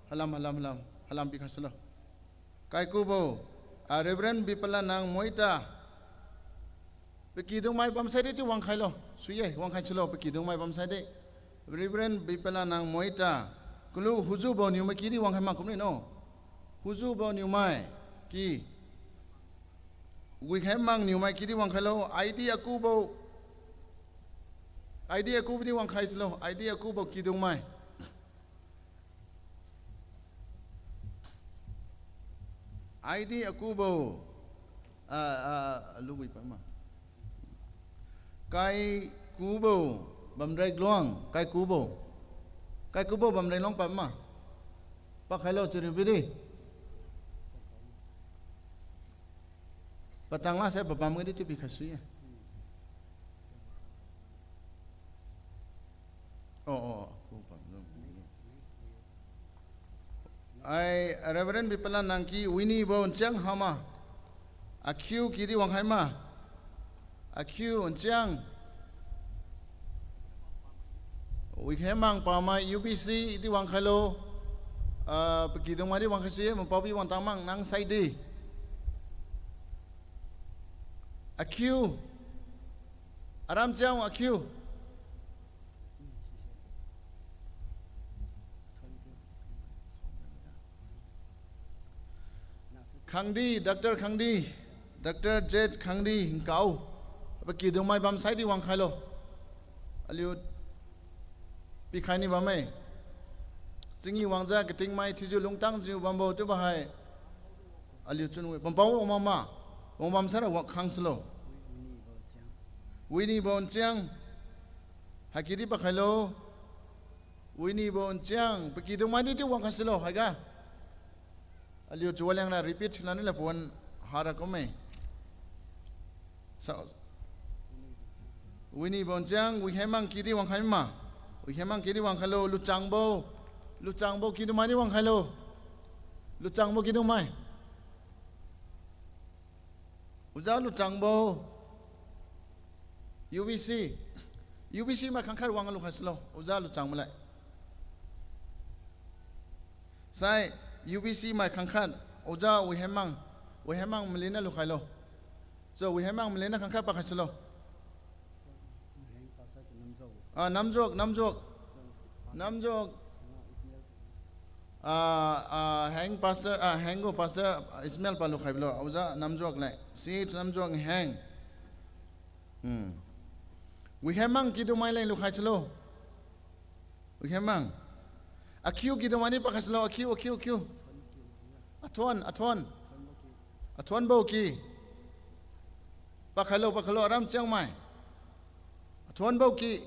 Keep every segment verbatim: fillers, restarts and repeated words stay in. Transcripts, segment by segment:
Halam, halam, halam. Halam pikhai sulo. Kaikubo, ah, Reverend Bipalanang Moita. Pakidungmai bamsai di chiu wangkhailo. Sui-e, wangkhai sulo, pakidungmai bamsai di. Reverend Bipalanang Moita. Kalu Huzubo Niumai ki di wangkhai ma kumni no. Huzubo Niumai ki. Wihemang Niumai ki di wangkhailo. I D Akubo. I D Akubo di wangkhai sulo. I D Akubo kidungmai. I D Akubo. Ah, ah, lubui pa ma. Kaikubo, Bamrek Luang, Kaikubo. Kaikubo, Bamrek Luang pa ma. Pakhailo chariu bidi. Patang la se papam di chiu pikhai sui-e. Oh, oh, oh. Ai, Reverend Bipalanang ki Winnie bo Nchiang ha ma. Akiu ki di wangkhai ma. Akiu Nchiang. Wihemang Pamai U B C di wangkhailo. Ah, pakidungmai di wangkhai sui-e, mapaobi wangtang mang nang sai di. Akiu. Aram Chiang Akiu. Khangdi, Doctor Khangdi, Doctor Z Khangdi, Nkau. Pakidungmai bamsai di wangkhailo. Aliu pikhai ni bamme. Chingi wangjiu katingmai thiujiu lungtangjiu bambo chiubo hai. Aliu chunwi pampao wang ma. Wang bamsai ra wang khang sulo. Winnie bo Nchiang. Haiki di pakhailo. Winnie bo Nchiang. Pakidungmai di chiu wangkhai sulo haiga. Aliu chiu waliang ra repeat lani la pawan hara kumme. Sa, Winnie bo Nchiang, Wihemang ki di wangkhai ma. Wihemang ki di wangkhailo, Luchangbo. Luchangbo kidungmai di wangkhailo. Luchangbo kidungmai. Oja Luchangbo. U B C. U B C mai khangkhat wang lukhai sulo. Oja Luchangbo lai. Sai, U B C mai khangkhat, Oja Wihemang, Wihemang malin na lukhailo. So, Wihemang malin na khangkhat pakhai sulo. Ah, Namjuak, Namjuak. Namjuak. Ah, ah, Heng Pastor, ah, Heng gu Pastor Ismail pa lukhai bilo. Oja Namjuak leng. Si Namjuak Heng. Hmm. Wihemang kidungmai leng lukhai sulo. Wihemang. Akiu kidungmai ni pakhai sulo, akiu, akiu, akiu. Athuan, Athuan. Athuanbo ki. Pakhailo, pakhailo, Aram Chiangmai. Athuanbo ki.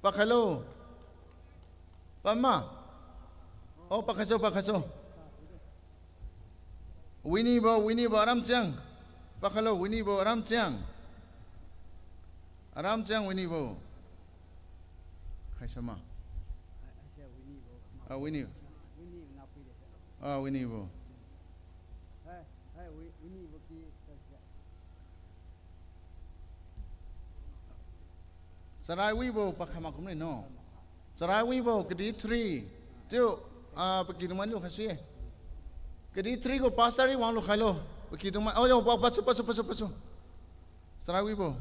Pakhailo. Pama. Oh, pakhaiso, pakhaiso. Winnie bo, Winnie bo, Aram Chiang. Pakhailo, Winnie bo, Aram Chiang. Aram Chiang, Winnie bo. Khaisama. Ah, Winnie. Ah, Winnie bo. Charai Wibo pakhama kumne no. Charai Wibo, Kadi three. Tiu, ah, pakidungmai ni lukhai sui-e. Kadi three gu pastor i wang lukhailo. Pakidungmai, oh, yo, pa, pasu, pasu, pasu, pasu. Charai Wibo.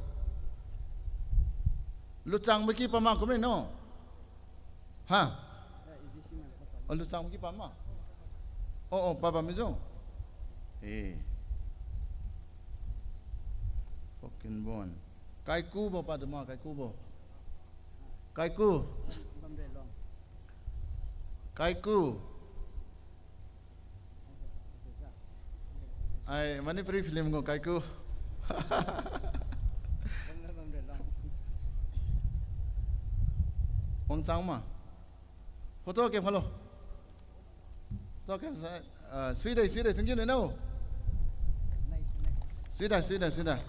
Luchangbo ki pama kumne no. Ha? Oh, Luchangbo ki pama. Oh, oh, pabam mijo. Eh. Pokinbon. Kaikubo padama, Kaikubo. Kaiku. Kaiku. Ai, Manipuri film gu Kaiku. Wangchangma. Photo ke phalo. Photo ke sa, ah, suidai, suidai, thank you, no. Suidai, suidai, suidai.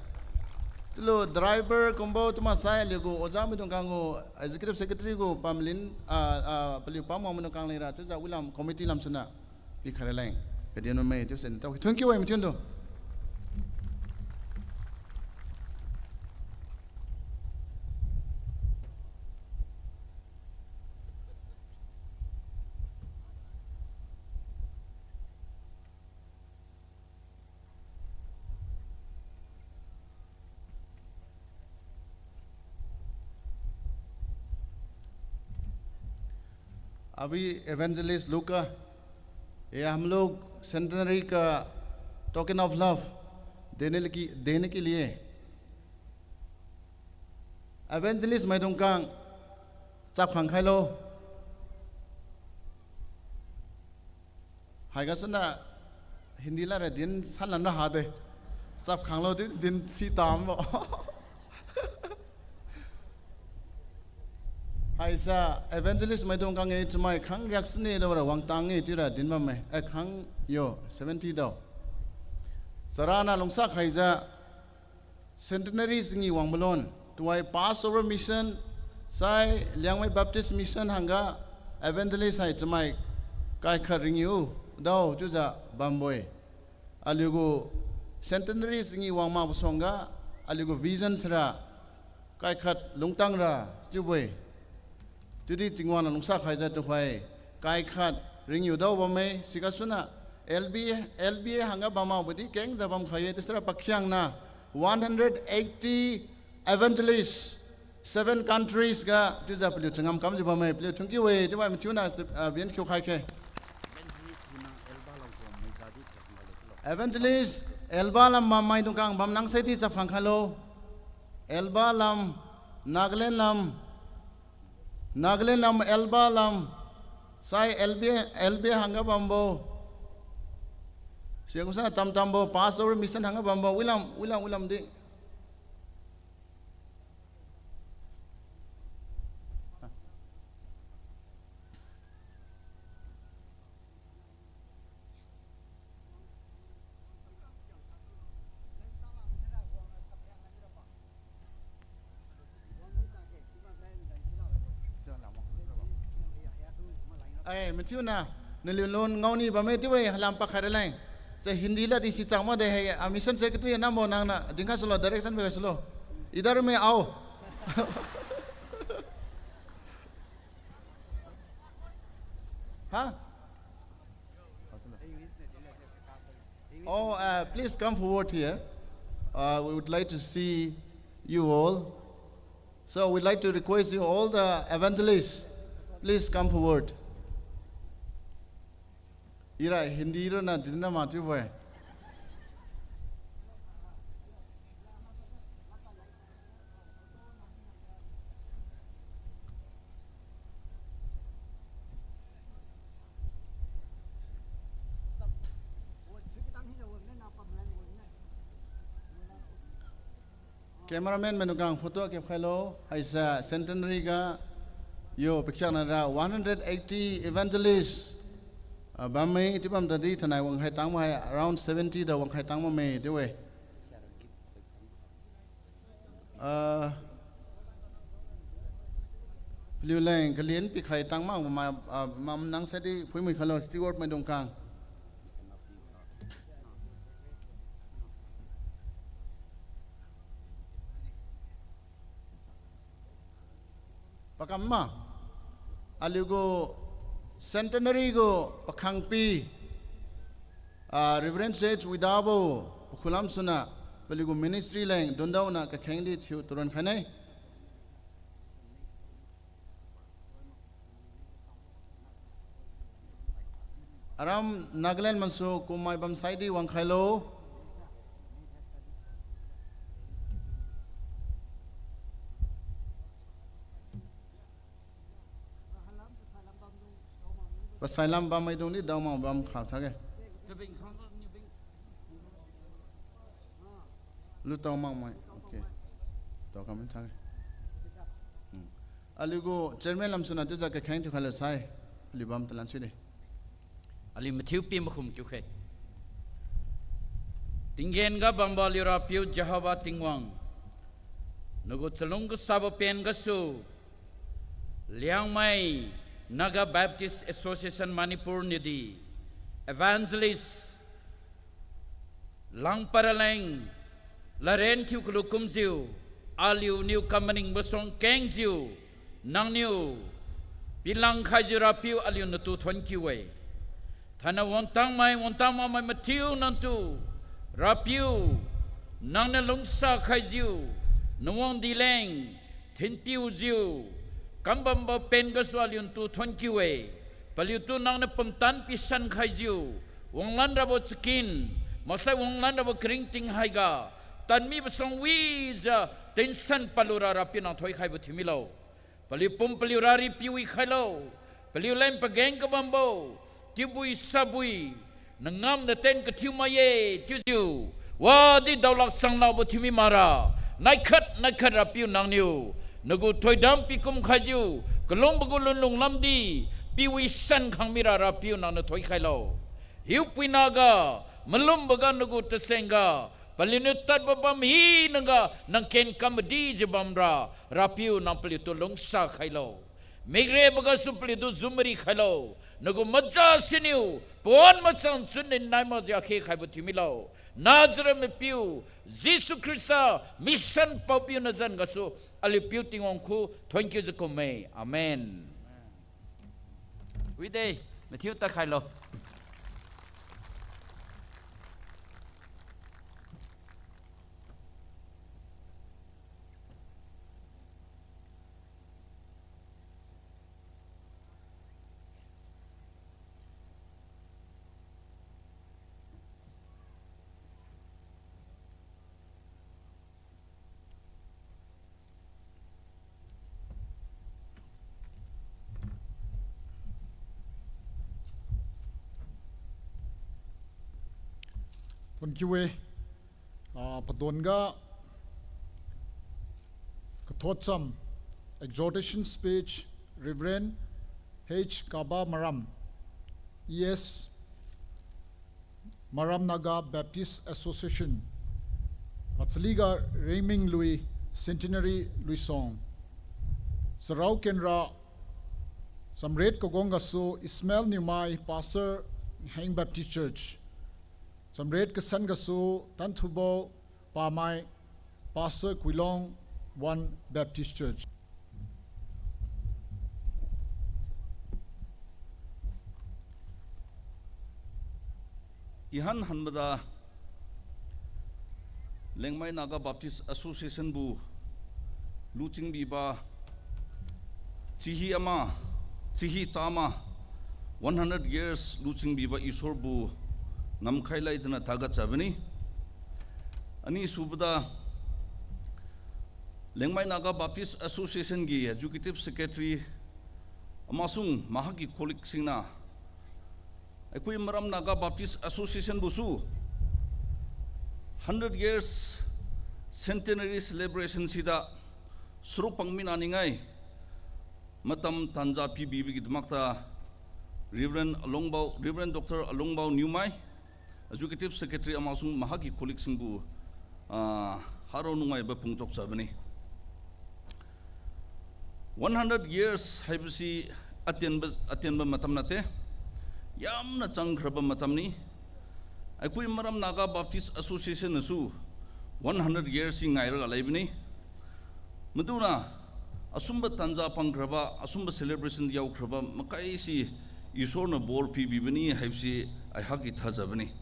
Chalo, driver kumbo, tuma sai, aliu gu, oja maidung kang gu, executive secretary gu, pamlin, ah, ah, paliu pamwang maidung kang leng ra, chiujiu wilam committee lam suna. Pikhai raleng. Kadi numei, chiusen, thank you, eh, mathiundo. अभी evangelist लुका, ये हम लोग सेंटेनरी का token of love देने लगी, देने के लिए evangelist maidung kang chap khang khailo. Haiga suna Hindi lara din sanlan ra hade. Chap khanglo di din si tambo. Haisa evangelist maidung kang e chamai khang riak sini dao ra wangtang e tira din bamme. Eh, khang yo, seventy dao. Sarana lungsa khaijiu Centenary sini wang balon, tuai Passover Mission, sai Liangmai Baptist Mission hangga evangelist hai chamai kai khat ringiu dao chiujiu bambo-e. Aliugu Centenary sini wang makbo suangga, aliugu vision sira kai khat lungtang ra chiubo-e. Chiudi Tingwang niu lungsa khaijiu tuhoi kai khat ringiu dao bamme, siga suna L B, L B A hangga bam makbo di kengjiu bam khai-e, tisira pakhiangna one hundred eighty evangelist, seven countries ga chiujiu paliu changam kamjiu bamme, paliu thungkiu-e, chiubo mathiuna, ah, bian khiu khai khe. Evangelist, Elba lam bam maidung kang bam nang saidi chap khang khailo. Elba lam, Nagaland lam, Nagaland lam, Elba lam, sai L B, L B hangga bambo. Siakusa tamtambo, Passover Mission hangga bambo, wilam, wilam, wilam di. Ai, mathiuna, naliu lun ngaoni bamme chiu-e, halam pakhai raleng. Se Hindi ladi si chang makde hai, ah, mission secretary nambo nangniu, dingkha sulo, direction bai sulo. इधर में आओ। Ha? Oh, uh, please come forward here. Uh, we would like to see you all. So we'd like to request you all the evangelists, please come forward. Ira Hindi ronna dinna mathiu-e. Cameraman maidung kang photo kep khailo, haisa centenary ga yo pakhiangnara one hundred eighty evangelist, ah, bamme, chiu bam tadi thainai wangkhai tang mak hai around seventy da wangkhai tang makme chiu-e. Ah, paliu leng kalin pikhai tang mak ma, ah, mam nang saidi phuimui khailo steward maidung kang. Pakam ma, aliugu centenary gu pakhangpi, ah, Reverend J H Widabo, pakhulam suna, paliugu ministry leng dundaona kakheng di thiu turun khaine. Aram Nagaland mansu kumai bam saidi wangkhailo. Pasailam bam maidung di daomak bam kha thage. Lutao makmai. Okay. Tao kam thage. Hmm. Aliugu chairman lamsuna chiujiu kakheng thiukhailo sai. Aliu bam talan suide. Aliu mathiu pi makhum kiukhe. Tinggen ga bambo aliu Rapiu Jehovah Tingwang, nagu chalung kasabo pen gasu, Liangmai Naga Baptist Association Manipur niudi evangelist langpad raleng, laren thiu kalu kumjiu, aliuniu kamaningbo suang kengjiu, nangniu pilang khaijiu Rapiu aliu natu thonkiu-e. Thainai wangtangmai, wangtang makmai mathiu nangtu, Rapiu, nangniu lungsa khaijiu, nawang dileng, thinpiujiu, kambambo pen gasu aliu natu thonkiu-e. Paliutu nangniu pumtan pisan khaijiu, wanglan rabo chakin, maksai wanglan rabo karingting haiga, tanmibo suang wijiu, tension padlura Rapiu nang thoikhaibo thiumilo. Paliu pum paliu rari piwi khailo. Paliu leng pageng kabambo, tiubui sabui, nangam natien kathiu mai-e chiujiu, wadi daolak changlakbo thiumi makra, naikhat naikhat Rapiu nangniu, nagu thoidam pikum khaijiu, kalungbo gu lunlung lamdi, piwi san khang mira Rapiu nangniu thoikhailo. Hiupuinaga, malumboga nagu tachengga, paliuniu tadbo bam hinaga nang ken kam madijiu bamra, Rapiu nang paliutu lungsa khailo. Mikrebogasu paliutu zumari khailo. Nagu maza siniu, pawan machang chunni nai makjiu akhe khaibo thiumilo. Nazareth maipiu, Jesu Khrista, mission paopiu nazan gasu, aliu piu Tingwang khu, thank you jiu kumme. Amen. Wide, mathiu tadkhailo. Thank you e. Ah, padonga kathotcham, exhortation speech, Reverend H Kaba Maram, E S, Maram Naga Baptist Association, pachaliga Ringminglui Centenary Luisong, charao kenra, chamriat kagong gasu Ismael Niumai, Pastor, Heng Baptist Church, chamriat kasan gasu Tanthubo Pamai, Pastor, Kuilong One Baptist Church. Ihan hanbada Liangmai Naga Baptist Association bu luchingbiba chihi ama, chihi chama, one hundred years luchingbiba Isor bu ngamkhai lai tana thagatsa bani. Anisubada Liangmai Naga Baptist Association gi Executive Secretary amasung mahakgi colleague singna, aikui Maram Naga Baptist Association busu hundred years centenary celebration sida saruk pangmina ningai matam tanja pibibo gi damakta Reverend Alongbau, Reverend Doctor Alongbau Niumai, Executive Secretary amasung mahakgi colleague singbu, ah, haro nungaibo phungtoksa bani. One hundred years haibose atienba, atienba matam nate, yamna changkhraba matamni. Aikui Maram Naga Baptist Association nasu one hundred years si ngairaga leibani. Maduna, asumba tanja pangkhraba, asumba celebration yaokhraba makaise Isorna bor pibibani haibose aihakgi thaja bani.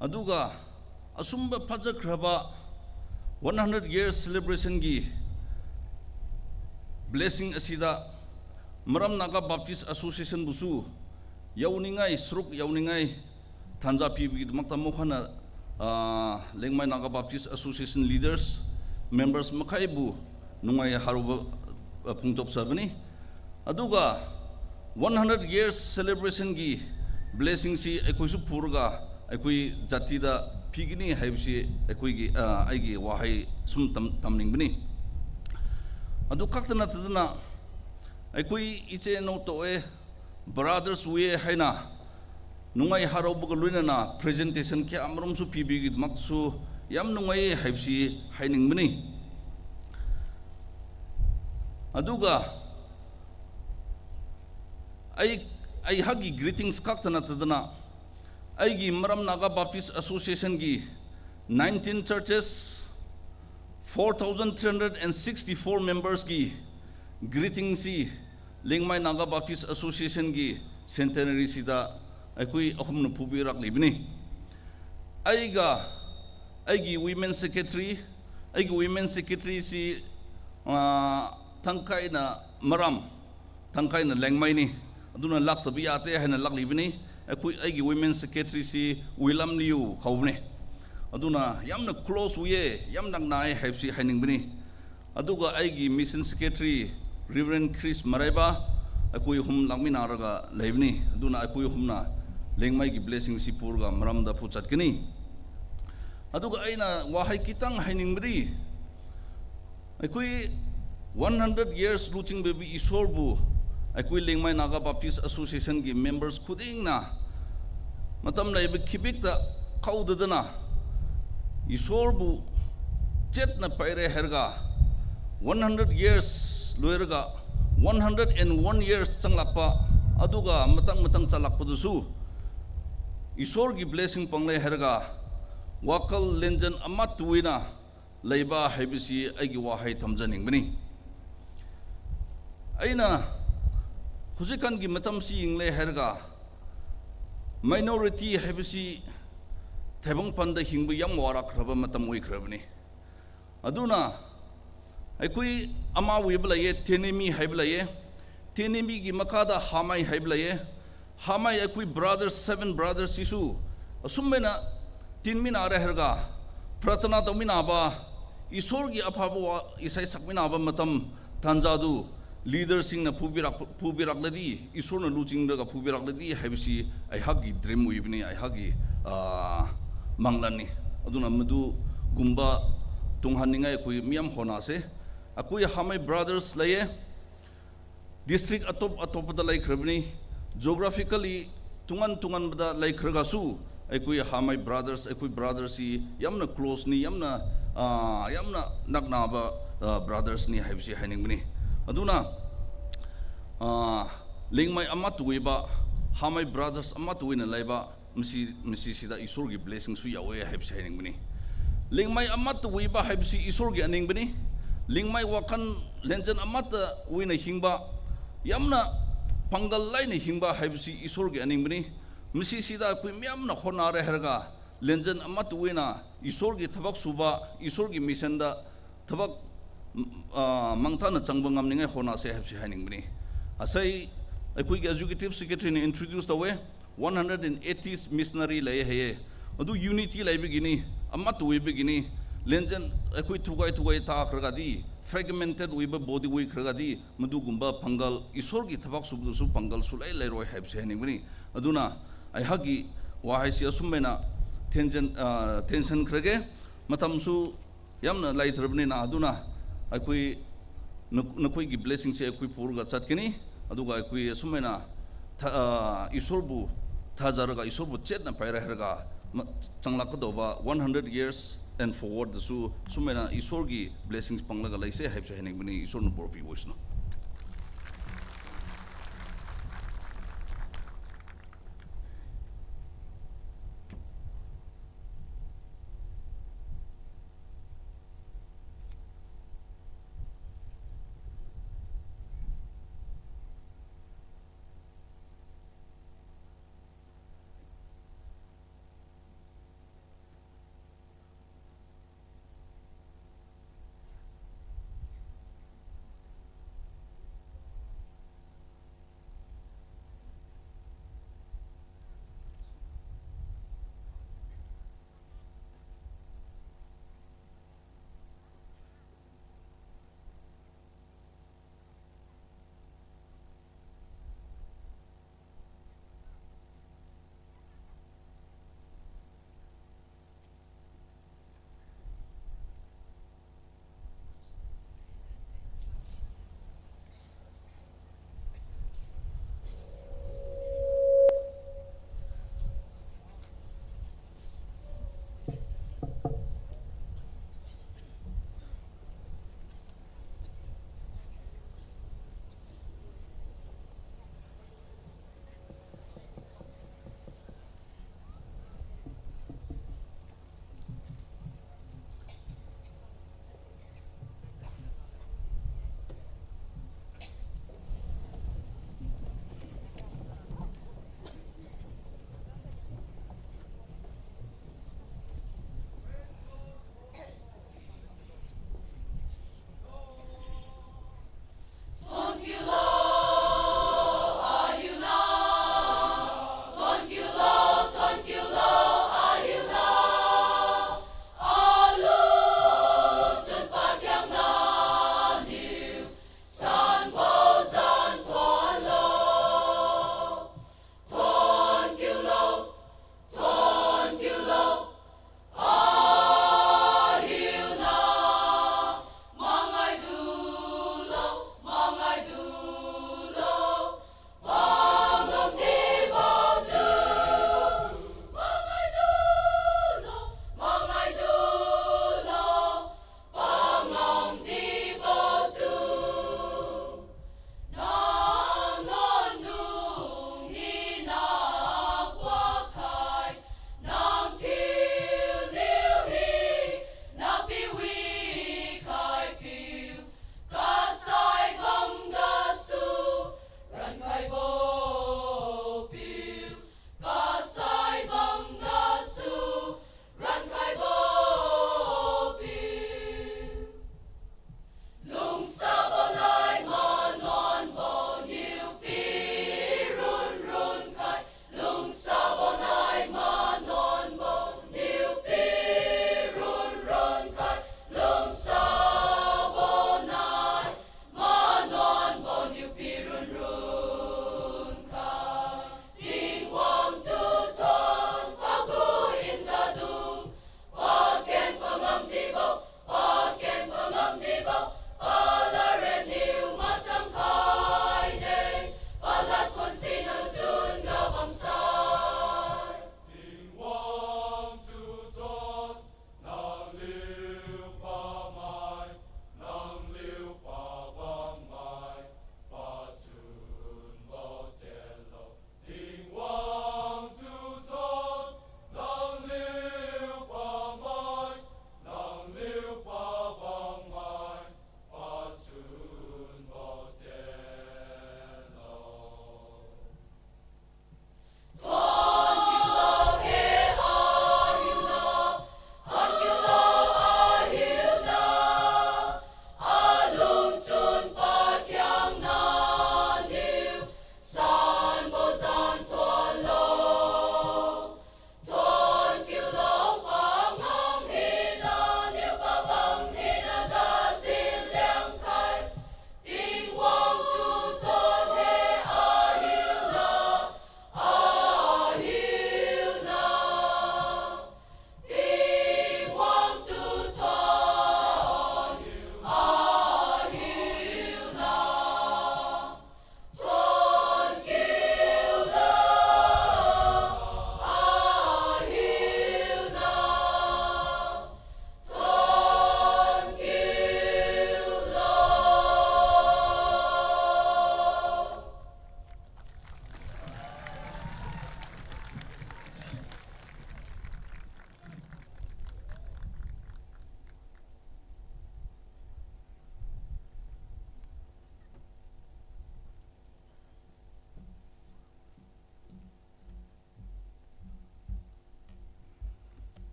Aduga, asumba phajak khraba one hundred years celebration gi blessing asida Maram Naga Baptist Association busu yaoningai, saruk yaoningai, tanja pibo gi damakta makhana, ah, Liangmai Naga Baptist Association leaders, members makhaibu nungai harubo, ah, phungtoksa bani. Aduga one hundred years celebration gi blessing si aikui su phuraga, aikui jatida phigini haibose aikui gi, ah, aigi wahai sum tam, tamning bani. Adu khaktana tadana, aikui iche nao to-e, brothers we haina, nungai haraobo ga luinana presentation khe amarumsu pibi gi maksu yam nungai haibose haining bani. Aduga, ai, aihakgi greetings khaktana tadana, aigi Maram Naga Baptist Association gi nineteen churches, four thousand three hundred and sixty-four members gi greeting si Liangmai Naga Baptist Association gi centenary sida aikui ahumna phubi rak libani. Aiga, aigi women secretary, aigi women secretary si, ah, thangkhaina Maram, thangkhaina Liangmai ni. Aduna laktabo yate haina laklibani. Akhui aigi women secretary si Wilamliu kaubani. Aduna yamna close wi-e, yam nakna-e haibose hainingbani. Aduga aigi mission secretary Reverend Chris Maraiba, akhui hum lakmina raga leibani. Aduna akhui humna Liangmai gi blessing si puraga maramda phuchat kani. Aduga aina wahai kitang hainingmadi, akhui one hundred years luchingbabi Isor bu, akhui Liangmai Naga Baptist Association gi members khudingna, matam laibo khibikta kaudadana, Isor bu chetna paira haiga, one hundred years loiraga, one hundred and one years changlakpa, aduga matang matang chalakpa dusu, Isor gi blessing panglai haiga, wakal lenjan amatwina, leiba haibose aigi wahai thamja ningbani. Aina, hujikkan gi matam si yingle haiga, minority haibose thaibang panda hingbo yam warakrabo matam wi kharabani. Aduna, akhui ama wibo laiye, Tenemi haibo laiye, Tenemi gi makada Hamai haibo laiye, Hamai akhui brothers, seven brothers sisu, asummaina tinmina ra haiga, pratana tauminaba, Isor gi aphabo wa isai sakminaba matam tanjadu, leader singna phubirak, phubirak ladi, Isor na luching raga phubirak ladi, haibose aihakgi dream wibani, aihakgi, ah, manglanni. Aduna madu gumba tunghan ningai akhui miam khonase. Akhui Hamai brothers laiye, district atop atopda laikharabani, geographically tungan tunganbada laikharagasu, akhui Hamai brothers, akhui brothers si yamna close ni, yamna, ah, yamna naknaba, ah, brothers ni haibose hainingbani. Aduna, ah, Liangmai amatwiba, Hamai brothers amatwina laiba, masi, masi sida Isor gi blessing su yawe haibose hainingbani. Liangmai amatwiba haibose Isor gi aningbani. Liangmai wakhan lenjan amatwina hingba, yamna panggal laina hingba haibose Isor gi aningbani. Masi sida akhui miamna hona ra haiga, lenjan amatwina Isor gi thabak suba, Isor gi mission da thabak, ah, mangthana changba ngam ningai hona se haibose hainingbani. Asai, akhui gi executive secretary niu introduce tawe, one hundred and eighty missionary lei haiye. Adu unity laibo gini, amatwibo gini, lenjan akhui thugai thugai ta kharaga di, fragmented wibo body wi kharaga di, madugumba panggal, Isor gi thabak subo dusu panggal sulai lairoi haibose hainingbani. Aduna, aihakgi, wa haise asummaina, tension, ah, tension kharage, matamsu, yamna laitharabani na, aduna, akhui, nak-, nakhui gi blessing se akhui puraga chat kani, aduga akhui asummaina, tha-, ah, Isor bu, thajaraga Isor bu chetna paira haiga, ma-, changlak kadoba one hundred years and forward dasu, summaina Isor gi blessings panglaga laise haibose hainingbani, Isor niu bor pibo sino.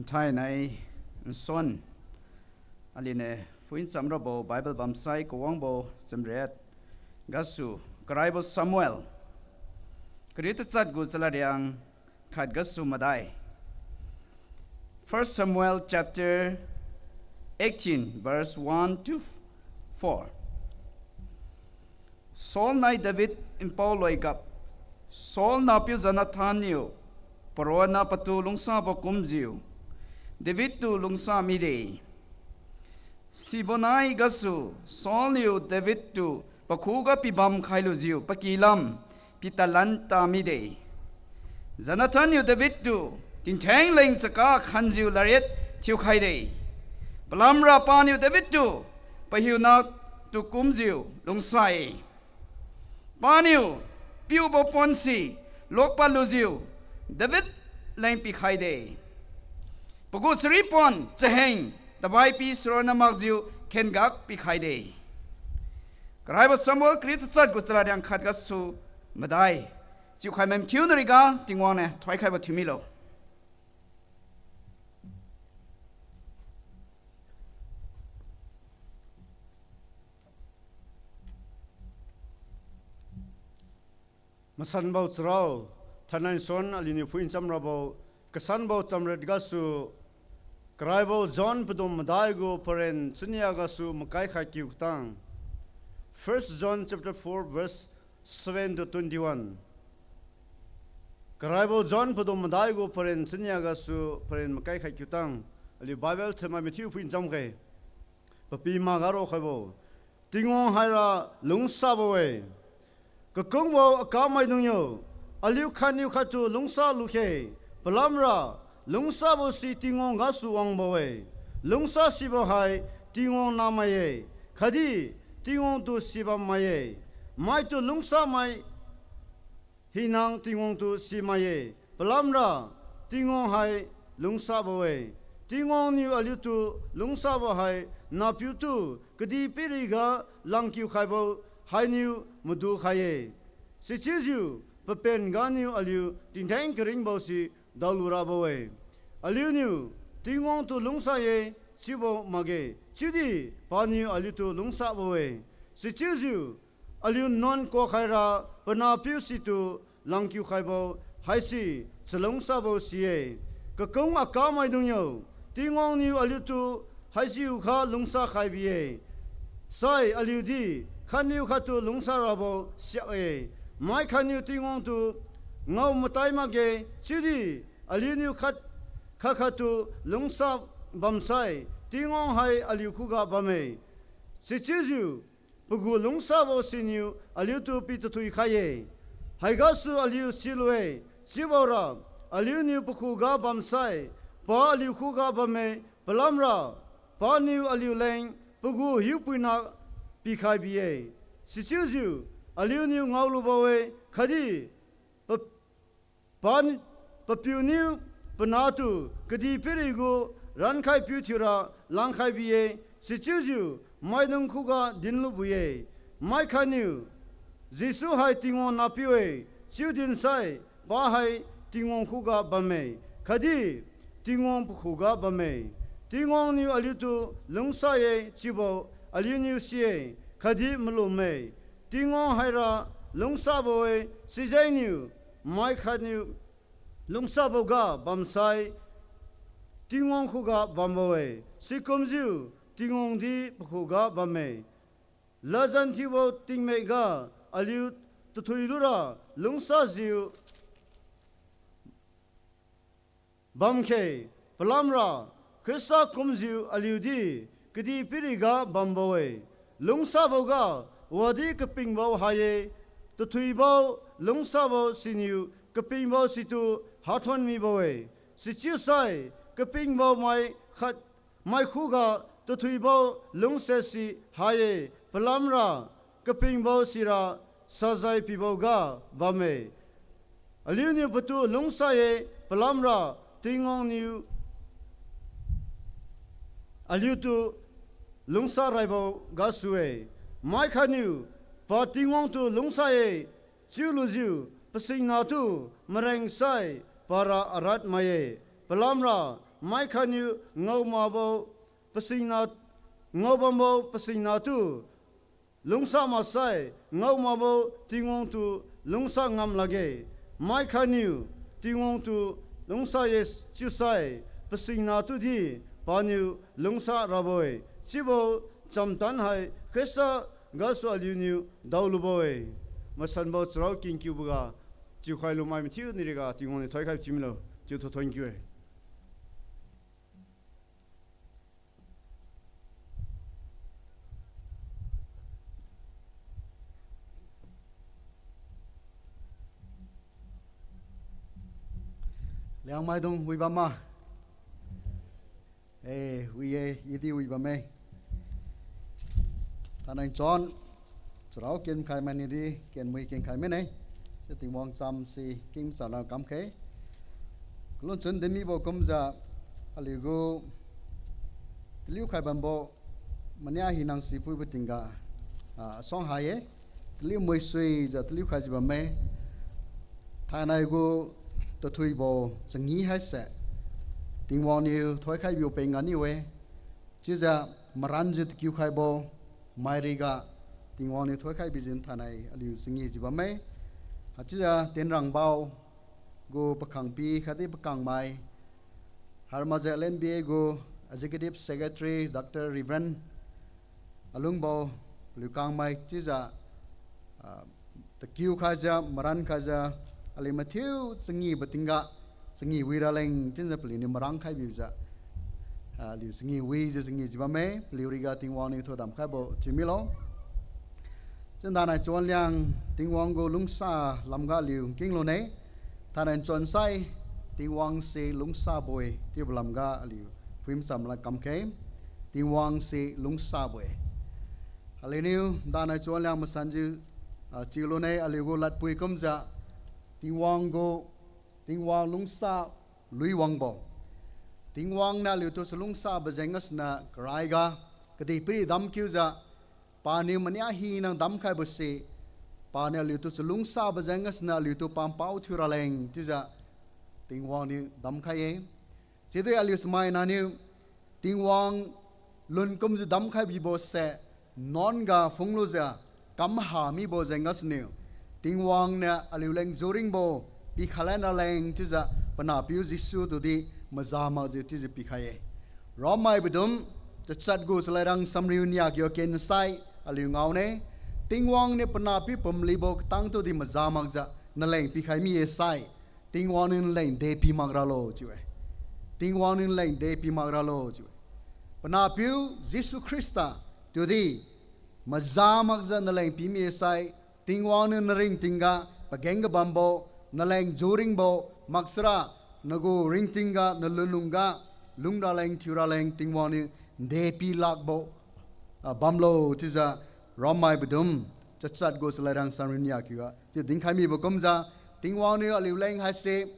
Thainai nsuan aliuniu phuicham rabo Bible bamsai kawangbo chamriat gasu Karaibo Samuel kariu tachat gu chalariang khat gasu madai. First Samuel chapter eighteen, verse one to four. Saul nai David npao loigap. Saul nahpiu Jonathan niu paronna patu lungsabo kumjiu David tu lungsa mide. Sibonai gasu Saul niu David tu pakhuga pibam khailujiu pakilam pitadlan ta mide. Jonathan niu David tu tingtheng leng chaka khanjiu lariat thiukhaide. Palamra paniu David tu pahiuna tu kumjiu lungsa-e. Paniu piubo ponsi lokpad lujiu David leng pikhaide. Pagu chari pon chaheng tabai pi saronna makjiu khengak pikhaide. Karaibo Samuel kariu tachat gu chalariang khat gasu madai. Chiukhai mai mathiu nariga Tingwang niu thoikhaibo thiumilo. Masanbo charao, thainai nsuan aliuniu phuicham rabo kasanbo chamriat gasu Karaibo John padum madai gu paren chania gasu makai khat kiu katang. First John chapter four, verse seven to twenty-one. Karaibo John padum madai gu paren chania gasu paren makai khat kiu tang. Aliu Bible thaimai mathiu phuicham khe. Papi maga raokhaibo, Tingwang haira lungsabo-e. Kakungbo akamaidung yo, aliu khatniu khattu lungsa lukhe, palamra lungsabo si Tingwang gasu wangbo-e. Lungsa sibo hai Tingwang namai-e, khatdi Tingwang tu sibam mai-e. Maitu lungsamai hinang Tingwang tu simai-e, palamra Tingwang hai lungsabo-e. Tingwang niu aliutu lungsabo hai nahpiu tu kadihpiriga langkiu khaibo hainiu madu khai-e. Sichiujiu papen ganiu aliu tingtheng karingbo si daolurabo-e. Aliuniu Tingwang tu lungsa-e chiubo makge, chiudi paniu aliutu lungsabo-e. Sichiujiu aliu nuan kuakhaira panahpiu situ langkiu khaibo haise chalungsabo si-e. Kakung akamaidung yo, Tingwang niu aliutu haisiukha lungsa khai bi-e. Sai aliudi khatniu khattu lungsa rabo siak-e. Mai khatniu Tingwang tu ngao matai makge, chiudi aliuniu khat khat khattu lungsa bamsai Tingwang hai aliu khuga bamme. Sichiujiu pagu lungsabo siniu aliutu pitathui khai-e. Haigasu aliu silu-e, chiubaora aliuniu pakhuga bamsai pa aliu khuga bamme, palamra paniu aliuleng pagu hiupuina pikhai bi-e. Sichiujiu aliuniu ngaolubo-e, khatdi pa- pan- papiuniu panahtu kadihpirigu rankhaipiu thiura langkhai bi-e. Sichiujiu maidung khuga dinlubo-e. Mai khatniu Jesu hai Tingwang nahpiu-e chiu dinsai pa hai Tingwang khuga bamme, khatdi Tingwang pakhuga bamme. Tingwang niu aliutu lungsa-e chiubo aliuniu si-e, khatdi malumme. Tingwang haira lungsabo-e, sijengniu mai khatniu lungsaboga bamsai Tingwang khuga bambo-e. Sikumjiu Tingwang di pakhuga bamme. Ladjan thiubo tingmikga aliu tathui lura lungsajiu bamkhe, palamra Khrista kumjiu aliudi kadihpiriga bambo-e. Lungsaboga wadi kapingbo ha-e, tathuibo lungsabo siniu kapingbo situ hathon mibo-e. Sichiusai kapingbo mai khat mai khuga tathuibo lungse si ha-e, palamra kapingbo sira sajai piboga bamme. Aliuniu patu lungsa-e, palamra Tingwang niu aliutu lungsa raibo gasu-e. Mai khatniu pa Tingwang tu lungsa-e chiulujiu pasingnatu marengsai para arat mai-e, palamra Mai khatniu ngaomakbo pasingna, ngaobambo pasingnatu lungsa maksai, ngaomakbo Tingwang tu lungsa ngam lakge. Mai khatniu Tingwang tu lungsa-e chiusai, pasingnatudi paniu lungsa rabo-e. Chiubo chamtan hai Khrista gasu aliuniu daolubo-e. Masanbo charao kengkiuboga chiukhai lumai mathiu niriga Tingwang niu thoikhai thiumilo. Chiu thu thon kiu-e. Liangmaidung wi bam ma? Eh, wi-e, i di wi bamme. Thainai chun, charao kenkhai maini di, kenmui kenkhai mine. Se Tingwang chamse kengchana kamkhe. Kalunchun dinmibo kumjiu, aliugu taliu khai bambo, mania hinang sipuibo tingga, ah, suang hai-e. Taliu muisuijiu taliu khaijiu bamme. Thainai gu tathuibo changi haise Tingwang niu thoikhai biu peng ganiu-e. Chiujiu maranjiu takiu khaibo mairiga Tingwang niu thoikhai bijiu thainai aliu changijiu bamme. Haichiujiu Tenrangbao gu pakhangpi khatdi pakangmai, haimajiu L N B A gu Executive Secretary Doctor Reverend Alungbo, paliu kangmai chiujiu, ah, takiu khaijiu, maran khaijiu, aliu mathiu changibo tingga, changi wi raleng chiujiu paliuniu maran khai biujiu, ah, aliu changi wijiu changijiu bamme, paliu riga Tingwang niu thoidamkhaibo chiu milo. Chindanai chuan liang Tingwang gu lungsa lamga aliu kenglune. Thainai chuan sai Tingwang se lungsabo-e chiubo lamga aliu phuimcham la kamkhe. Tingwang se lungsabo-e. Aliuniu danai chuan liang masanjiu, ah, chiulune aliu gu ladpui kumjiu Tingwang gu, Tingwang lungsa lui wangbo. Tingwang niu aliutu chalungsabo jeng gasuniu karaiga, kadihpiri damkiujiu, paniu mania hina damkhaibo se, paniu aliutu chalungsabo jeng gasuniu aliutu pampao thiu raleng chiujiu Tingwang niu damkhai-e. Chiudi aliu samaina niu Tingwang lun kumjiu damkhai bibo se, nuan ga phunglujiu kamha mibo jeng gasuniu, Tingwang niu aliuleng juringbo pikhalan raleng chiujiu panahpiu Jesu tudi maza makjiu chiujiu pikhai-e. Romai bidum, chachat gu chalairang samriu niakiu kensai aliu ngaone, Tingwang niu panahpiu pumlibo katang tudi maza makjiu naleng pikhai mi-e sai, Tingwang niu naleng depi mak ralo chiu-e. Tingwang niu naleng depi mak ralo chiu-e. Panahpiu Jesu Khrista tudi maza makjiu naleng pimi-e sai, Tingwang niu naringtingga pageng kabambo, naleng juringbo, maksara, nagu ringtingga, nalunlungga, lungraleng thiuraleng Tingwang niu depi lakbo, ah, bamlo chiujiu Romai bidum, chachat gu chalairang samriu niakiu ga chiu dinkhai mibo kumjiu, Tingwang niu aliuleng haise,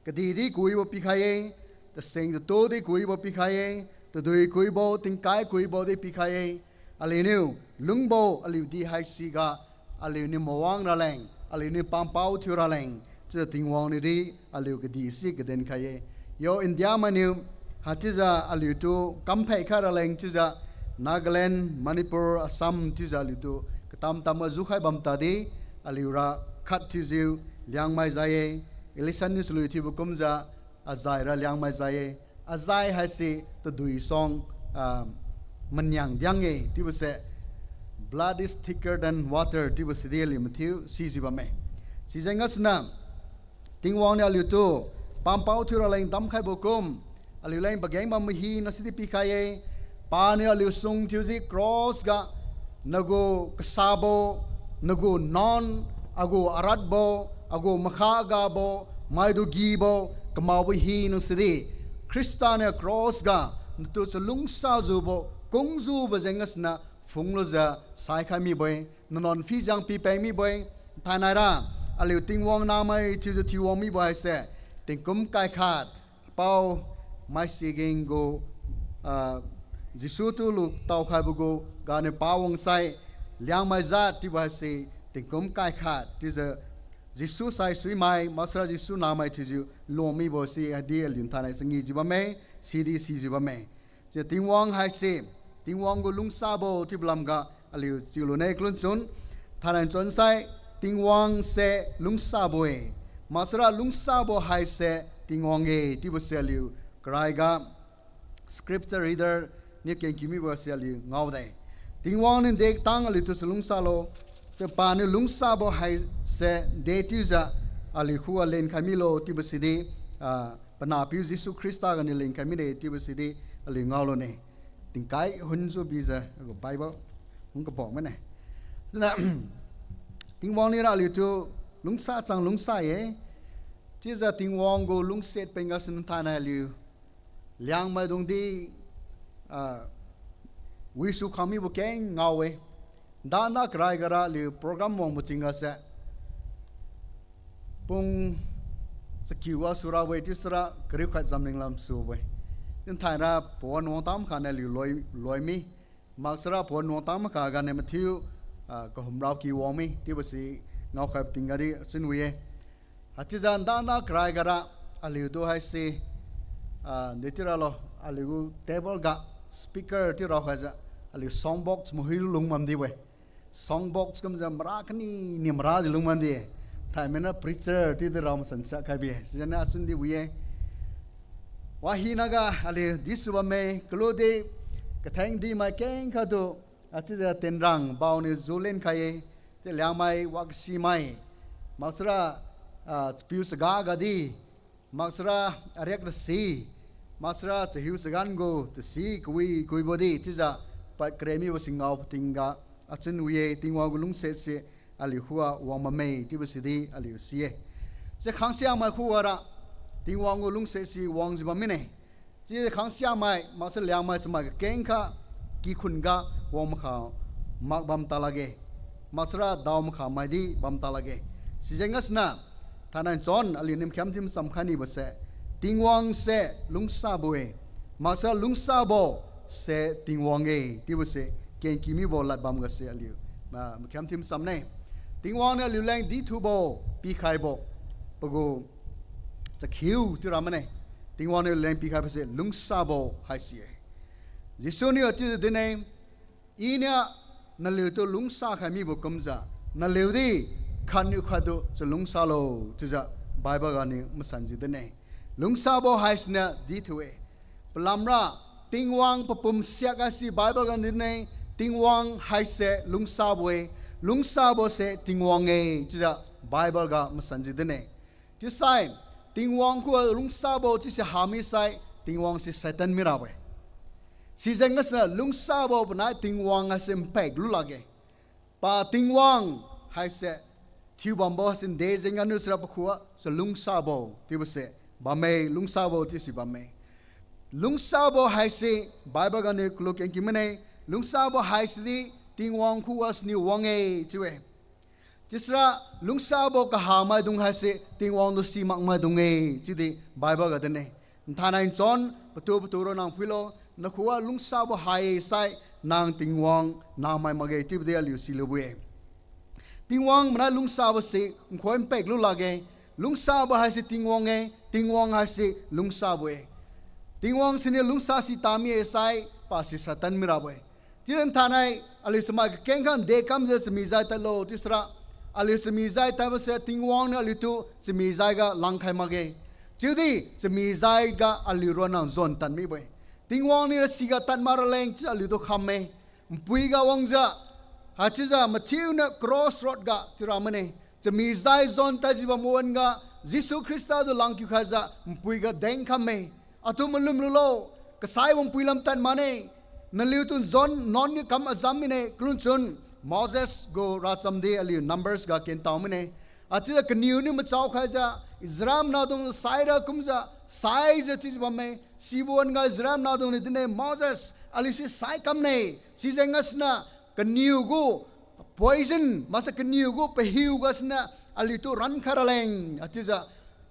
kadihdi kuibo pikhai-e, taseng tatudi kuibo pikhai-e, tadui kuibo, tingkai kuibo di pikhai-e. Aliuniu lungbo aliudi haisiga, aliuniu mawang raleng, aliuniu pampao thiu raleng chiujiu Tingwang niudi aliu kadih si kaden khai-e. Yo India mainiu, haichiujiu aliutu kamphei khai raleng chiujiu Nagaland, Manipur, Assam chiujiu aliutu katam-tamga jukhai bam tadi, aliura khat thiujiu Liangmai jai-e. Election niu chalui thiubo kumjiu, ajaira Liangmai jai-e. Ajai haise tadui suang, ah, maniang diang-e chiubo se, blood is thicker than water chiubo sidi aliu mathiu sijiu bamme. Sijeng gasuniu Tingwang niu aliutu pampao thiu raleng damkhaibo kum, aliuleng pageng bambo hina sidi pikhai-e. Paniu aliu sung thiujiu cross ga, nagu kasabo, nagu nuan, agu aratbo, agu makha gabo, maidu gibo, kamaobo hina sidi, Khrista niu cross ga natu chalungsajiubo kungjiubo jeng gasuniu phunglujiu saikhai mibo-e, nanuan phijiang pipeng mibo-e. Thainaira aliu Tingwang nahmai thiujiu thiuwang mibo haise, tingkum kaikhat, pao maisiging gu, ah, Jesu tu lu taokhaibo gu ganiu pawangsai, Liangmai jat chiubo haise, tingkum kaikhat chiujiu Jesu saisuimai, maksara Jesu nahmai thiujiu luang mibo si hadi aliu thainai changijiu bamme. sidi sijiu bamme. Chiu Tingwang haise, Tingwang gu lungsabo chiubo lamga aliu chiulu ne kalunchun. Thainai chonsai, Tingwang se lungsabo-e. Maksara lungsabo haise Tingwang-e chiubo se aliu karaiga scripture reader niu kengkiu mibo se aliu ngaode. Tingwang niu de tang aliutu chalungsalo, chiu paniu lungsabo haise de chiujiu aliu khuga lenkhai milo chiubo sidi, ah, panahpiu Jesu Khrista ganiu lenkhai mide chiubo sidi aliu ngaolune. Tingkai hunjiu bijiu agu Bible hung kabam mane. Chiuna Tingwang niura aliutu lungsa chang lungsa-e. Chiujiu Tingwang gu lungsiat peng gasu thainai aliu Liangmaidung di, ah, wisu khang mibo keng ngao-e. Dana karai gara aliu program wangbo tingga se pung chakiu ga surabo-e chiusara kariu khat jamling lam subo-e. Tinthaira pawan wang tam kha niu aliu loi, loi mi. Maksara pawan wang tam kha ganiu mathiu, ah, kahumrao ki wang mi chiubo si ngaokhaibo tingga di achun wi-e. Haichiujiu dana karai gara aliutu haise, ah, de chiuralo, aliu gu table ga speaker chiu raokhaijiu aliu sound box mahui lung bamdi-e. Sound box kumjiu mara kani ni mara di lung bamdi. Thaimai niu preacher chiudi rao masan sa khaibi-e. Sijengniu achun di wi-e. Wahinaga aliu disu bamme, kaludi katheng dimai kengkha tu, haichiujiu tenrang baoniu ju lenkhai-e. Chiu Liangmai wakasimai, maksara, ah, chapiu chaga gadi, maksara ariak tasi, maksara chahiu chagan gu tasi kawi kawibo di chiujiu pad kare mibo singao patingga achun wi-e. Tingwang gu lungsiat se aliu khuga wang bamme chiubo sidi aliu si-e. Chi khangsiamai khuga ra Tingwang gu lungsiat se wangjiu bam mine. Chi khangsiamai maksara Liangmai chamai kakengkha kikhun ga wang makha mak bam ta lakge. Maksara dao makha mai di bam ta lakge. Sijeng gasuniu thainai chon aliuniu makhiam thiu machamkhai nibo se, Tingwang se lungsabo-e. Maksara lungsabo se Tingwang-e chiubo se kengki mibo lad bamga se aliu, ah, makhiam thiu macham ne. Tingwang niu aliuleng dithubo pikhaibo pagu chakhiu chiura mane. Tingwang niu leng pikhaibo se lungsabo haise-e. Jesu niu chiujiu din-e, Iniu naliutu lungsa khai mibo kumjiu, naliu di khatniu khattu chalungsalo, chiujiu Bible ganiu masanjiu din-e. Lungsabo haisiniu dithu-e. Palamra, Tingwang papum siak haise Bible ganiu din-e, Tingwang haise lungsabo-e, lungsabo se Tingwang-e, chiujiu Bible ga masanjiu din-e. Chiusai, Tingwang khuga lungsabo chiuse hami sai, Tingwang se Satan mirabo-e. Sijeng gasuniu lungsabo panai Tingwang haise mpek lu lakge. Pa Tingwang haise thiubambo haise nde jeng ganiu sira pakhuga chalungsabo chiubo se bamme, lungsabo chiuse bamme. Lungsabo haise Bible ganiu kalu kengki mane, lungsabo haise di Tingwang khuga siniu wang-e chiu-e. Chiusira lungsabo kahamaidung haise Tingwang tu simakmaidung-e, chiudi Bible ga din-e. Nthainai nchon patu patu ronna phuilo, nakhuga lungsabo hai sai nang Tingwang namai makge chiubo di aliu silubo-e. Tingwang manai lungsabo se nkhoi mpek lu lakge. Lungsabo haise Tingwang-e, Tingwang haise lungsabo-e. Tingwang siniu lungsa si tami-e sai, pasi Satan mirabo-e. Chiudi nthainai aliu chamai kakeng khang dekamjiu chamijai tadlo chiusira, aliu chamijai tadbo se Tingwang niu aliutu chamijai ga langkhai makge. Chiudi chamijai ga aliu ronna jon tad mibo-e. Tingwang niu rasiga tad mak raleng chiujiu aliutu khamme. Npui ga wangjiu, haichiujiu mathiuniu crossroad ga chiura mane. Chamijai jon tadjiu bambo wan-ga, Jesu Khrista tu langkiu khaijiu npui ga deng khamme. Atu malum lulo, kasai wangpui lam tad mane. Naliutu jon nuan niu kam azam mine, kalunchun Moses gu racham di aliu Numbers ga kentao mine. Haichiujiu kaniu niu machao khaijiu, Israel maidung saira kumjiu, saijiu chiujiu bamme, sibo wan-ga Israel maidung niu din-e, Moses, aliu si sai kamne, sijeng gasuniu kaniu gu poison, maksai kaniu gu pahiu gasuniu aliutu rankhai raleng, haichiujiu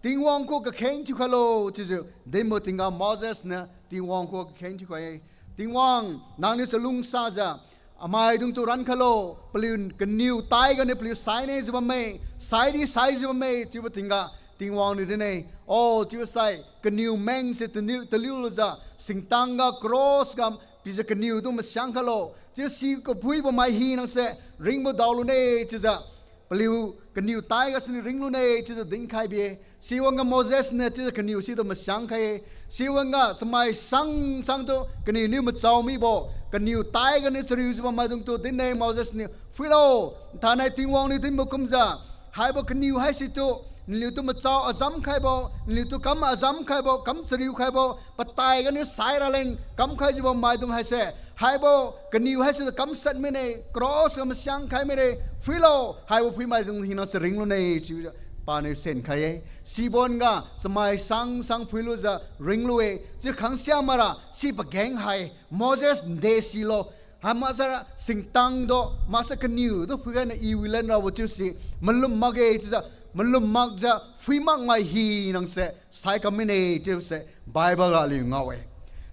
Tingwang khuga kakheng thiukhailo, chiujiu dinbo tingga Moses niu Tingwang khuga kakheng thiukhai-e. Tingwang, nangniu chalungsajiu, amaidungtu rankhailo, paliu kaniu taiganiu paliu saine jiu bamme, saidi saijiu bamme, chiubo tingga, Tingwang niu din-e, O, chiusai kaniu mengse taniu taliu lujiu, singtang ga cross ga pijiu kaniu tu masiang khailo. Chiu si kaphuibo mai hinase ringbo daolune chiujiu, paliu kaniu tai gasuniu ringlune chiujiu dinkhai bi-e. Siwang ga Moses niu chiujiu kaniu situ masiang khai-e. Siwang ga chamai sang sangtu kaniu niu machao mibo, kaniu tai ganiu chariujiu bam maidungtu din-e Moses niu, Phuilo, thainai Tingwang niu dinbo kumjiu, haibo kaniu haisitu, naliutu machao azam khaibo, naliutu kam azam khaibo, kam chariu khaibo, patai ganiu sai raleng kamkhaijiu bam maidung haise, haibo kaniu haisitu kamshat mine, cross ga masiang khai mine, phuilo, haibo phui maidung hinase ringlune chiujiu paniu senkhai-e. Sibon ga chamai sang sang phuilujiu ringlu-e, chiu khangsia mara si pageng hai, Moses nde silo, haimakjiura singtang tu maksai kaniu tu phuikhai niu I wilan rabo chiusi malum makge chiujiu, malum makjiu phui makmai hinase sai kam mine chiuse Bible ga aliu ngao-e.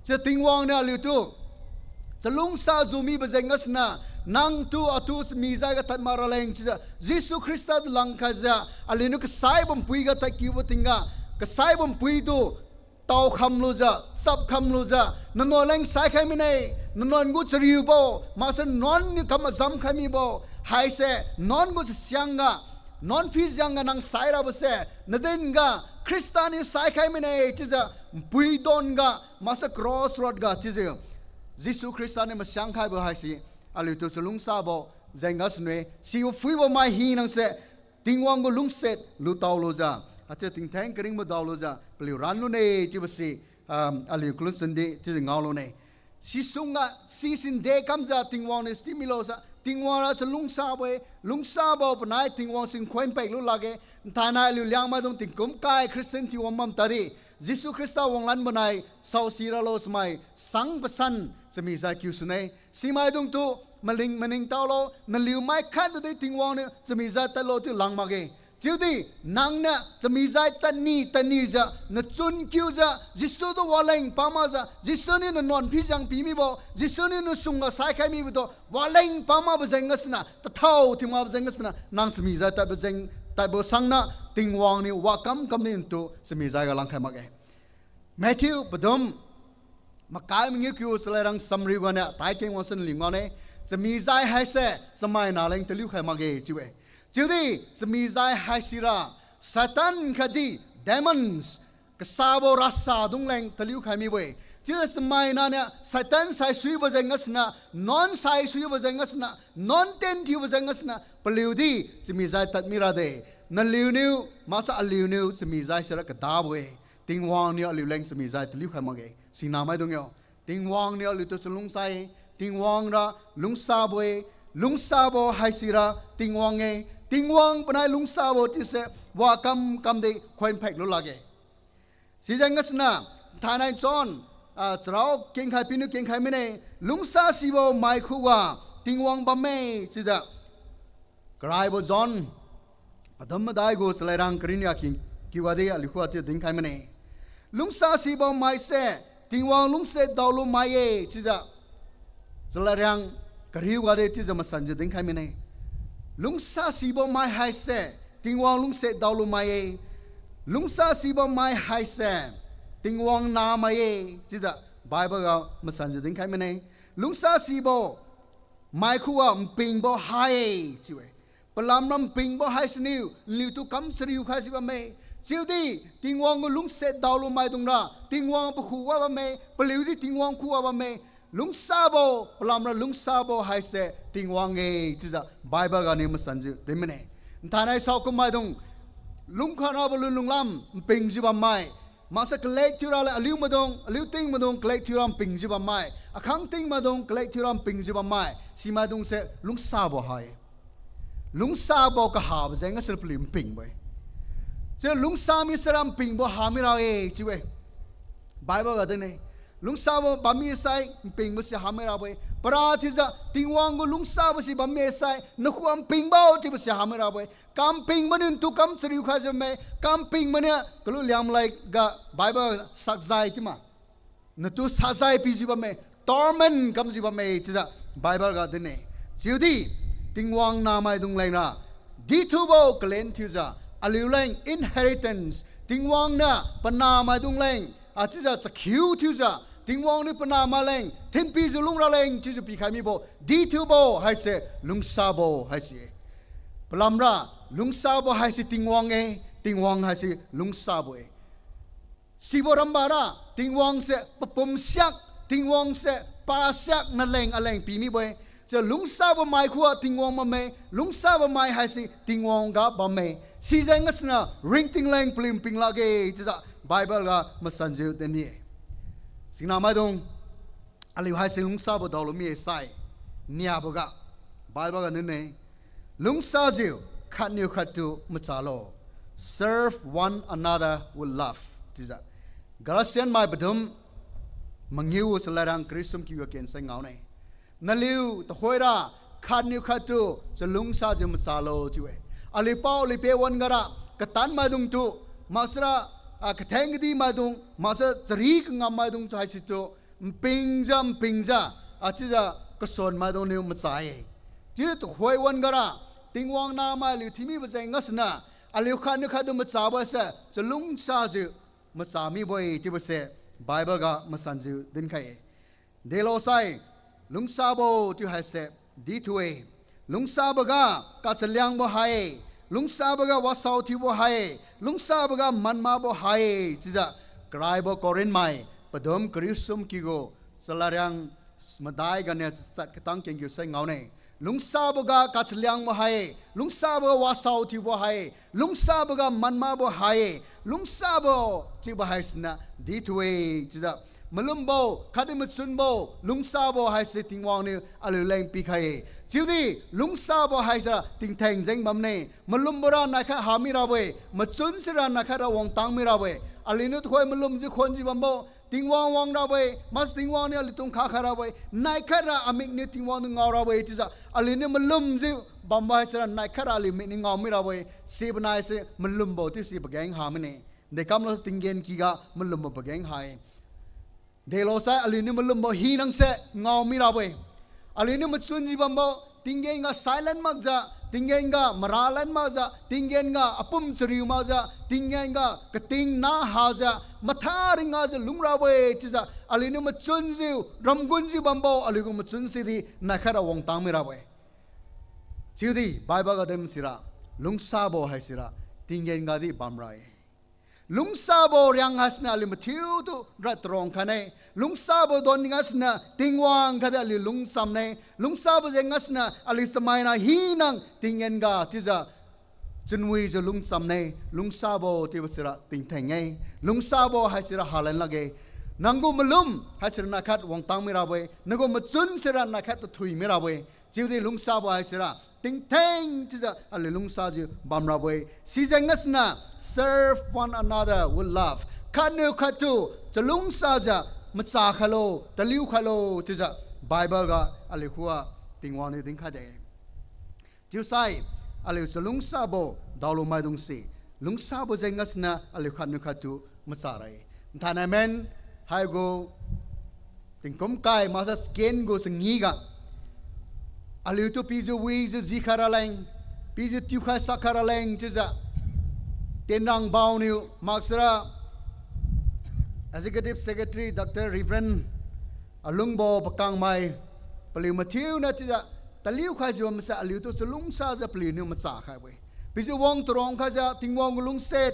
Chiu Tingwang niu aliutu chalungsa ju mibo jeng gasuniu, nangtu atu chamijai ga tad mak raleng chiujiu Jesu Khrista tu langkhaijiu, aliuniu kasaibo npui ga tadkiubo tingga, kasaibo npui tu taokham lujiu, chapkham lujiu, nanuan leng saikhai mine, nanuan gu chariubo, maksai nuan niu kam azam khai mibo haise, nuan gu chasiang ga, nuan phijiang ga nang sai rabose, nadin ga Khrista niu saikhai mine chiujiu, npui don ga maksai crossroad ga chiujiu Jesu Khrista niu masiang khaibo haise, aliutu chalungsabo jeng gasuniu-e, sibo phuibo mai hinase Tingwang gu lungsiat lutao lujiu, haichiu tingtheng karingbo dao lujiu paliu ranlune chiubo si, ah, aliu kalun sundi chiujiu ngaolune. Sisung ga sisin de kamjiu Tingwang niu stimilo sa, Tingwang ra chalungsabo-e, lungsabo panai Tingwang si nkhoi npek lu lakge. Nthainai aliu Liangmai dung tingkum kai Christian thiu wang bam tadi, Jesu Khrista wanglan bonai saosi ralo chamai sang pasan chamijai kiu sune. Simaidungtu maling maningtaolo, naliu mai khat tudi Tingwang niu chamijai tadlo chiu lang makge. Chiudi nangniu chamijai tadni tadnijiu, nachun kiujiu, Jesu tu waleng pamakjiu, Jesu niu nanuan phijiang pi mibo, Jesu niu nasung ga saikhai mibo tu waleng pamakbo jeng gasuniu, tathao thiu makbo jeng gasuniu, nang chamijai tadbo jeng, tadbo sangniu Tingwang niu wakam kamnitu chamijai ga langkhai makge. Matthew padum makai mangiu kiu chalairang samriu ganiu taikeng wangsan lingwane, chamijai haise chamaina leng taliu khai makge chiu-e. Chiudi chamijai haisira Satan khatdi demons, kasabo rasa dung leng taliu khai mibo-e. Chiujiu chamaina niu Satan saisuibo jeng gasuniu, nuan saisuibo jeng gasuniu, nuan tien thiubo jeng gasuniu paliudi chamijai tad mirade. Naliuniu maksai aliuniu chamijai sira kadabo-e. Tingwang niu aliu leng chamijai taliu khai makge. Sinamaidung yo, Tingwang niu aliutu chalungsa-e. Tingwang ra lungsabo-e. Lungsabo haisira Tingwang-e. Tingwang panai lungsabo chiuse wakam kamdi khoi nphek lu lakge. Sijeng gasuniu, thainai John, ah, charao kengkhai piniu kengkhai mine, lungsasibo mai khuga Tingwang bamme chiujiu. Karaibo John padum madai gu chalairang kariu nia king kiu gadi aliu khuga chiu dinkhai mine. Lungsasibo maise Tingwang lungsiat daolu mai-e chiujiu chalairang kariu gadi chiujiu masanjiu dinkhai mine. Lungsasibo mai haise Tingwang lungsiat daolu mai-e. Lungsasibo mai haise Tingwang namai-e chiujiu Bible ga masanjiu dinkhai mine. Lungsasibo mai khuga npingbo hai-e chiu-e. Palamra npingbo haisiniu naliutu kam chariu khaijiu bamme. Chiudi Tingwang gu lungsiat daolu maidungra Tingwang pakhuga bamme, paliudi Tingwang khuga bamme. Lungsabo, palamra lungsabo haise Tingwang-e chiujiu Bible ganiu masanjiu din mine. Nthainai saokum maidung lungkhanabo lunlunglam npingjiu bammai, maksai kalek thiura leng aliu maidung, aliu ting maidung kalek thiura npingjiu bammai, akhang ting maidung kalek thiura npingjiu bammai, simaidungse lungsabo hai-e. Lungsabo kahabo jeng gasuniu paliu npingbo-e. Chiu lungsa mi saira npingbo hami ra-e chiu-e. Bible ga din-e. Lungsabo bammi sai npingbo si hami rabo-e. Para thiujiu Tingwang gu lungsabo si bammi sai nakhuga npingbo chiubo si hami rabo-e. Kam ping maniu natu kam chariu khaijiu bamme, kam ping maniu kalu Liangmai ga Bible sakjai tima, natu sakjai pijiu bamme, torment kamjiu bamme chiujiu Bible ga din-e. Chiudi Tingwang namaidung lengra dithubo kalen thiujiu aliuleng inheritance, Tingwang niu panahmaidung leng, a chiujiu chakhiu thiujiu, Tingwang niu panahmai leng thinpijiu lungra leng chiujiu pikhai mibo, dithiubo haise lungsabo haise. Palamra, lungsabo haise Tingwang-e, Tingwang haise lungsabo-e. Sibo rambara, Tingwang se papum siak, Tingwang se pa siak naleng aleng pimibo-e. Chiu lungsabo mai khua Tingwang bamme, lungsabo mai haise Tingwang ga bamme. Sijeng gasiniu ringting leng paliu ping lakge, chiujiu Bible ga masanjiu dinmi-e. Singna maidung, aliu haise lungsabo daolu mi-e sai, niaboga, Bible ga ninne, lungsajiu khatniu khattu machalo. Serve one another with love. Chiujiu Galatian mai padum mangiu chalariang kariu sumkiu ga kensai ngaone. Naliu tuhoira khatniu khattu chalungsajiu machalo chiu-e. Aliu pao aliu pe wan-ga ra, katanmaidungtu, maksara, ah, katheng kadimaidung, maksara chari kangammaidungtu haisitu, npingjiu npingjiu, achiujiu kason maidungniu macha-e. Chiujiu tuhoi wan-ga ra, Tingwang nahmai aliu thiumibo jeng gasiniu, aliu khatniu khattu machabo se chalungsajiu macha mibo-e chiubo se Bible ga masanjiu dinkhai-e. Delo sai, lungsabo chiu haise dithu-e. Lungsaboga kachaliangbo hai, lungsaboga wasao thiubo hai, lungsaboga manmabo hai, chiujiu karaibo Corinth mai padum kariu sumkiu gu chalariang madai ganiu chat katang kengkiu sai ngaone. Lungsaboga kachaliangbo hai, lungsaboga wasao thiubo hai, lungsaboga manmabo hai, lungsabo chiubo haisiniu dithu-e, chiujiu malumbo khatdi machunbo lungsabo haise Tingwang niu aliu leng pikhai-e. Chiudi lungsabo haisira tingtheng jeng bamne. Malumbora naikhat ha mirabo-e, machun sira naikhat ra wangtang mirabo-e. Aliuniu tuhoi malumjiu khonjiu bambo Tingwang wangrabo-e, mas Tingwang niu aliutu nkha khairabo-e, naikhat ra amikniu Tingwang tu ngaorabo-e chiujiu aliuniu malumjiu bambo haisira naikhat ra aliu mikniu ngao mirabo-e. Sibo naise malumbo chiu si pageng ha mine. Dekamlo tinggen kyga malumbo pageng ha-e. Delo sai aliuniu malumbo hinase ngao mirabo-e. Aliuniu machunjiu bambo tinggen ga silent makjiu, tinggen ga maralan makjiu, tinggen ga apum chariu makjiu, tinggen ga kating na hajiu, matha ringajiu lungrabo-e chiujiu aliuniu machunjiu ramgunjiu bambo aliugu machun sidi naikhat ra wangtang mirabo-e. Chiudi Bible ga din sira, lungsabo haisira tinggen ga di bamra-e. Lungsabo riang haisiniu aliu mathiutu ra tarong khaine. Lungsabo don gasiniu Tingwang khatdi aliu lungchamne. Lungsabo jeng gasiniu aliu chamaina hinang tinggen ga chiujiu chunwijiu lungchamne. Lungsabo chiubo sira tingtheng-e. Lungsabo haisira halan lakge. Nanggu malum haisira naikhat wangtang mirabo-e. Nanggu machun sira naikhat tathui mirabo-e. Chiudi lungsabo haisira tingtheng chiujiu aliu lungsajiu bamrabo-e. Sijeng gasiniu serve one another with love. Khatniu khattu chalungsajiu macha khailo, taliu khailo chiujiu Bible ga aliu khuga Tingwang niu dinkhai de. Chiusai, aliu chalungsabo daolumaidungse, lungsabo jeng gasiniu aliu khatniu khattu macha ra-e. Nthainai men, haigu tingkum kai makjiu second gu changi ga aliutu pijiu wijiu jikhai raleng, pijiu tiukhai sakhai raleng chiujiu Tenrang baoniu maksara Executive Secretary Doctor Reverend Alungbo Pakangmai, paliu mathiuniu chiujiu taliu khaijiu bamse aliutu chalungsajiu paliuniu macha khaibo-e. Pijiu wang tarong khaijiu Tingwang gu lungsiat,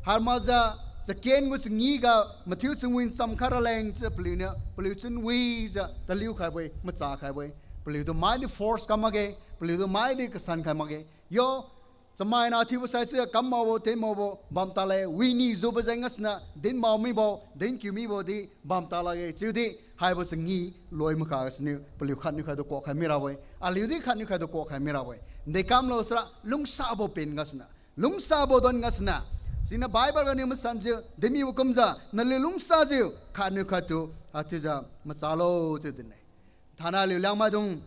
harmajiu second gu changi ga mathiu chunwi ncham khai raleng chiujiu paliuniu paliu chunwijiu taliu khaibo-e, macha khaibo-e. Paliutu maidi force kam makge, paliutu maidi kasan khai makge. Yo, chamaina thiubo saise kam makbo, ten makbo bamtale, wini jubo jeng gasiniu din mak mibo, din kiu mibo di bamta lakge chiudi, haibo changi loi makha gasiniu paliu khatniu khattu kuak khai mirabo-e, aliudi khatniu khattu kuak khai mirabo-e. Dekamlo sira lungsabo pen gasiniu, lungsabo don gasiniu, siniu Bible ganiu masanjiu dinmibo kumjiu naliu lungsajiu khatniu khattu, a, chiujiu machalo chiu dinne. Thainai aliu Liangmaidung,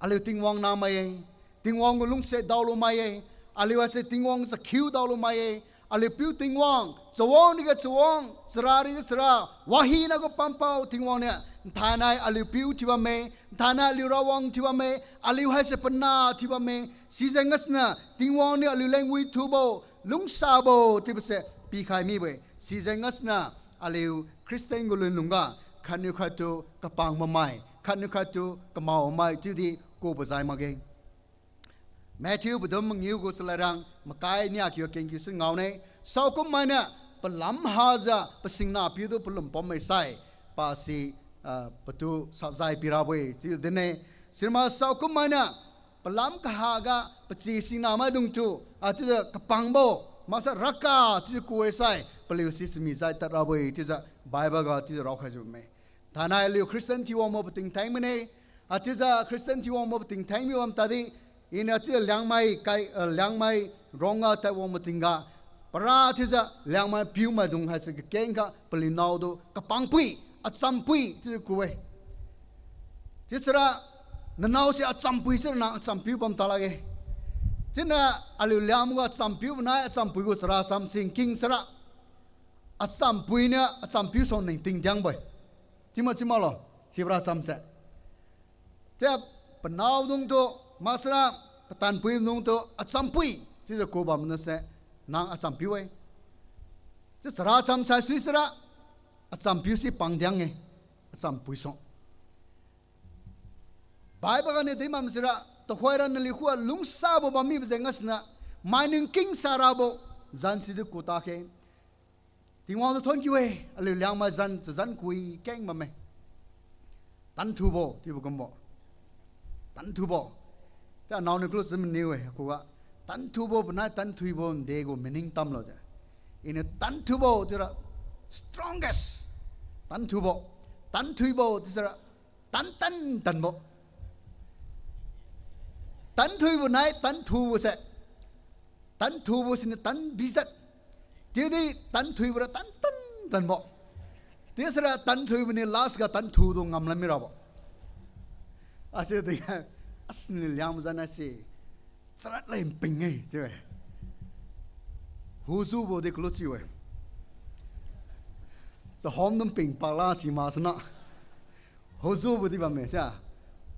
aliu Tingwang nahmai-e, Tingwang gu lungsiat daolumai-e, aliu haise Tingwang chakhiu daolumai-e, aliu piu Tingwang, chawang riga chawang, chara riga chara, wahina gu pampao Tingwang niu Nthainai aliu piu thiubamme, nthainai aliu Rawang thiubamme, aliu haise pana thiubamme, sijeng gasiniu Tingwang niu aliuleng withubo, lungsabo chiubose pikhai mibo-e. Sijeng gasiniu aliu Christian gu lunlungga khatniu khattu kapang bammai, khatniu khattu kamao bammai chiudi kubo jai makge. Matthew padum mangiu gu chaladrang makai nia kiu kengkiu si ngaone. Saokum mainiu palam hajiu pasingna piutu palum pomme sai, pasi, ah, patu sajai pirabo-e chiu dinne. Sirama saokum mainiu palam kahaga pachi singna maidungtu, ah, chiujiu kapangbo, maksai raka chiujiu ku-e sai, paliu si chami jai tadrabo-e chiujiu Bible ga chiujiu raokhaijiu bamme. Thainai aliu Christian thiuwangbo pating theng mine. Haichiujiu Christian thiuwangbo pating theng mi bam tadi, iniu chiujiu Liangmai kai, eh, Liangmai rongga tadwangbo tingga, para chiujiu Liangmai piumaidung haise kakengkha paliu naotu kapangpui, achampui chiujiu ku-e. Chiusira, nanao se achampui sira nang achampiu bam talakge. Chiuniu aliu Liangmai gu achampiu nai, achampui gu chara cham singking sira, achampui niu achampiu suang ningting diangbo-e. Chiuma chiumaklo, sibra chamse. Chiu panaodungtu, maksara patanpuidungtu achampui chiujiu kubam nuse, nang achampiu-e. Chiu chara cham saisui sira, achampiu si pangdiang-e, achampui suang. Bible ganiu dinbam sira, tuhoira naliu khuga lungsabo bammibo jeng gasiniu, mai ningking sarabo zan situ ku takhe. Tingwang tu thonkiu-e, aliu Liangmai zan, chazan kui keng bamme. Tanthubo chiubo kumbo. Tanthubo. Chiu anaoniu kalu chiu maniu-e khuga. Tanthubo panai tanthuibo nde gu meaning tamlo chiu. Iniu tanthubo chiura strongest. Tanthubo. Tanthuibo chiusira tantan tanbo. Tanthuibo nai tanthubo se. Tanthubo siniu tan bijat. Chiudi tanthuibo ra tantan tanbo. Chiusira tanthuibo niu last ga tanthutu ngamlan mirabo. Achiudi, as naliu Liangmai zan haise charat lai nping-e chiu-e. Huzubo di kalu chiu-e. Chahomdung ping pakla simak suna. Huzubo di bamme sia.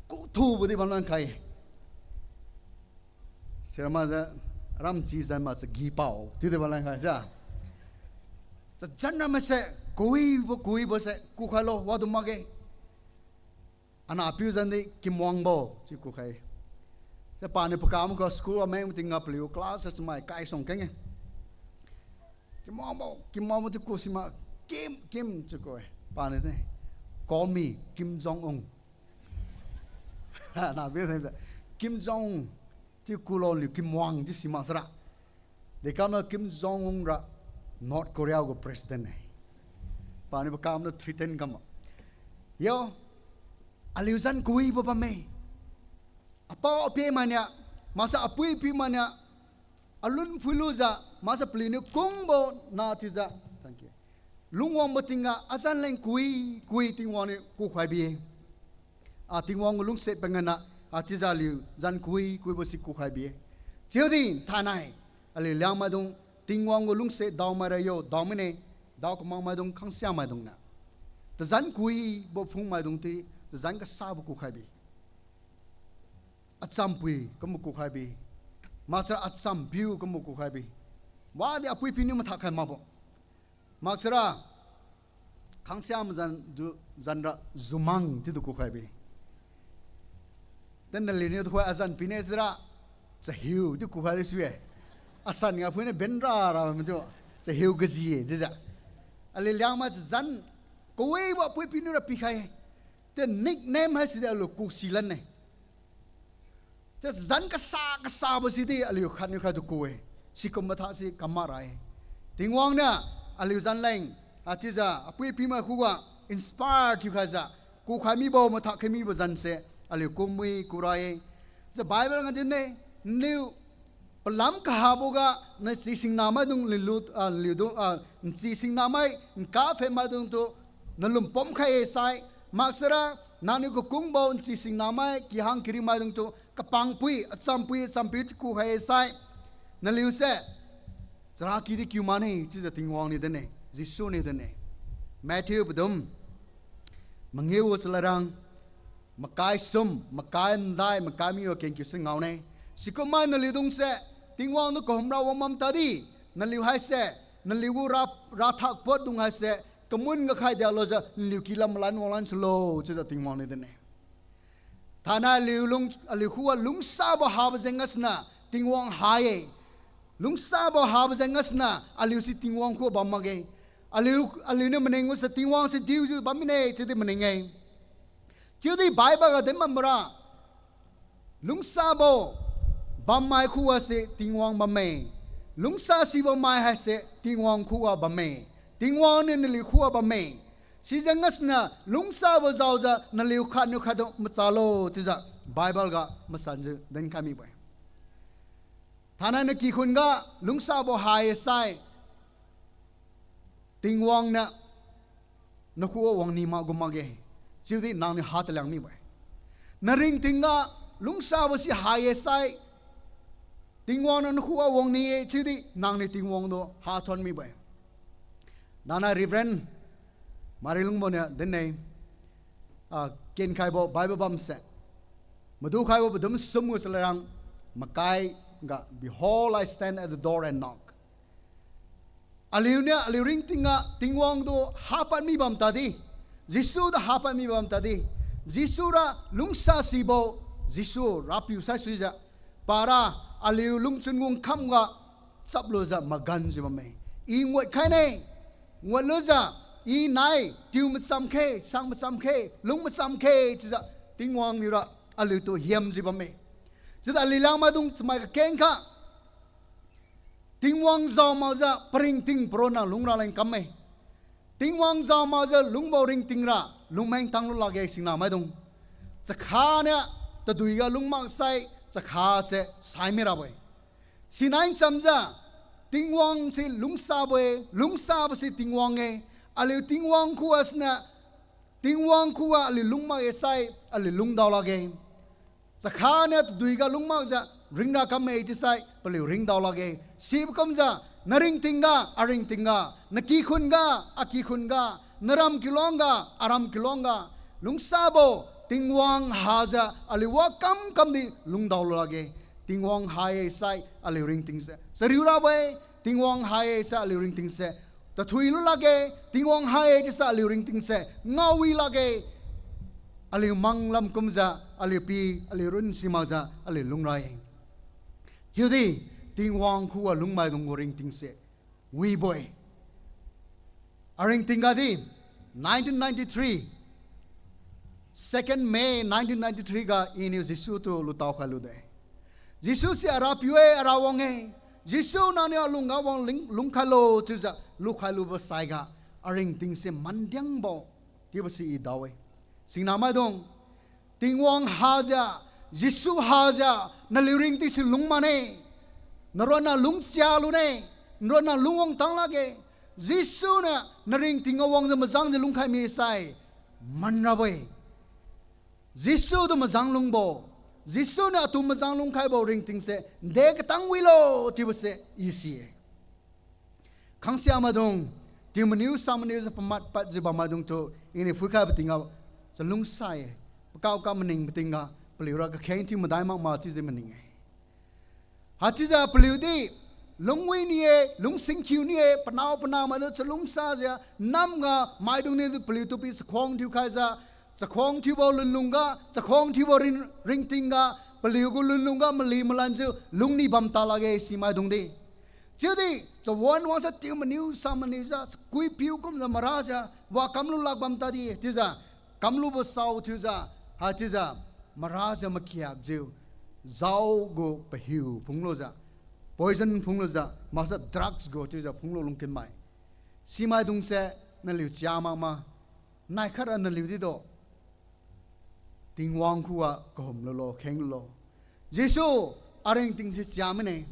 Kuthubo di bamlan khai. Sirama jiu, aram chi zan ma chagi pao chiudi bamlan khai sia. Chazan ra maise, kuibo kuibo se kukhailo wadu makge. Anahpiu zandi Kimwangbo chiu kukhai. Chiu paniu pakam kha school ameng matingga paliu class chamai kai suang keng-e. Kimwangbo, Kimwangbo chiu ku sima, Kim, Kim chiu ku-e. Paniu de, call me Kim Jong Un. Anahpiu de, Kim Jong Un chiu kulo liu Kimwang chiu simak sara. Dekamniu Kim Jong Un ra North Korea gu president-e. Paniu pakamniu threaten kambo. Yo, aliu zan kuibo bamme. Apao-api mainiu, maksai apui-apiu mainiu, alun phuilujiu, maksai paliuniu kungbo na thiujiu, thank you, lungwangbo tingga azan leng kui, kui Tingwang niu kukhai bi-e. Ah, Tingwang gu lungsiat pangana, ah, chiujiu aliu zan kui, kuibo si kukhai bi-e. Chiudi thainai, aliu Liangmaidung, Tingwang gu lungsiat daomai ra yo, daomine, dao kamakmaidung, khangsiamaidung niu. Tazan kuibo phungmaidung ti, tazan kasabo kukhai bi. Achampui kumbo kukhai bi. Maksara achampiu kumbo kukhai bi. Wadi apui-apiu niu mathak khai makbo. Maksara khangsia mazan du, zan ra zumang chiutu kukhai bi. Ten naliuniu tuhoi azan pine sira, chahiu chiu kukhai le sui-e. Asan ga phuiniu benra ra matu, chahiu kaji-e chiujiu. Aliu Liangmai chazan kawibo apui-apiu niu ra pikhai. Te nickname haisidi aliu ku silan-e. Chiu zan kasa kasabo sidi aliu khatniu khattu ku-e. Sikum mathasi kam makra-e. Tingwang niu aliu zan leng, ah, chiujiu apui-apiu mai khuga inspire thiukhaijiu, kukhai mibo mathak khai mibo zan se aliu kumwi kura-e. Chiu Bible ga dinne, naliu palam kahaboga nachi singna maidung lilu, ah, liudung, ah, nchi singna mai, nkaphen maidungtu nalung pomkhai-e sai, maksara nangniu kakungbo nchi singna mai, kihang kariu maidungtu kapangpui, achampui, achampiu chiu kukhai-e sai, naliu se charaky di kiu mane chiujiu Tingwang niu dinne, Jesu niu dinne. Matthew padum Mangiu Salarang, makai sum, makai ndai, makai mibo kengkiu si ngaone. Sikum mai naliudungse, Tingwang tu kahumra wang bam tadi, naliu haise, naliu gu ra, rathak puatdung haise, kamun ga khai dialujiu, naliu kilam malan wanglan sulo, chiujiu Tingwang niu dinne. Thainai aliu lung, aliu khuga lungsabo habo jeng gasuniu, Tingwang ha-e. Lungsabo habo jeng gasuniu, aliu si Tingwang khuga bam makge. Aliu, aliuniu maningbose Tingwang se diujiu bam mine, chiudi maning-e. Chiudi Bible ga din bamra, lungsabo bammai khuga se Tingwang bamme. Lungsa sibo mai haise Tingwang khuga bamme. Tingwang niu naliu khuga bamme. Sijeng gasuniu lungsabo jaojiu naliu khatniu khattu machalo chiujiu Bible ga masanjiu dinkhai mibo-e. Thainai nakikhun ga lungsabo ha-e sai, Tingwang niu nakhuga wangni mak gu makge, chiudi nangniu ha taliang mibo-e. Naringting ga lungsabo si ha-e sai, Tingwang niu nakhuga wangni-e, chiudi nangniu Tingwang tu ha thon mibo-e. Dana Reverend Marilungbo niu dinne, ah, kenkhaibo Bible bamse, madukhaibo padum sum gu Salarang makai ga, Behold, I stand at the door and knock. Aliuniu aliu ringting ga Tingwang tu hapad mi bam tadi, Jesu tu hapad mi bam tadi, Jesu ra lungsa sibo, Jesu Rapiu saisuijiu, para aliu lungchun gu nkam ga chaplujiu maganjiu bamme. I nguat khaine, nguatlujiu, i nai tiu macham khe, sang macham khe, lung macham khe chiujiu Tingwang niura aliutu hiamjiu bamme. Chiudi aliu langmaidung chamai kakengkha, Tingwang jao makjiu paringting paronna lungra leng kamme. Tingwang jao makjiu lungbo ringting ra lungmeng tanglu lakge singnamaidung. Chakha niu tadui ga lung maksai chakha se sai mirabo-e. Sinai chamjiu Tingwang se lungsabo-e, lungsabo se Tingwang-e, aliu Tingwang khuga siniu, Tingwang khuga aliu lung mak-e sai, aliu lungdao lakge. Chakha niu tadui ga lung makjiu ringra kamme chiusai paliu ringdao lakge. Sibo kumjiu, naringting ga, aringting ga, nakikhun ga, akikhun ga, naram kiluang ga, aram kiluang ga, lungsabo Tingwang hajiu aliu wa kamkamdi lungdaolu lakge. Tingwang ha-e sai aliu ringtingse chariu rabo-e, Tingwang ha-e sai aliu ringtingse tathui lu lakge, Tingwang ha-e chiusai aliu ringtingse ngaowi lakge. Aliu manglam kumjiu, aliu pi, aliu run simakjiu aliu lungrai. Chiudi Tingwang khuga lungmaidung gu ringtingse wibo-e. Aringting ga di, nineteen ninety-three, second May nineteen ninety-three ga iniu Jesu tu lutao khailude. Jesu si Arapiu-e, Arawang-e. Jesu nangniu alungga wang ling, lungkhailo chiujiu lukhailubo saiga, aringtingse mandiangbo chiubo si i dao-e. Singnamaidung, Tingwang hajiu, Jesu hajiu naliu ringtingse lung mane. Naronna lungchia lune, naronna lungwang tang lakge. Jesu niu naringting ga wangjiu majangjiu lungkhai misai manrabo-e. Jesu tu majang lungbo, Jesu niu atu majang lungkhaibo ringtingse de katang wilo chiubose i si-e. Khangsia maidung, tiu maniu sa maniujiu pamat padjiu bam maidungtu, iniu phuikhaibo tingga chalungsa-e, pakao ka maning patingga, paliura kakheng thiu madai makma chiudi maning-e. Haichiujiu paliudi lungwi ni-e, lungsingkhiu ni-e, panao panao maidung chalungsajiu, namga maidungniu paliutu pi chakhuang thiukhaijiu, chakhuang thiubo lunlungga, chakhuang thiubo ring, ringtingga, paliugu lunlungga mali malanjiu lungni bam ta lakge simaidungdi. Chiudi chawan wangsa tiu maniu sa maniujiu, chakui piu kumjiu marajiu wa kamlu lak bam tadi chiujiu, kamlubo sao thiujiu, haichiujiu marajiu makhiakjiu, jao gu pahiu phunglujiu, poison phunglujiu, maksa drugs gu chiujiu phunglu lungkinmai. Simaidungse naliu chia makma, naikhat ra naliudi do Tingwang khuga kahum lulo, kheng lulo. Jesu, aringtingse chia mine.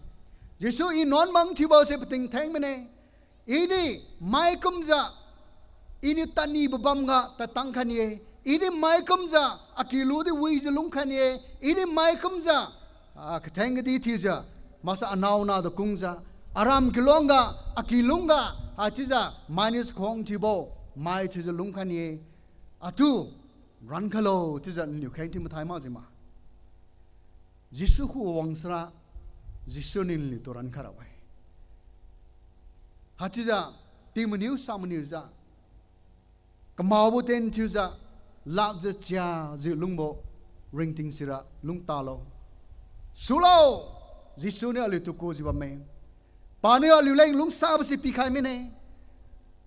Jesu, I nuan mang thiubose pating theng mine. Idi maikumjiu, Iniu tadnibo bamga tadtang khai ni-e. Idi maikumjiu, akiludi wijiu lung khai ni-e. Idi maikumjiu, ah, katheng kadi thiujiu, maksa anao natu kungjiu, aram kiluangga, akilungga, haichiujiu mainiu chakhuang thiubo, mai thiujiu lung khai ni-e. Atu rankhailo chiujiu naliu kheng thiu mathai makjiu ma. Jesu khuga wang sara, Jesu niu naliutu rankhai rabo-e. Haichiujiu, tingmaniu samaniujiu, kamaobo tien thiujiu, lakjiu chiajiu lungbo ringting sira lung talo. Sulo, Jesu niu aliutu kujiu bamme. Paniu aliuleng lungsabo si pikhai mine.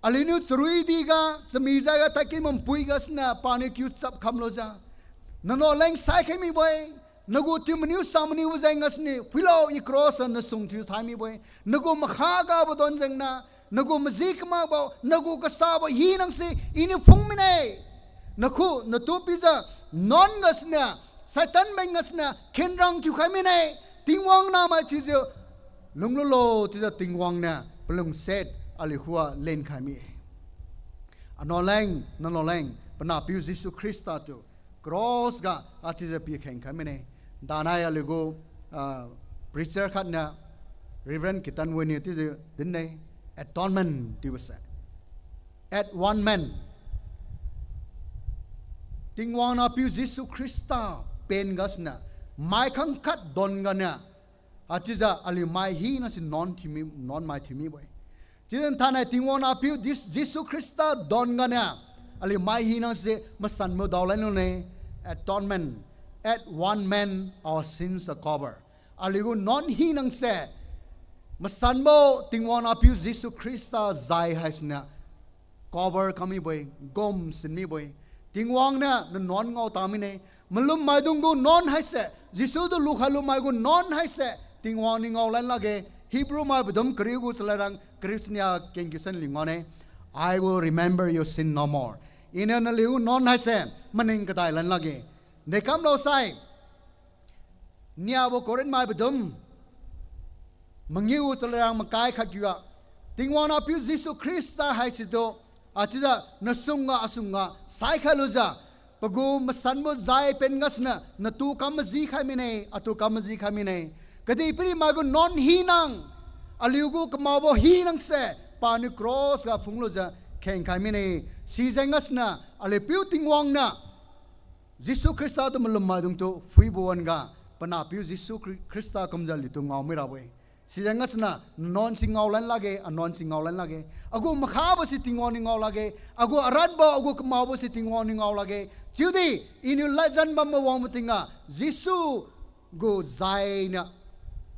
Aliuniu charui diga, chami jaiga, tadkin mampui gasuniu, paniu kiu chap khamlujiu, nanao leng saikhai mibo-e, nagu tingmaniu samaniubo jeng gasuniu phuilo, i cross a nasung thiu sai mibo-e, nagu makha gabo don jengniu, nagu maji kamakbo, nagu kasabo hinase iniu phung mine. Nakhu natu pijiu nuan gasuniu, Satan ben gasuniu khenrang thiukhai mine. Tingwang nahmai thiujiu lunglulo chiujiu Tingwang niu palungsiat aliu khuga lenkhai mi-e. Anao leng, nanao leng, panahpiu Jesu Khrista tu cross ga haichiujiu pikheng khai mine. Danai aliugu, ah, preacher khatniu, Reverend Kitan Winiu chiujiu dinne, atonement chiubose, at one man. Tingwang nahpiu Jesu Khrista pen gasuniu, mai khangkhat don ganiu, haichiujiu aliu mai hinase nuan thiumi, nuan mai thiu mibo-e. Chiujiu thainai Tingwang nahpiu Dis-, Jesu Khrista don ganiu, aliu mai hinase masanbo daolan lune, atonement, at one man our sins are covered. Aliugu nuan hinase, masanbo Tingwang nahpiu Jesu Khrista zai haisiniu cover kam mibo-e, gom sin mibo-e. Tingwang niu nanuan ngao ta mine. Malum maidung gu nuan haise, Jesu tu lukhai lumai gu nuan haise, Tingwang niu ngaolan lakge. Hebrew mai padum kariu gu chaladrang kariu chania kengkiu san li ngao ne. I will remember your sin no more. Iniu naliu nuan haise maning kadai lan lakge. Dekamlo sai, niabo Corinth mai padum mangiu gu chaladrang makai khat kiu ga, Tingwang nahpiu Jesu Khrista haisitu, haichiujiu nasungga asungga saikhai lujiu, pagu masanbo zai pen gasuniu natu kam maji khai mine, atu kam maji khai mine. Kadihpiri mai gu nuan hinang, aliugu kamaobo hinangse, paniu cross ga phunglujiu khengkhai mine. Sijeng gasuniu aliu piu Tingwang niu Jesu Khrista tu malum maidungtu phuibo wan-ga, panahpiu Jesu Khri-, Khrista kumjiu aliutu ngao mirabo-e. Sijeng gasuniu, nanuan si ngaolan lakge, anuan si ngaolan lakge. Agu makhabo si Tingwang niu ngao lakge. Agu aratbo, agu kamaobo si Tingwang niu ngao lakge. Chiudi, iniu ladjan bam mawang matingga, Jesu gu zainiu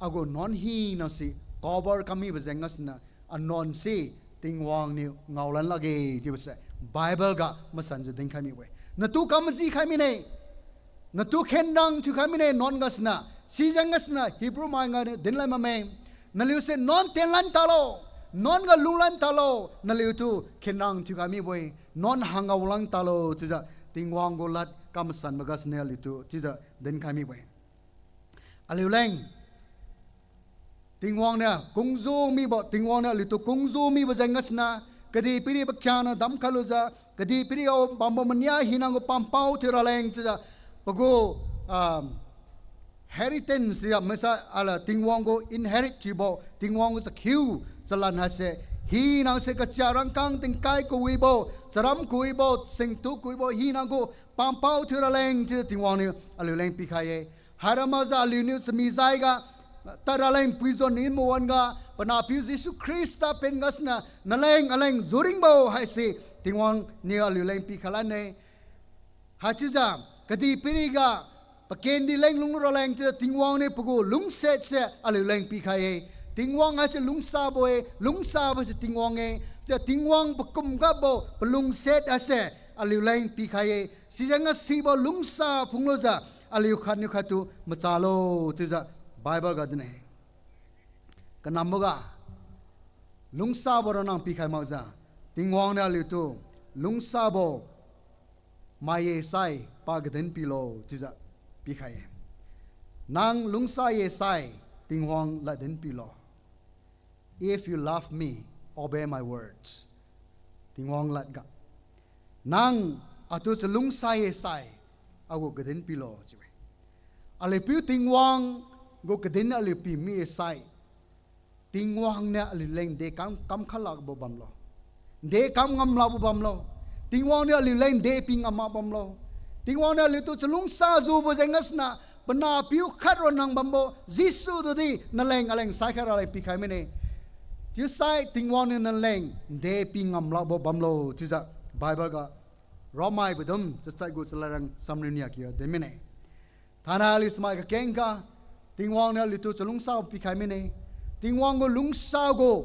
agu nuan hinase cover kam mibo jeng gasuniu, anuan se Tingwang niu ngaolan lakge chiubose Bible ga masanjiu dinkhai mibo-e. Natu kam maji khai mine, natu khenrang thiukhai mine nuan gasuniu, sijeng gasuniu Hebrew mai ganiu dinlan bamme. Naliuse nuan tienlan talo, nuan ga lunglan talo, naliutu khenrang thiukhai mibo-e, nuan hangga wanglan talo chiujiu Tingwang gu lad kamasanbo gasuniu aliutu chiujiu dinkhai mibo-e. Aliuleng Tingwang niu kungjiu mibo, Tingwang niu aliutu kungjiu mibo jeng gasuniu, kadihpiri pakhiangna damkhai lujiu, kadihpiri ao bambo mania hinang gu pampao thiu raleng chiujiu, pagu, ah, inheritance ya maisa ala Tingwang gu inherit thiubo, Tingwang gu chakhiu chalan haise, hinase kachia rangkang tingkai kawibo, charam kawibo, singtu kawibo, hinang gu pampao thiu raleng chiujiu Tingwang niu aliuleng pikhai-e. Haira makjiu aliuniu chami jaiga tad raleng puijuan ni mawan-ga, panahpiu Jesu Khrista pen gasuniu naleng aleng juringbo haise Tingwang niu aliuleng pikhai lanne. Haichiujiu kadihpiri ga pakendi leng lunglu raleng chiujiu Tingwang niu pagu lungsiat se aliuleng pikhai-e. Tingwang haise lungsabo-e, lungsabo se Tingwang-e. Chiujiu Tingwang pakum gapbo palungsiat haise aliuleng pikhai-e. Sijeng gasibo lungsa phunglujiu aliu khatniu khattu machalo chiujiu Bible ga din-e. Kanamboga, lungsabo ranang pikhai makjiu, Tingwang niu aliutu lungsabo mai-e sai pa kadin pilo chiujiu pikhai-e. Nang lungsa-e sai Tingwang lad din pilo. If you love me, obey my words. Tingwang ladga, nang atu chalungsa-e sai agu kadin pilo chiu-e. Aliu piu Tingwang gu kadin aliu pi mi-e sai, Tingwang niu aliuleng dekam, kam khat lakbo bamlo, dekam ngam lakbo bamlo. Tingwang niu aliuleng depi ngam mak bamlo. Tingwang niu aliutu chalungsa jubo jeng gasuniu, panahpiu khat ronna bambo Jesu tudi naleng aleng saikhai raleng pikhai mine. Chiusai Tingwang niu naleng depi ngam lakbo bamlo chiujiu Bible ga Romai padum chachat gu chalad rang samriu nia kiga din mine. Thainai aliu chamai kakeng kha, Tingwang niu aliutu chalungsa pikhai mine. Tingwang gu lungsa gu,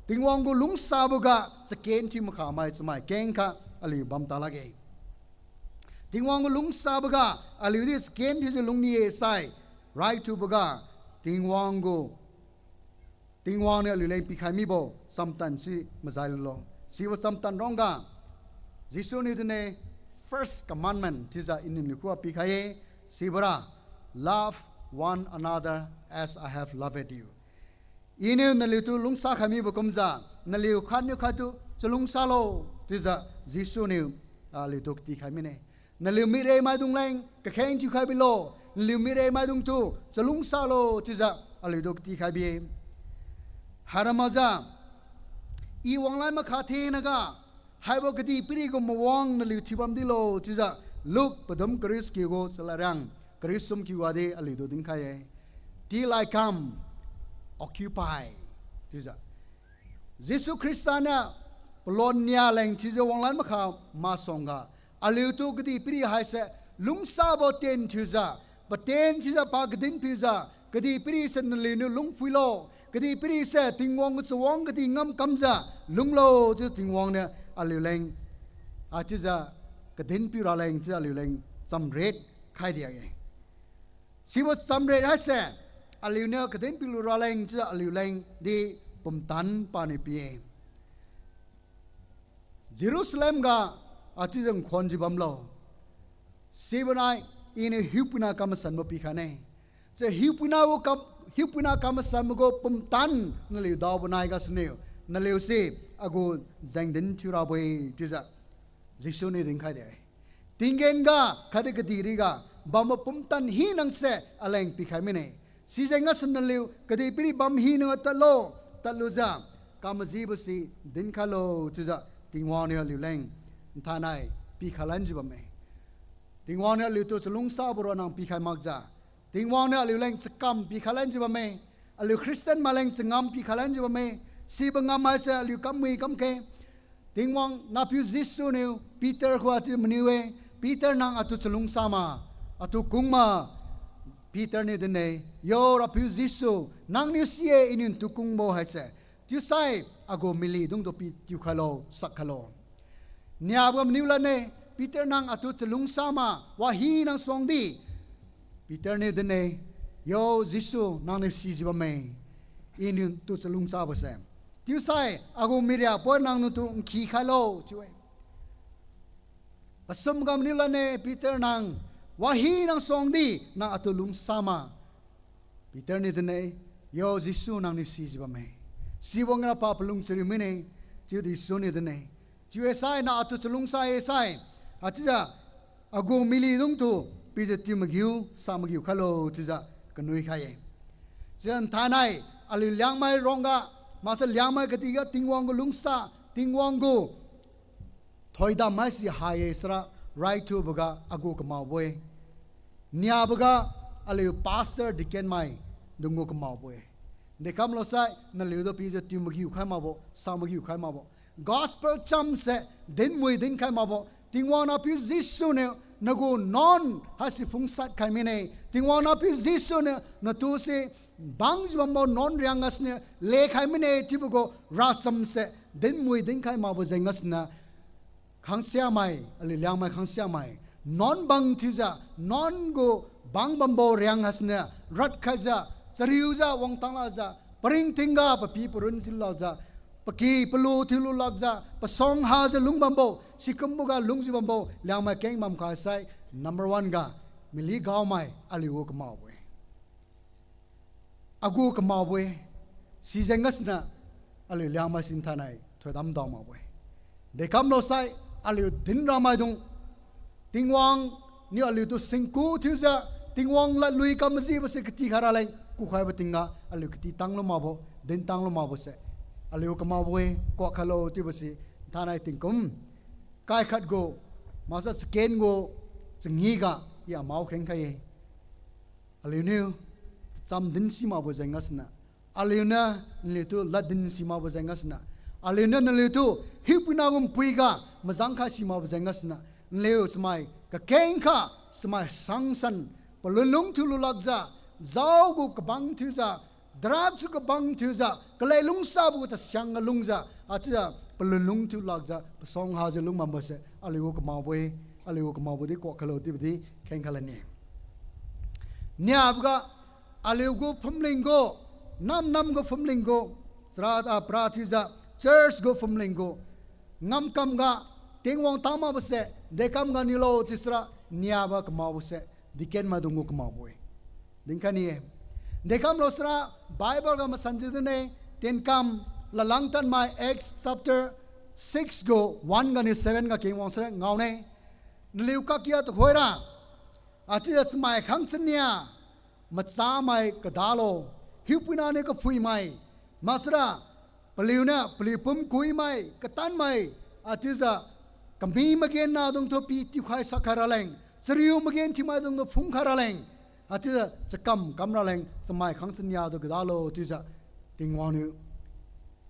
Tingwang gu lungsaboga chaken thiu makhamai chamai keng kha aliu bam ta lakge. Tingwang gu lungsaboga aliudi chaken thiujiu lungni-e sai, raithuboga Tingwang gu Tingwang niu aliuleng pikhai mibo chamtan si majai lulo. Sibo chamtan rongga, Jesu niu dinne, first commandment chiujiu iniu naliu khuga pikhai-e, sibora, love one another as I have loved you. Iniu naliutu lungsa khai mibo kumjiu, naliu khatniu khattu chalungsalo, chiujiu Jesu niu aliutu katikhai mine. Naliu miremaidung leng kakheng thiukhai bilo, naliu miremaidungtu chalungsalo, chiujiu aliutu katikhai bi-e. Hairam makjiu, I wanglan makha thenaga, haibo kadihpiri gu mawang naliu thiubam dilo, chiujiu Luke padum kariu chakiu gu chalad rang kariu sum kiu gadi aliutu dinkhai-e. Till I come, occupy, chiujiu Jesu Khrista niu palon nia leng thiujiu wanglan makha masuangga, aliutu kadihpiri haise lungsabo tien thiujiu, patien thiujiu pa kadin piujiu, kadihpiri se naliuniu lungphuilo, kadihpiri se Tingwang gu chawang kadih ngamkamjiu lunglo, chiujiu Tingwang niu aliuleng, a chiujiu kadin piu raleng chiujiu aliuleng chamriat khai di-e. Sibo chamriat haise aliuniu kadin piulu raleng chiujiu aliuleng di pumtan paniu pi-e. Jerusalem ga achiujiu nkhuanjiu bamlo. Sibonai Iniu hiupuina kamasanbo pikhaine. Chi hiupuina gu kam, hiupuina kamasanbo gu pumtan naliu daobo nai gasuniu, naliu si agu jengdin thiurabo-e chiujiu Jesu niu dinkhai de. Tinggen ga khatdi kadihpiriga bambo pumtan hinase aleng pikhai mine. Sijeng gasu naliu kadihpiri bam hinaga tadlo, tadlujiu kamajibo si dinkhailo chiujiu Tingwang niu aliuleng nthainai pikhai lanjiu bamme. Tingwang niu aliutu chalungsabo ronna pikhai makjiu, Tingwang niu aliuleng chakam pikhai lanjiu bamme. Aliu Christian maileng changam pikhai lanjiu bamme. Sibo ngam haise aliu kammui kamkhe. Tingwang Nahpiu Jesu niu Peter khuga atu maniu-e, Peter nang atu chalungsa ma, atu kung ma? Peter niu din-e, Yo Rapiu Jesu, nangniu si-e iniu natu kungbo haise. Chiusai agu milydungtu pi tiukhailo, sakkhailo. Niabo ga maniu lad-e, Peter nang atu chalungsa ma, wahina suangdi? Peter niu din-e, Yo Jesu, nangniu sijiu bamme, iniu natu chalungsabose. Chiusai agu miria poi nang natu nkhikhailo chiu-e. Pasum ga maniu lad-e, Peter nang, wahina suangdi nang atu lungsa ma? Peter niu din-e, Yo Jesu, nangniu sijiu bamme. Siwang ra pa palung chariu mine, chiudi Jesu niu din-e, Chiu-e sai nang atu chalungsa-e sai, haichiujiu agu milydungtu pijiu tiu magiu sa magiu khailo chiujiu kanui khai-e. Chiujiu nthainai aliu Liangmai rongga, maksai Liangmai kadihga Tingwang gu lungsa, Tingwang gu thoidam haise hai-e sara, raithuboga agu kamaobo-e. Niaboga aliu pastor deacon maidung gu kamaobo-e. Dekamlo sai naliutu pijiu tiu magiu khai makbo, sa magiu khai makbo, gospel chamse dinmui dinkhai makbo, Tingwang Nahpiu Jesu niu nagu nuan haise phungsat khai mine. Tingwang Nahpiu Jesu niu natu si bangjiu bambo nuan riang gasuniu lekhai mine chiubo gu rachamse dinmui dinkhai makbo jeng gasuniu khangsiamai, aliu Liangmai khangsiamai, nuan bang thiujiu, nuan gu bang bambo riang gasuniu radkhaijiu, chariujiu wangtang lakjiu, paringtingga papi parun jiu lakjiu, paky palu thiulu lakjiu, pasuang hajiu lungbambo, sikumboga lungjiu bambo Liangmai keng bam khai sai, number one ga, mily gaomai aliu gu kamaobo-e. Agu kamaobo-e. Sijeng gasuniu aliu Liangmai si nthainai thoidam dao makbo-e. Dekamlo sai aliu dinra maidung, Tingwang niu aliutu singku thiujiu, Tingwang ladlui kamajibo se katikhai raleng kukhaibo tingga aliu kati tanglu makbo, din tanglu makbose, aliu kamaobo-e, kuak khailo chiubo si nthainai tingkum kaikhat gu, maksai chaken gu, changi ga, i amao khengkhai-e. Aliuniu, cham din simakbo jeng gasiniu. Aliuniu, naliutu lad din simakbo jeng gasiniu. Aliuniu naliutu, hiupuina gu npuiga, majang khai simakbo jeng gasiniu. Naliu chamai, kakengkha, chamai sangsan, palunlung thiulu lakjiu, jao gu kabang thiujiu, drat su kabang thiujiu, kalek lungsabo gu tasiang ga lungjiu, achiujiu palunlung thiu lakjiu, pasuang hajiu lung bambose, aliu gu kamaobo-e, aliu gu kamaobo di kuak khailo chiubo di khengkha lane. Niaboga, aliu gu phumling gu, nam nam gu phumling gu, chara, ah, para thiujiu, church gu phumling gu, ngamkam ga, Tingwang tang makbose, dekam ga niulo chiusira, niaboga kamaobose, deacon maidung gu kamaobo-e. Dinkhai ni-e. Dekamlo sira, Bible ga masanjiu dinne, Tenkam, Lalangtanmai, Acts chapter six gu, one ganiu seven ga kengwang sira ngaone. Naliu kakia tuhoira, achiujiu chamai khang chania, machamai kadalo, hiupuina niu kaphuimai, maksira, paliuniu, paliu pum kuimai, katanmai, achiujiu, kami magennadungtu pi tiukhai sakkhai raleng, chariu magenthiumaidungtu phungkhai raleng, achiujiu chakam kam raleng, chamai khang chaniatu kadalo chiujiu, Tingwang niu,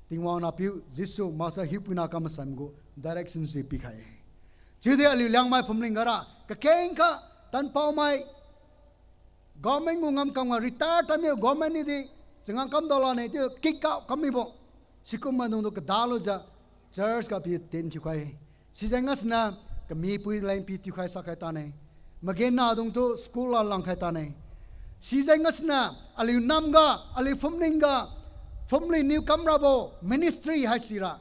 Tingwang nahpiu Jesu maksai hiupuina kamasan gu direction si pikhai-e. Chiudi aliu Liangmai phumling gara, kakengkha, tanpaomai, government gu ngamkam ga retire tadmi government niudi, changam kam daolane chiu kick out kam mibo. Sikum maidungtu kadalujiu, church ga pi ten thiukhai. Sijeng gasiniu, kamipui leng pi tiukhai sakkhai tane. Magennadungtu school la langkhai tane. Sijeng gasiniu, aliu namga, aliu phumling ga, phumling niu kamrabo, ministry haisira.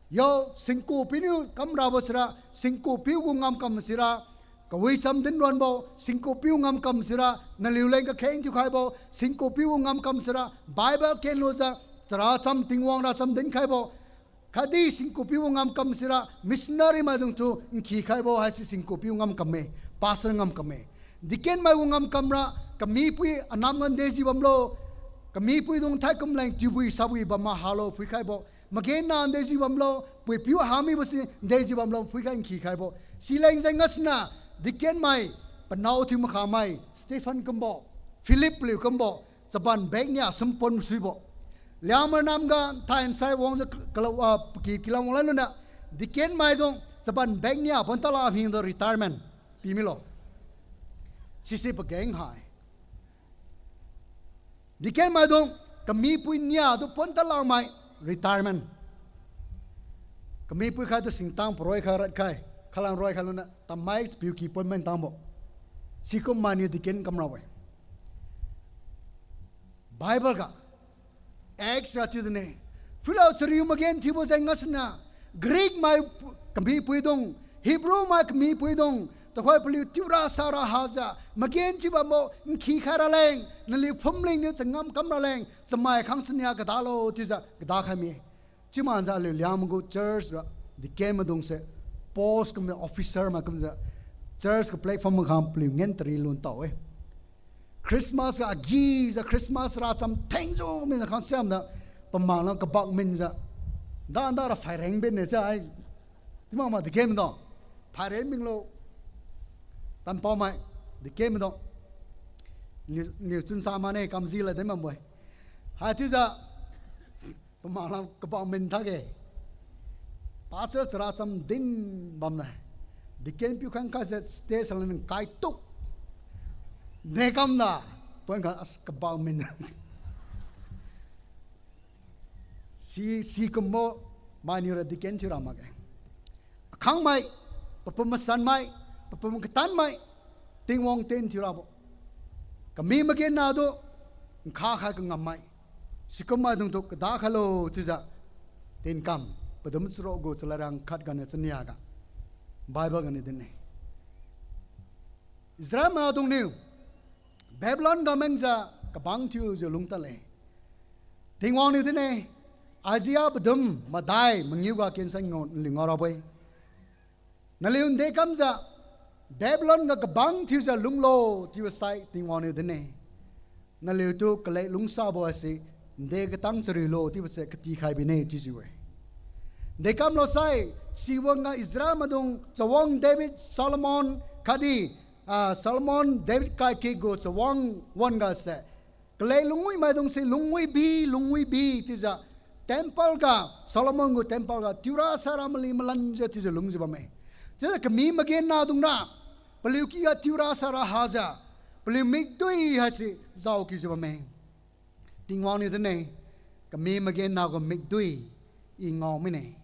Yo, singku piuniu kamrabo sira, singku piu gu ngamkam sira, kawicham dinronbo, singku piu ngamkam sira, naliu leng kakheng thiukhaibo, singku piu gu ngamkam sira, Bible kenlujiu, chara cham Tingwang racham dinkhaibo, khatdi singku piu gu ngamkam sira, missionary maidungtu nkhikhaibo, haise singku piu ngamkamme, pastor ngamkamme. Deacon mai gu ngamkamra, kamipui anam ga ndejiu bamlo, kamipui dung thaikum leng tiubui sabui bam mahalo phuikhaibo, magennah ndejiu bamlo, puipiu hamibo si ndejiu bamlo phuikhai nkhikhaibo. Sileng jeng gasiniu, deacon mai, panao thiu makhamai, Stephen kumbo, Philip liu kumbo, chaban bag nia sumpon suibo. Liangmai namga thai nsai wangjiu kala, ah, paki kilang wanglan luniu, deacon maidung chaban bag nia pon tala hingtu retirement pimilo. Sisi pageng hai. Deacon maidung, kamipui niatu pon talangmai, retirement. Kamipui khaitao singtang paroi khai rat khai, khalang roi khai luniu, tamai piuki pon maintangbo. Sikum mainiu deacon kamra-e. Bible ga, Acts ga chiu dinne. Phuilo chariu magenthiubo jeng gasiniu, Greek mai kamipui dung, Hebrew mai kamipui dung, tuhoi paliu tiura sara hajiu, magenthiu bambo, nkhikhai raleng, naliu phumling niu changam kam raleng, chamai khang chania kadalo chiujiu, kadakhai mi. Chiumakjiu aliu Liangmai gu church ga, deacon maidungse, post kumjiu officer mai kumjiu, church ga platform makhang paliu ngen tari lun tao-e. Christmas ga agijiu Christmas racham thengjiu mina khang siamniu, pamangna kabak minjiu, danda ra phaireng binne sai. Chiumakma deacon maidung, phaireng minglo, tanpaomai, deacon maidung, niu, niu chunsa mane kamji lad din bambo-e. Haichiujiu, pamangna kabak min thage. Pastor chara cham din bamna. Deacon piu khang kase stage lan kaituk. Nekamna. Pon kha as kabak min. Si, sikumbo mainiura deacon thiura makge. Akhangmai, papum masanmai, papum katanmai, Tingwang ten thiurabo. Kami magennatu, nkha khai kangammai. Sikum maidungtu kadakhailo chiujiu, Tenkam, padum charuk gu chalarang khat ganiu chania ga, Bible ganiu dinne. Israel maidungniu, Babylon ga mengjiu, kabang thiujiu lungtadle. Tingwang niu dinne, Isaiah padum madai mangiu ga kensan ngao naliu ngaorabo-e. Naliu nde kamjiu, Babylon ga kabang thiujiu lunglo, chiubo sai Tingwang niu dinne. Naliutu kalek lungsabo haise, nde katang chariulo, chiubose katikhai bine, chiujiu-e. Dekamlo sai, siwangga Israel maidung chawang David, Solomon, khatdi, ah, Solomon, David kaikik gu chawang wangga se, kalek lungwi maidung se lungwi bi, lungwi bi chiujiu, temple ga, Solomon gu temple ga tiura saira mali malanjiu chiujiu lungjiu bamme. Chiujiu kami magennadung ra, paliu kiga tiura saira hajiu, paliu mikdui haise jaokiujiu bamme. Tingwang niu dinne, kami magennabo mikdui I ngao mine.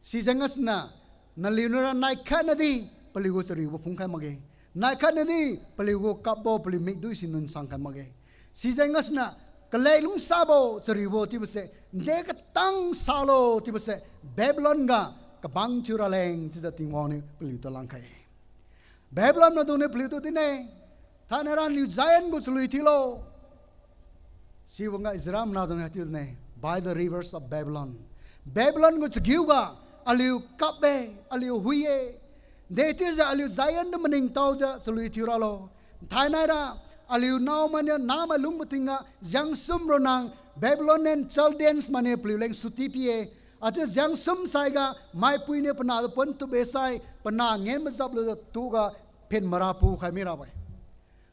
Sijeng gasiniu, naliuniura naikhatnadi paliugu chariubo phungkhai makge. Naikhatnadi paliugu kapbo, paliu mikdui si nunsang khai makge. Sijeng gasiniu, kalek lungsabo chariubo chiubose, nde katang salo chiubose, Babylon ga kabang thiu raleng chiujiu Tingwang niu paliutu langkhai-e. Babylon maidungniu paliutu dinne, thainai ra aliu Zion gu chalui thiulo. Siwangga Israel maidungniu chiu dinne, by the rivers of Babylon. Babylon gu chagiuga aliu kap-e, aliu hui-e. Dechiujiu aliu Zion tu maningtaojiu chalui thiu ralo. Thainai ra aliu naomainiu namai lungbo tingga jiangsum ronna Babylonian Chaldeans mainiu paliuleng suti pi-e. Achiu jiangsum saiga maipuiniu panahtu pon tube sai, panah ngen majaplujiu tuga phen mara pukhai mirabo-e.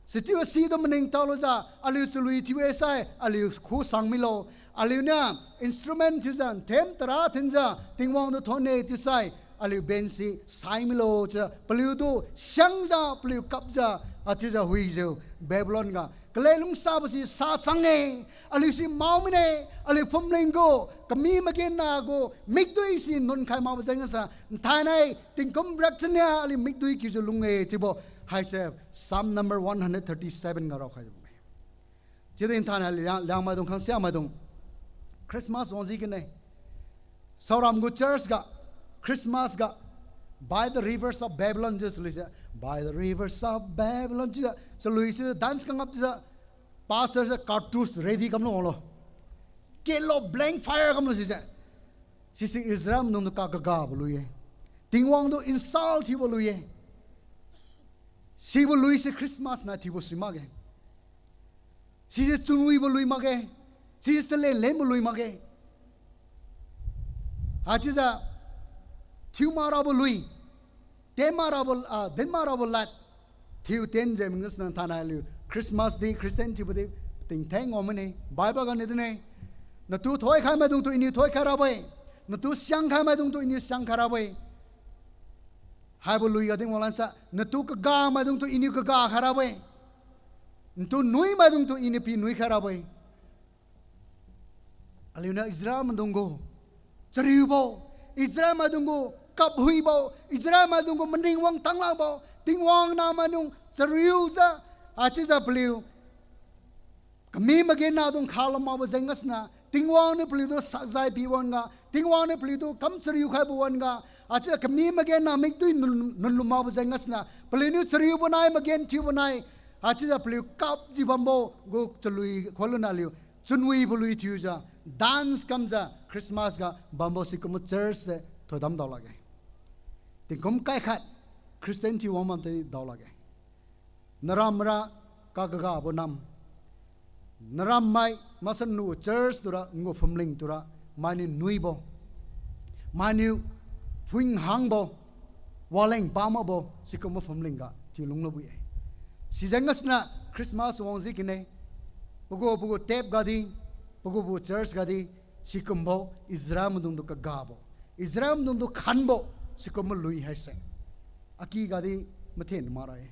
Sichiu situ maningtao lujiu, aliu chalui thiu-e sai, aliu khusang milo. Aliuniu instrument thiujiu, nthem tara thinjiu, Tingwang tu thonne chiusai, aliu bensi sai milo chiujiu, paliutu siangjiu, paliu kapjiu, achiujiu huijiu, Babylon ga kalek lungsabo si sa chang-e, aliu si mao mine, aliu phumling gu, kami magennabo gu, mikdui si nunkhai makbo jeng gasa, nthainai tingkum riak chania aliu mikdui kiujiu lung-e chiubo, haise Psalm number one hundred thirty seven ga raokhai bamme. Chiudi nthainai Liang, Liangmaidung khang Siamaidung, Christmas wangji kine. Saoram gu church ga, Christmas ga, by the rivers of Babylon chiu chalui se, by the rivers of Babylon chiujiu chalui se dance kangap chiujiu, pastor se cartouche ready kamlo wanglo. Kelo blank fire kamlo sise. Sise Israel maidungtu ka kagabo lui-e. Tingwang tu insult thiubo lui-e. Sibo lui se Christmas nai thiubo sui makge. Sise chunwibo lui makge. Sise chalen lenbo lui makge. Haichiujiu thiu mak rabo lui, tien mak rabo, ah, din mak rabo lad, thiu tien jeng gasiniu thainai aliu Christmas di Christian thiubo di tingtheng wang mine. Bible ganiu dinne, natu thoikhai maidungtu Iniu thoikhai rabo-e, natu siangkhai maidungtu Iniu siangkhai rabo-e. Haibo lui ga din wanglan sa, natu kaga maidungtu Iniu kaga khai rabo-e, natu nui maidungtu Iniu pi nui khai rabo-e. Aliuniu Israel maidung gu chariubo, Israel maidung gu kaphuibo, Israel maidung gu maning wangtang lakbo, Tingwang nahmaidung chariujiu, haichiujiu paliu kami magennadung khalum makbo jeng gasiniu, Tingwang niu paliutu sakjai pi wan-ga, Tingwang niu paliutu kam chariu khaibo wan-ga, haichiujiu kami magenna mikdui nun, nunlum makbo jeng gasiniu, paliuniu chariubo nai, magenthiubo nai, haichiujiu paliu kapjiu bambo gu chalui khualuniu aliu chunwibo lui thiujiu, dance kamjiu Christmas ga bambo sikumbo church se thoidam dao lakge. Tingkum kaikhat Christian thiu wang bam tadi dao lakge. Naramra kakagabo nam, naram mai masanlu church tura ngu phumling tura mainiu nuibo, mainiu phuinghangbo, waleng pamakbo sikumbo phumling ga thiu lunglubo-e. Sijeng gasiniu Christmas wangji kine, pagu pagu tep gadi, pagu pagu church gadi, sikumbo Israel maidungtu kagabo, Israel maidungtu khanbo sikumbo lui haise, aky gadi mathen makra-e.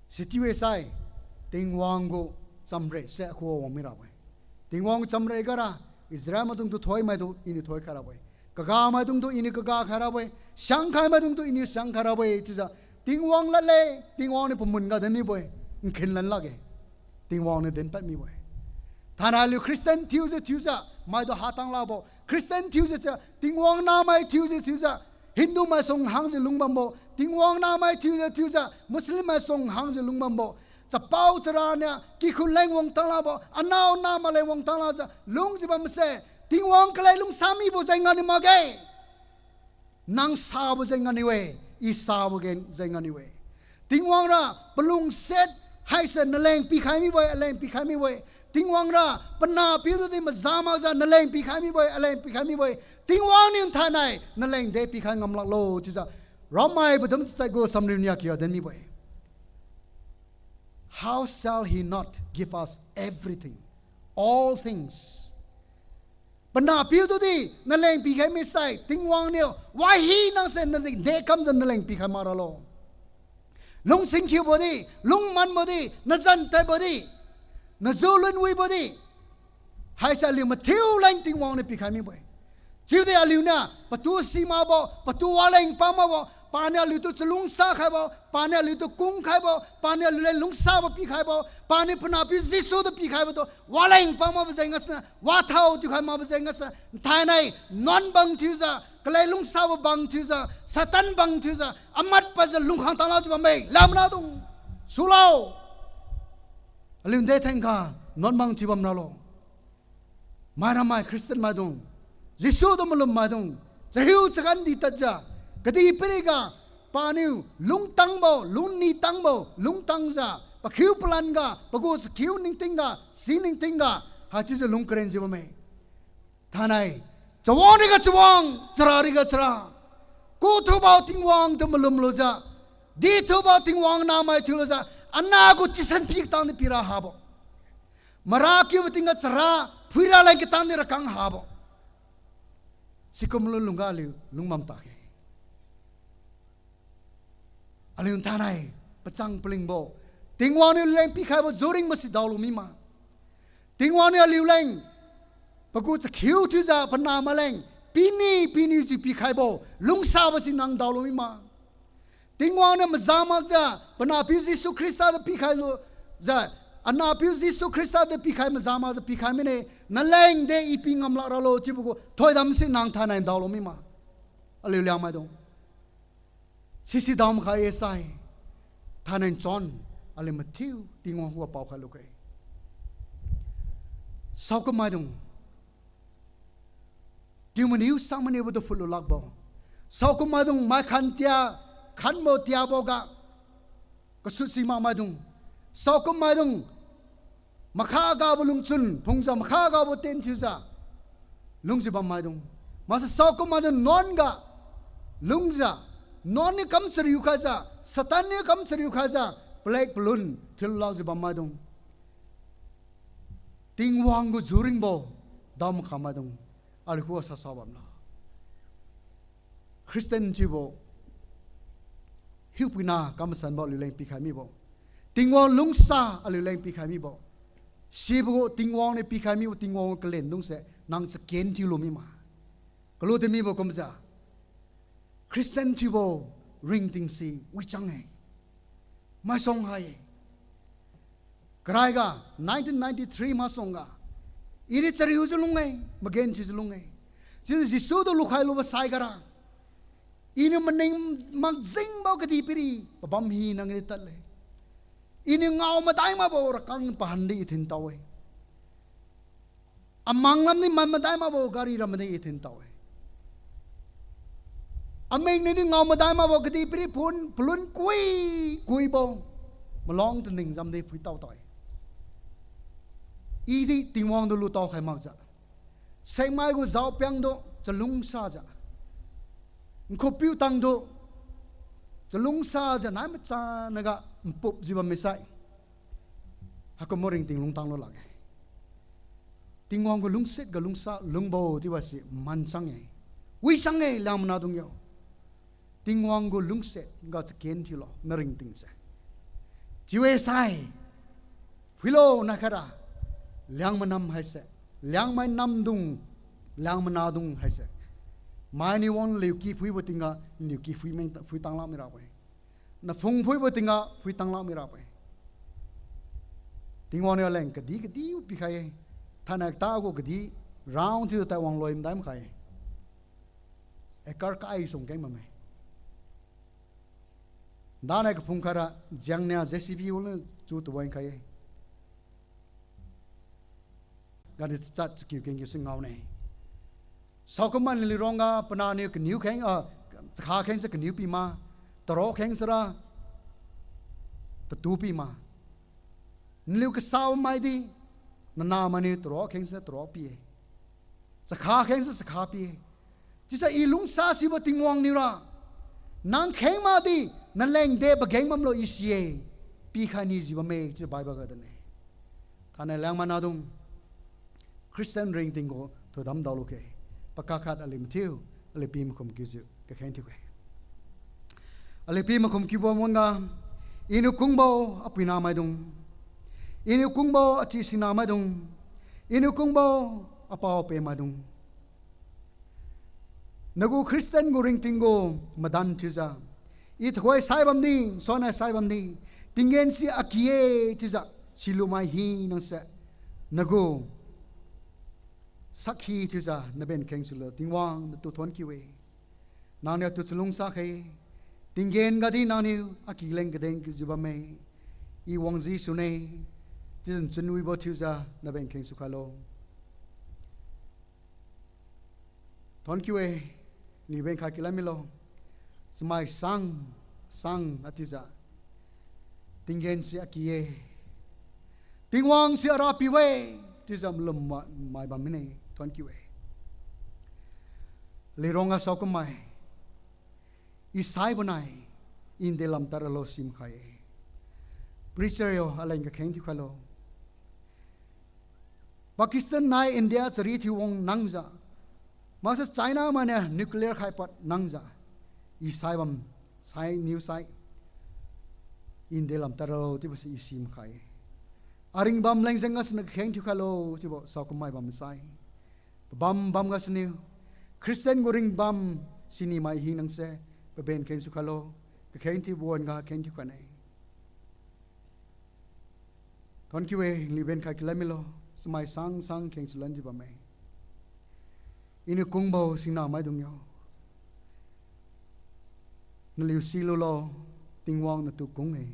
Sichiu-e sai, Tingwang gu chamre se akhu wang mirabo-e. Tingwang chamre gara, Israel maidungtu thoimaidung Iniu thoikhai rabo-e. Kaga maidungtu Iniu kaga khai rabo-e. Siangkhai maidungtu Iniu siangkhai rabo-e chiujiu, Tingwang ladle, Tingwang niu pamun ga din mibo-e, nkhin lan lakge. Tingwang niu dinpad mibo-e. Thainai aliu Christian thiujiu thiujiu maitu hatang lakbo, Christian thiujiu chiu, Tingwang nahmai thiujiu thiujiu, Hindu mai sung hangjiu lungbambo, Tingwang nahmai thiujiu thiujiu, Muslim mai sung hangjiu lungbambo, chapao chara niu kikhun leng wangtang lakbo, anao nahmai leng wangtang lakjiu lungjiu bamse, Tingwang kalek lungsamibo jeng ganiu makge. Nang sabo jeng ganiu-e, I sabo gen jeng ganiu-e. Tingwang ra palungsiat Haise naleng pikhai mibo-e, aleng pikhai mibo-e. Tingwang ra, panahpiu tudi maza makjiu naleng pikhai mibo-e, aleng pikhai mibo-e. Tingwang niu thainai naleng de pikhai ngamlaklo chiujiu, Romai padum chai gu samriu nia kiga din mibo-e. How shall he not give us everything, all things? Panahpiu tudi naleng pikhai misai, Tingwang niu wahina se naleng de kamjiu naleng pikhai mak ralo. Lungsingkhiubo di, lungmanbo di, nazan tadbo di, naju lunwibo di, haise aliu mathiu leng Tingwang niu pikhai mibo-e. Chiudi aliuniu patu simakbo, patu waleng pamakbo, paniu aliutu chalungsa khaibo, paniu aliutu kungkhaibo, paniu aliuleng lungsabo pikhaibo, paniu panahpiu Jesu tu pikhaibo tu waleng pamakbo jeng gasuniu, wathao tiukhai makbo jeng gasuniu, thainai nuan bang thiujiu, kalek lungsabo bang thiujiu, Satan bang thiujiu, amat padjiu lungkhang tanglajiu bamme, lamnadung. Sulo. Aliu de thengkha, nuan bang thiu bam ralo. Mairammai Christian maidung, Jesu tu malum maidung, chahiu chakhan di tadjiu, kadihpiriga, paniu lungtangbo, lungni tangbo, lungtangjiu, pakhiu palanga, pagu chakhiu ningtingga, si ningtingga, haichiujiu lung karenjiu bamme. Thainai, chawang riga chawang, chara riga chara, kuthubo Tingwang tu malumlujiu, dithubo Tingwang namai thiulujiu, anah gu tisan pi katang di pira habo. Mara kiubo tingga chara, phuira leng katang di rakang habo. Sikumlu lungga aliu lungbam takhe. Aliu thainai, pachang palingbo, Tingwang niu aliuleng pikhaibo juringbo si daolu mima. Tingwang niu aliuleng, pagu chakhiu thiujiu panah maleng, pini, pinijiu pikhaibo, lungsabo si nang daolu mima. Tingwang niu maza makjiu, panahpiu Jesu Khrista tu pikhailujiu, anahpiu Jesu Khrista tu pikhai maza makjiu pikhai mine, naleng de I pi ngamlak ralo chiubo gu thoidam si nang thainai daolu mima. Aliu Liangmaidung, sisi dao makhai-e sai, thainai chon, aliu mathiu Tingwang khuga paokhai lukhe. Saokum maidung, tiu maniu sang maniubo tu phutlu lakbo, saokum maidung maikhan tia, khanbo tiabo ga, kasut simak maidung, saokum maidung, makha gabo lungchun phungjiu, makha gabo tien thiujiu lungjiu bam maidung, maksai saokum maidung nuan ga lungjiu, nuan niu kam chariu khaijiu, Satan niu kam chariu khaijiu, palek palun thiu lakjiu bam maidung, Tingwang gu juringbo dao makha maidung, aliu khuga sasa bamlo. Christian thiubo, hiupuina kamasanbo aliuleng pikhai mibo, Tingwang lungsa aliuleng pikhai mibo, sibo gu Tingwang niu pikhai mibo Tingwang gu kalendungse nang chaken thiulu mima. Kalu din mibo kumjiu, Christian thiubo ringting si wichang-e, maisuang hai-e. Karaiga nineteen ninety-three masuangga, I di chariujiu lung-e, magenthiujiu lung-e. Chiudi Jesu tu lukhai lubo saigara, Iniu maning makjingbo kadihpiri pabam hina ngani tadle. Iniu ngao madai makbo rakang pahandi I thintao-e. Amang lamdi man madai makbo gari ramadi I thintao-e. Ameng niudi ngao madai makbo kadihpiri phun palun kui, kuibo, maluang taning jamdi phuitao tao-e. I di Tingwang tu lutao khai makjiu, sengmai gu jaopiang tu chalungsajiu, nkhupiu tangtu chalungsajiu nai machanaga npupjiu bammi sai, haikumbo ringting lungtang lu lakge. Tingwang gu lungsiat ga lungsa lungbo chiubo si manchang-e, wichang-e Liangmai nahdung yo. Tingwang gu lungsiat ga chaken thiulo naringtingse. Chiu-e sai, phuilo naikhaira, Liangmai nam haise, Liangmai namdung, Liangmai nahdung haise, mainiu wang naliu ki phuibo tingga naliu ki phui meng, phui tang lak mirabo-e. Naphung phuibo tingga phui tang lak mirabo-e. Tingwang niu aleng kadih kadih pikhai-e. Thainai kata gu kadih round thiu taiwang loi madai makhai-e. Acre kai sung keng bamme. Danai kaphung khaira jiangnia JCB wanglu chu tuwang khai-e. Gari chat chakiu kengkiu si ngaone. Saokumma naliu rongga pananiu kaniu kheng, ah, chakha kheng si kaniu pima, taro kheng sira tatu pima. Naliu kasabo maidi, nanahmainiu taro khengsa taro pi-e. Chakha khengsa chakha pi-e. Chiusai I lungsa sibo Tingwang niura, nang kheng makdi, naleng de pageng bamlo I si-e, pikhai nijiu bamme chiu Bible ga dinne. Thainai Liangmai nahdung, Christian ringting gu thoidam daolu khe, pakak khat aliu mathiu, aliu pi makhum kiujiu kakheng thiu khe. Aliu pi makhum kiubo wangga, Iniu kungbo apuina maidung, Iniu kungbo achi singna maidung, Iniu kungbo apao-ape maidung, nagu Christian gu ringting gu madan thiujiu, I tuhoi sai bamdi, suanai sai bamdi, tinggen si aki-e chiujiu silumai hina se, nagu sakhi thiujiu naben kheng sulo, Tingwang natu thonkiu-e. Nangniu atu chalungsa khe, tinggen gadi nangniu aki leng kaden kiujiu bamme, I wangji sune, chiujiu nchunwibo thiujiu naben kheng sukhailo. Thonkiu-e, niu benkhai kilan milo. Chamai sang, sang atiujiu, tinggen si aki-e, Tingwang si Arapiu-e, chiujiu malum ma-, mai bam mine, thonkiu-e. Aliu ruangga saokum mai, I saibo nai, I nde lam tadralo simkhai-e. Preacher yo aleng kakheng thiukhailo. Pakistan nai India chari thiu wang nangjiu, maksai China mainiu nuclear khaipad nangjiu, I saibam, sainiu sai, I nde lam tadralo chiubo si I simakhai-e. Aringbam leng jeng gasuniu kakheng thiukhailo, chiubo saokum mai bam sai. Pabam bam gasuniu, Christian gu ringbam sinimai hina se, paben kheng sukhailo, kakheng thiubo wan-ga kheng thiukhaine. Thonkiu-e, liu benkhai kilan milo, chamai sang sang kheng sulanjiu bamme. Iniu kungbo singna maidung yo, naliu silulo, Tingwang natu kung-e.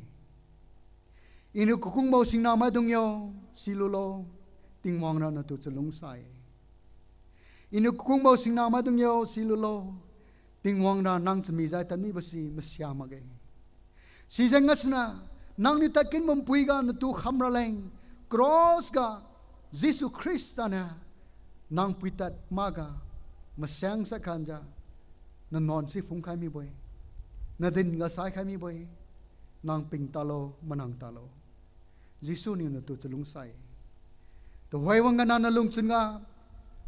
Iniu kakungbo singna maidung yo, silulo, Tingwang ra natu chalungsa-e. Iniu kakungbo singna maidung yo, silulo, Tingwang ra nang chami jai tadmibo si masia makge. Sijeng gasuniu, nangniu tadkinbo npuiga natu kham raleng, cross ga, Jesu Khrista niu, nang puitad makga, masangsat khanjiu, nanuan si phungkhai mibo-e, nadin ga saikhai mibo-e, nang ping talo, manang talo. Jesu niu natu chalungsa-e. Tuhoi wangga nang nalungchun ga,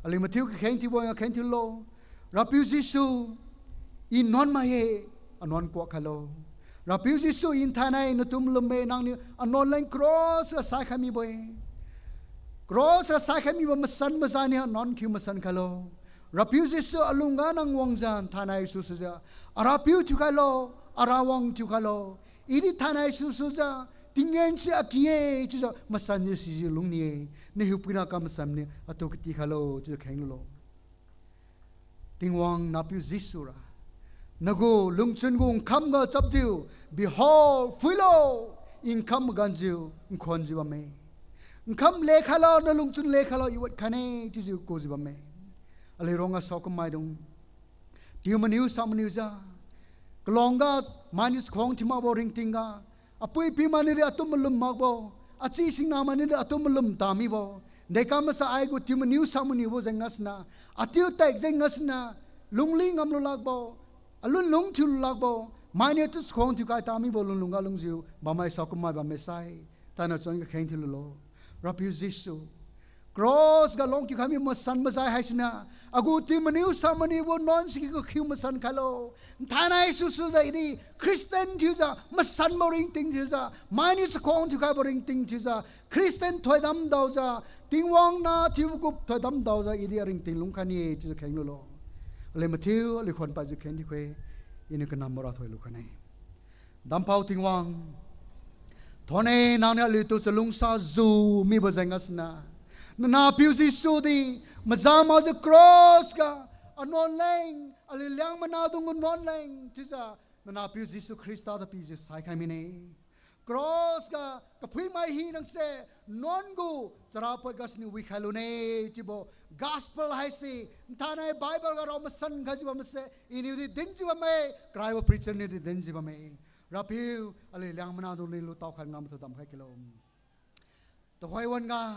aliu mathiu kakheng thiubo nga kheng thiulo. Rapiu Jesu, I nuan mai-e, anuan kuak khailo. Rapiu Jesu, I nthainai natu malumme, nangniu anuan leng cross ga saikhai mibo-e. Cross ga saikhai mibo masan maza niu anuan khiu masan khailo. Rapiu Jesu, alungga nang wangjiu nthainai susujiu, Arapiu thiukhailo, Arawang thiukhailo. I di nthainai susujiu, tinggen si aki-e chiujiu masanjiu sijiu lungni-e. Nahiupuina ka masanniu atu kati khailo chiujiu kheng lulo. Tingwang Nahpiu Jesu ra, nagu lungchun gu nkham ga chapjiu, behold, phuilo, I nkham maganjiu nkhonjiu bamme. Nkham lekhailo, nalungchun lekhailo, I wad khaine chiujiu kujiu bamme. Aliu ruangga saokum maidung, piu maniu sa maniu jiu, kalong ga mainiu chakhuang thiu makbo ringting ga, apui pi mainiu di atu malum makbo, achi singna mainiu di atu malum tamibo, dekam masa ai gu tiu maniu sa maniubo jeng gasuniu, atiu tek jeng gasuniu, lungli ngamlu lakbo, alun lung thiulu lakbo, mainiu tu chakhuang thiukhai tamibo lunlung ga lungjiu bammai saokum mai bamme sai, thainai chun kakheng thiululo. Rapiu Jesu, cross ga lungkiu khai mi masan mazai haisiniu, agu tiu maniu sa maniubo nuan siki kakhiu masan khailo. Nthainai susujiu I di Christian thiujiu, masanbo ringting thiujiu, mainiu chakhuang thiukhaibo ringting thiujiu, Christian thoidam daojiu, Tingwang nah thiubo gu thoidam daojiu I di aringting lungkhai ni chiujiu kheng lulo. Aliu mathiu, aliu khon paijiu kheng di khe, Iniu kanambo ra thoilu khaine. Dampao Tingwang, thonne nangniu aliutu chalungsa ju mibo jeng gasuniu, Nanahpiu Jesu di maza makjiu cross ga anuan leng, aliu Liangmai nahdung gu nuan leng chiujiu, Nanahpiu Jesu Khrista tu pijiu saikhai mine. Cross ga kaphuimai hina se, nuan gu charapad gasuniu wikhai lune, chiubo gospel haise, nthainai Bible ga rao masan khaijiu bamme se, Iniu di dinjiu bamme, karaibo preacher niu di dinjiu bamme. Rapiu, aliu Liangmai nahdung niu lu taokhan ngam tu damkhai kilo. Tuhoi wan-ga,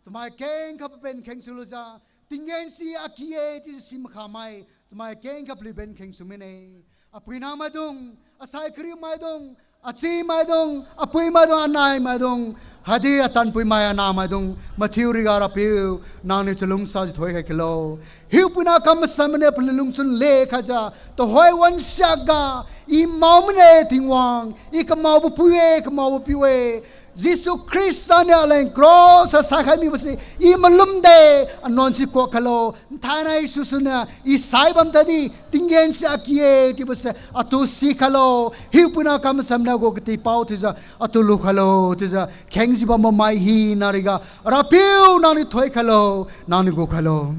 chamai kengkha paben kheng sulujiu, tinggen si aki-e chiujiu si makhamai, chamai kengkha paliu ben kheng su mine. Apui namaidung, asai kariu maidung, achi maidung, apui maidung, anai maidung, haidi atanpui mai anah maidung, mathiu riga Rapiu, nangniu chalungsajiu thoikhai khalo. Hiupuina kam masanmane paliu lungchun lekhaijiu, tuhoi wan siakga, I mao mane Tingwang, I kamaobo pui-e, kamaobo piu-e, Jesu Khrista niu aleng cross a saikhai mibose, I malumde, anuan si kuak khailo, nthainai susuniu, I sai bam tadi, tinggen si aki-e, chiubose, atu si khailo, hiupuina kam masanmane gu katipao thiujiu, atu lu khailo, chiujiu, khengjiu bambo mai hina riga, Rapiu nangniu thoi khailo, nangniu gu khailo.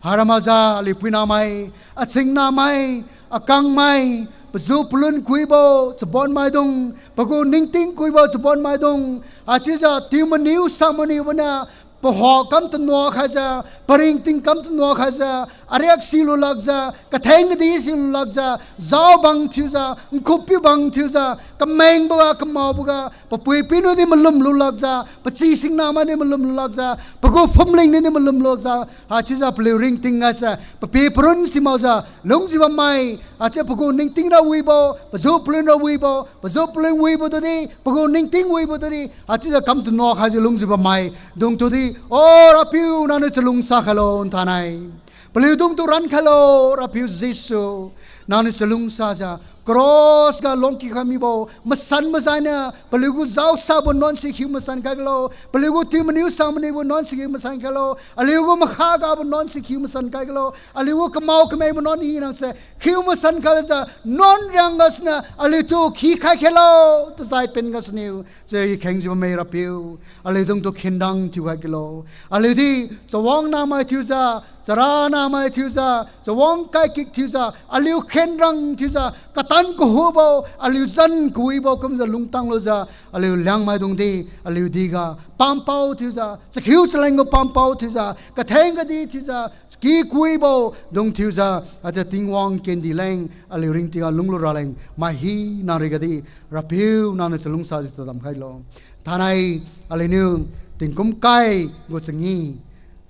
Hairam hajiu aliu puinamai, achingnamai, akangmai, pazu palun kuibo chabonmaidung, pagu ningting kuibo chabonmaidung, haichiujiu tiu maniu sa maniubo niu, paho kam tanua khaijiu, paringting kam tanua khaijiu, ariak silu lakjiu, katheng kadi silu lakjiu, jaobang thiujiu, nkhupiu bang thiujiu, kamengboga, kamaoboga, papui piuniu di malum lu lakjiu, pachi singnamai di malum lu lakjiu, pagu phumling niu di malum lu lakjiu, haichiujiu paliu ringting haise, papi parun simakjiu, lungjiu bammai, haichiu pagu ningting ra wibo, pazu palun ra wibo, pazu palun wibo tudi, pagu ningting wibo tudi, haichiujiu kam tanua khaijiu lungjiu bammai, dungtudi, O Rapiu, nangniu chalungsa khailo nthainai. Paliudungtu ran khailo, Rapiu Jesu. Nangniu chalungsajiu, cross ga lungki khai mibo, masan mazainiu, paliugu jaosabo nuan si khiu masan khai khailo, paliugu tiu maniu sa maniubo nuan si khiu masan khailo, aliugu makha gabo nuan si khiu masan khai khailo, aliugu kamao kamengbo nuan hinase, khiu masan khaijiu, nuan riang gasuniu, aliutu khi khai khailo, tazai pen gasuniu, chiu khengjiu bamme Rapiu, aliudungtu khenrang thiukhai khailo, aliudi, chawang namai thiujiu, chara namai thiujiu, chawang kaikik thiujiu, aliu khenrang thiujiu, katan kahubo, aliu zan kawibo kumjiu lungtang lujiu, aliu Liangmaidungdi, aliu diga, pampao thiujiu, chakhiu chaleng gu pampao thiujiu, katheng kadi thiujiu, chaki kawibo, dung thiujiu, aja Tingwang kendi leng, aliu ringtingga lunglu raleng, mai hina rigadi, Rapiu nangniu chalungsa di tadam khailo. Thainai, aliuniu, tingkum kai gu changi,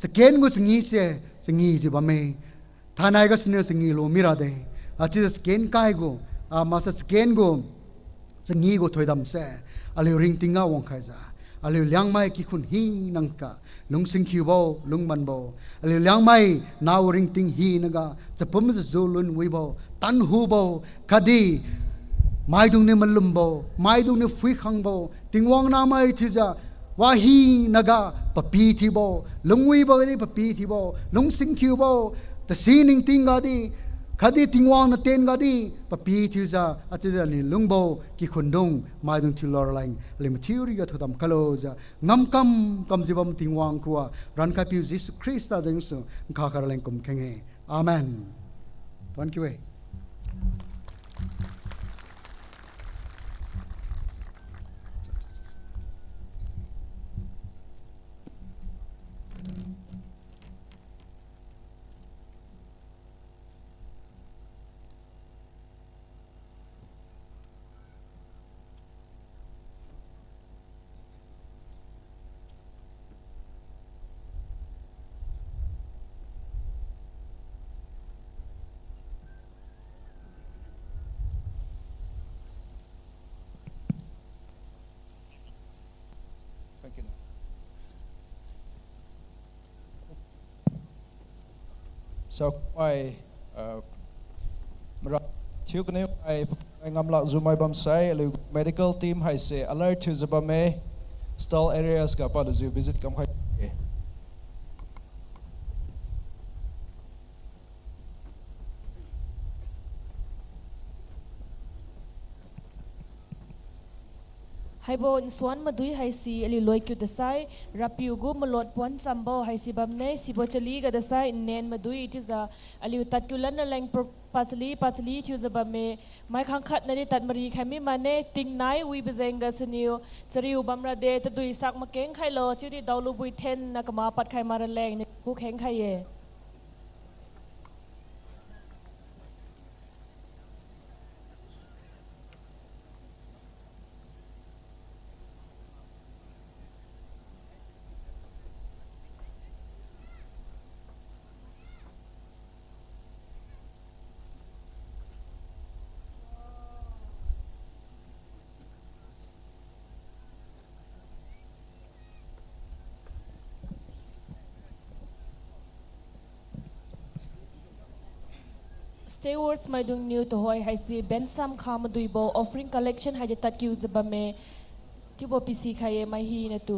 chaken gu changi se, changijiu bamme. Thainai gasuniu changi lu mirade. Achiujiu chaken kai gu, ah, maksa chaken gu, changi gu thoidamse, aliu ringtingga wangkhaijiu, aliu Liangmai kikhun hina ga, lungsingkhiubo, lungmanbo, aliu Liangmai nao ringting hinaga, chapumjiu ju lun wibo, tanhubo, khatdi, maidungniu malumbo, maidungniu phuikhangbo, Tingwang namai thiujiu, wahinaga papi thiubo, lungwibo gadi papi thiubo, lungsingkhiubo, tasi ningting gadi, khatdi Tingwang natien gadi, papi thiujiu, achiujiu aliu lungbo, kikhundung, maidung thiulo raleng, aliu mathiu riga thoidam khailo jiu, ngamkam kamjiu bam Tingwang khuga, rankhaipiu Jesu Khrista jengsu, nkha kha raleng kum kheng-e. Amen. Thank you, eh. So, ai, uh, mara thiu kaniu ai, ai ngamlak jumai bamsai, aliu medical team haise alert thiujiu bamme, stall areas ga palujiu visit kamkhai. Haibo nsuan madui haise aliu loikiu dasai, Rapiu gu malot pon chambo haise bamne, sibo chali ga dasai nnen madui chiujiu, aliu tadkiu lan raleng pro-, pachali, pachali thiujiu bamme, mai khangkhat nadi tad mari khai mi mane, tingnai wibo jeng gasuniu, chariu bamrade, tadui sak makeng khailo, chiudi daolubui thenna kama padkhai ma raleng, niu kukheng khai-e. Stewards maidungniu tuhoi haise bensam kha maduibo offering collection haidi tadkiujiu bamme, chiubo pisikhai-e mai hinatu.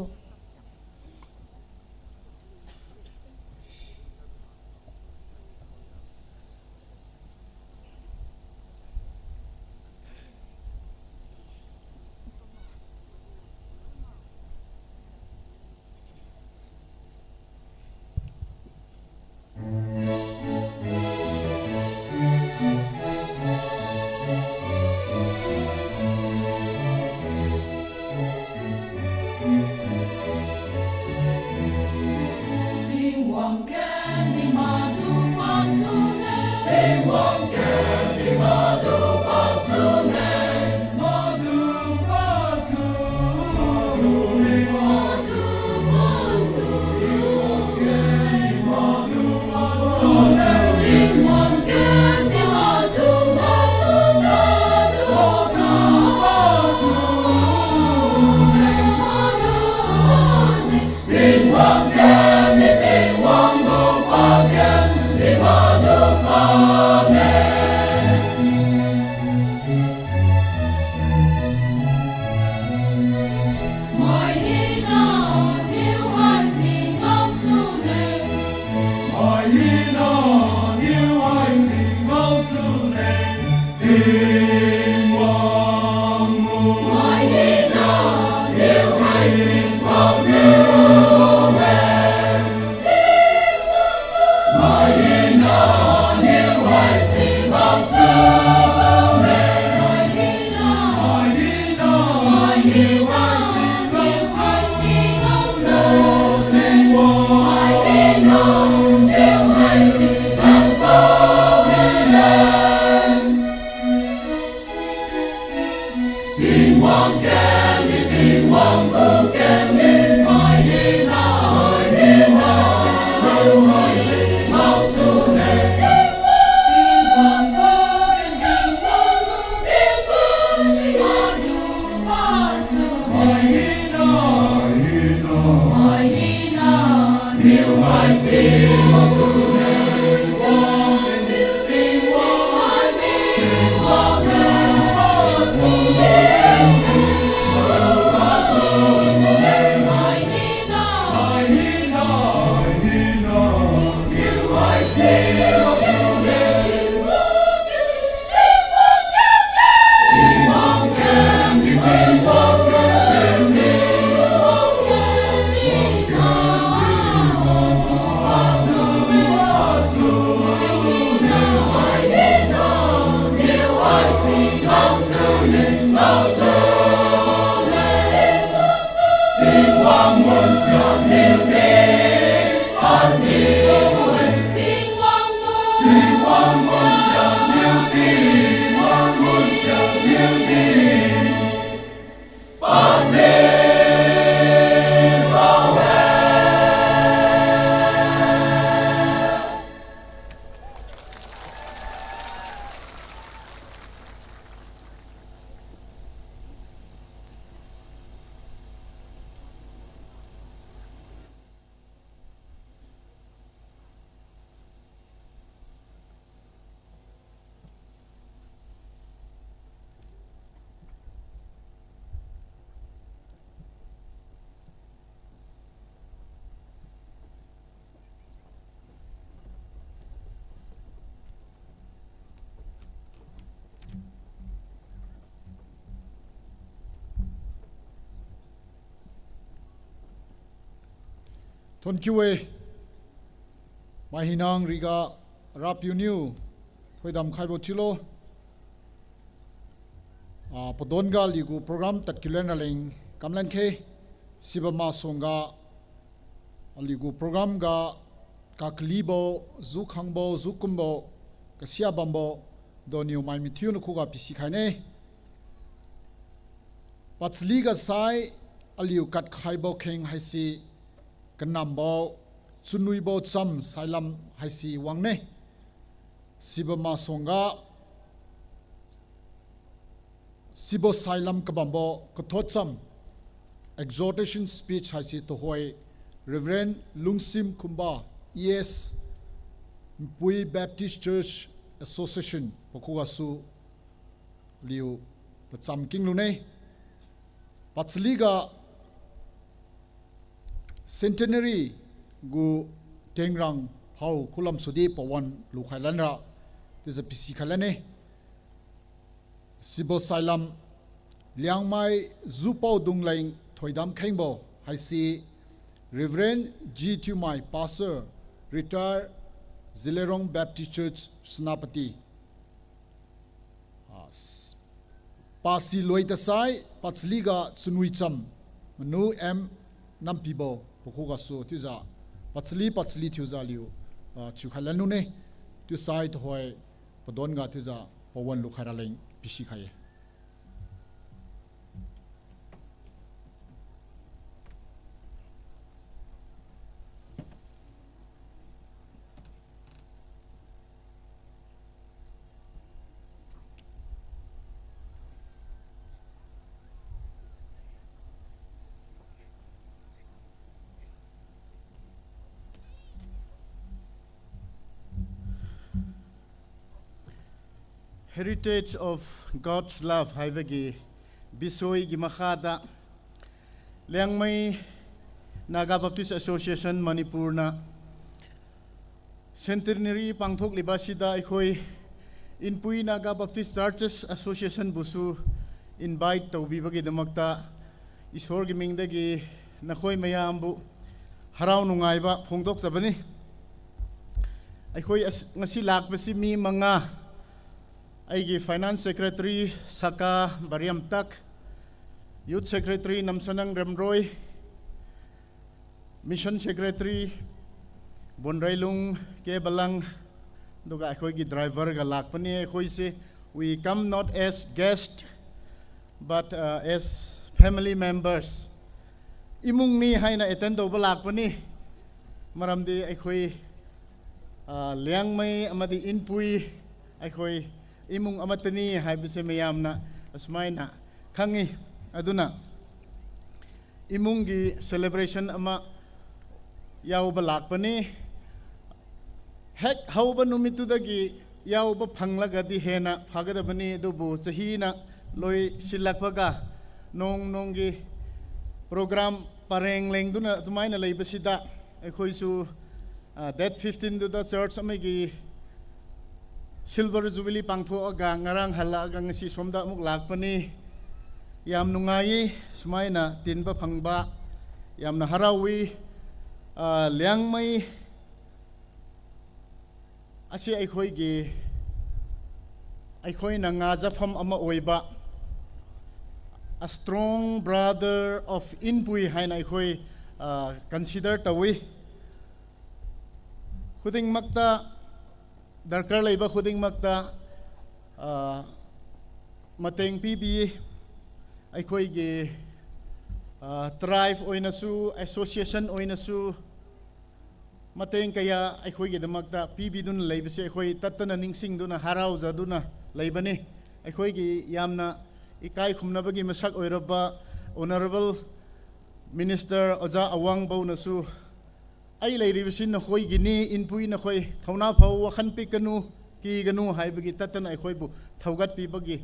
Thonkiu-e, mai hinang riga Rapiu niu thoidam khaibo chiulo. Ah, padonga aliugu program tadkiu len raleng kamlan khe, sibo masuangga aliugu program ga kakalibo, jukhangbo, jukumbo, kasiabambo, doniu mai mathiu nakhuga pisikhaine. Pachaliga sai aliu kadkhaibo kheng haise kanambo, chunwibo cham sailam haise wangne. Sibo masuangga, sibo sailam kabambo kathot cham, exhortation speech haise tuhoi Reverend Lungsim Khumba, E S, Npui Baptist Church, Association pakhugasu liu tacham kinglune. Pachaliga centenary gu tengrang phao khulam sudi pawan lukhai lanra tiujiu pisi khai lane. Sibo sailam Liangmai Zupao Dungleng Thoidam Khengbo haise Reverend G Thiumai, Pastor, Retired, Zeliangrong Baptist Church, Senapati. Ah, s-, pasi loi tasai, pachaliga Chunwicham, Manu M Nampibo, pakhugasu chiujiu, pachali, pachali thiujiu liu, ah, chiukhai lanlune, chiusai tuhoi, padonga chiujiu, pawan lukhai raleng pisi khai-e. Heritage of God's Love haibagi bisoi gi makhada Liangmai Naga Baptist Association Manipur na centenary pangthokliba sida aikhoi Inpui Naga Baptist Churches Association busu invite taobibo gi damakta Isor gi mingdagi nakhoi mayambu harao nungaibo phungdok jabani. Aikhoi as-, ngasi lakbo si mi manga, aigi Finance Secretary Saka Bariamtak, Youth Secretary Namsanang Remroi, Mission Secretary Bonreilung K Balang, duga aikhoigi driver ga lakpani, aikhoise, we come not as guest, but, uh, as family members. Imung ni haina attend taobo lakpani, maramdi aikhoi, ah, Liangmai amadi Inpui, aikhoi imung amatani haibose mayamna asumaina khang-e, aduna imung gi celebration ama yaobo lakpani. Hek haobo numit tudagi yaobo phanglagadi hena phagada bani, adubu chahina loi silakbaga nong nong gi program pareng lengduna adumaina leibo sida, aikhoisu, ah, date fifteen tuda church amaigi Silver Jubilee pangthoaga ngarang halaga ngasi somda muk lakpani. Yam nungai-e, sumaina tinbo phangba, yamna harao-e, ah, Liangmai, asi aikhoigi, aikhoina ngajapam ama oiba, a strong brother of Inpui haina aikhoi, ah, consider taowi. Khudingmakta, darkar leiba khudingmakta, ah, mateng pibi, aikhoigi, ah, tribe oinasu, association oinasu, mateng kaya aikhoigi damakta pibidun leibose aikhoi tattana ningsingduna haraojaduna leibane. Aikhoigi yamna ikai khumnabagi masak oiraba Honourable Minister Oja Awang Bow nasu, ai leiribo si nakhoigini, Inpui nakhoi thaona phao wakhan pikanu, kiganu haibagi tattana aikhoibo thaogat pibagi,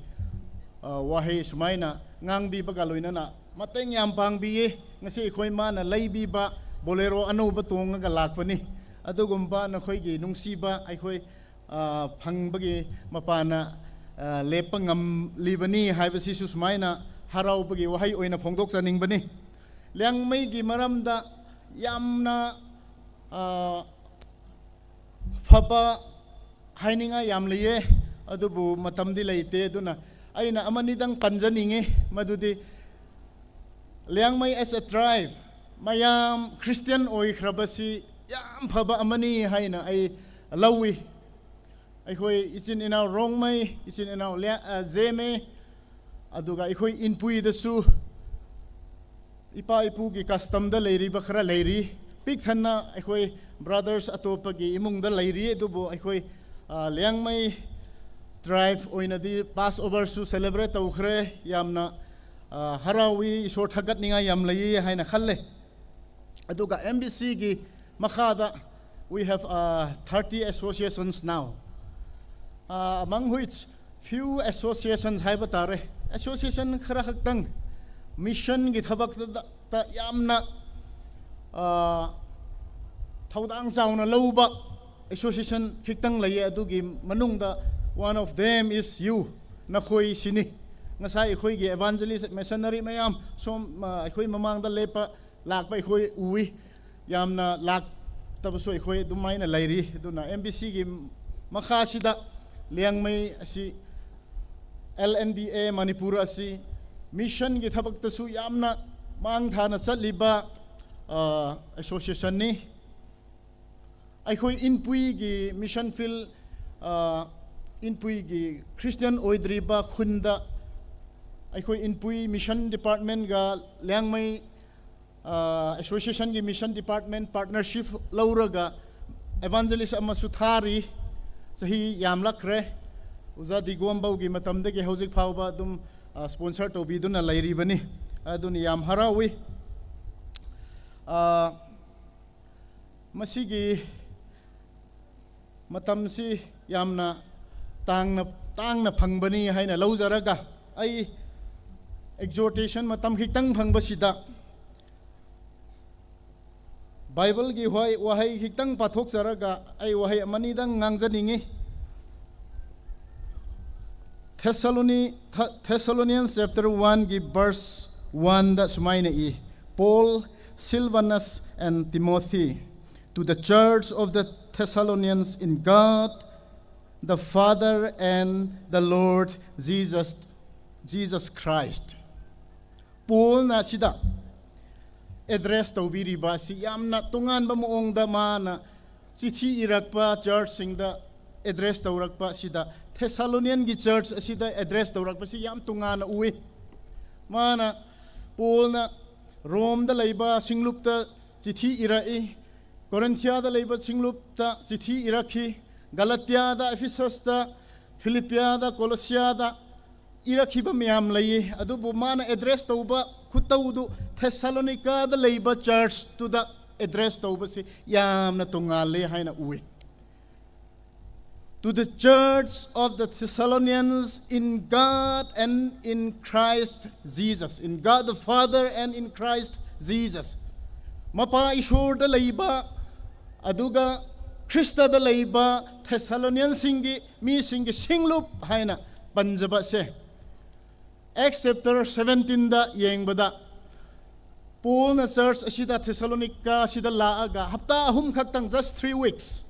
ah, wahei sumaina ngangbiboga loinana mateng yam pangbi-e. Ngasi aikhoi mana leibiba Bolero anuba tongga lakpani. Adugumba nakhoigi nungsiba aikhoi, ah, phangbagi mapana, ah, leppa ngam libani haibo sisu sumaina haraobagi wahei oina phongdok chaningbani. Liangmai gi maramda yamna, ah, phaba haininga yam lei-e, adubu matamdi leite, aduna aina amanidang panjaning-e, madudi Liangmai as a tribe, mayam Christian oikhrabasi yam phaba amani haina ai lawi. Aikhoi ichin inao Rongmai, ichin inao Lia-, ah, Zeme, aduga aikhoi Inpui dasu, ipa-ipugi custom da leiriba khara leiri, pikthanna aikhoi brothers atopagi imungda leiri, adubo aikhoi, ah, Liangmai tribe oinadi Passover su celebrate taokhre, yamna, ah, harawi Isor thagat ninga yam lei haina khalle. Aduga M B C gi makhada, we have, uh, thirty associations now. Ah, among which few associations haibo tare. Association khara khaktang mission gi thabak ta, ta yamna, ah, thaudang chaona laoba association khiktang laiye, adugi manungda one of them is you, nakhoi sini. Ngasai akhuigi evangelist, missionary mayam som, ah, akhui mamangda lepa, lakpa akhui wi, yamna lak tabasu akhui adumaina lairi. Aduna M B C gi makha sida Liangmai asi, L N B A Manipur asi, mission gi thabak tasu yamna mangthana chatliba, ah, association ni. Akhui Inpui gi mission field, ah, Inpui gi Christian oidriba khunda, akhui Inpui mission department ga Liangmai, ah, association gi mission department partnership lauraga evangelist amasu thari, sahi yamlakre. Uja Digombo gi matamdagi hauzik phaoba adum, ah, sponsor tobiduna lairibani. Aduni yam harawi. Ah, masigi matamsi yamna tangna, tangna phangbani haina laojaraga, ai exhortation matam khitang phangba sida, Bible gi wahai, wahai khitang pathok jaraga, ai wahai amanidang ngangjaningi. Thessaloni-, Th-, Thessalonians chapter one gi verse one da sumaina i, Paul, Silvanus, and Timothy, to the church of the Thessalonians in God the Father and the Lord Jesus, Jesus Christ. Paul na sida address taobiriba si yamna tonganba maongda mana chithi irakpa church singda address taurakpa sida Thessalonian gi church asida address taurakpa si yam tongana wi. Mana Paul na Rome da leiba singlupta chithi irai, Corinthia da leiba singlupta chithi irakhi, Galatia da, Ephesus da, Philippia da, Colossia da irakhiba mayam lei, adubo mana address tauba khutaudu Thessalonica da leiba church tuda address tauba si yamna tongale haina wi. To the church of the Thessalonians in God and in Christ Jesus, in God the Father and in Christ Jesus. Mapa Ishwar da leiba, aduga Khrista da leiba Thessalonian singgi, mi singgi singlup haina panjaba se. Acts chapter seventeen da yengbada, Paul na church asida Thessalonica sida laaga hapta ahum khaktang, just three weeks.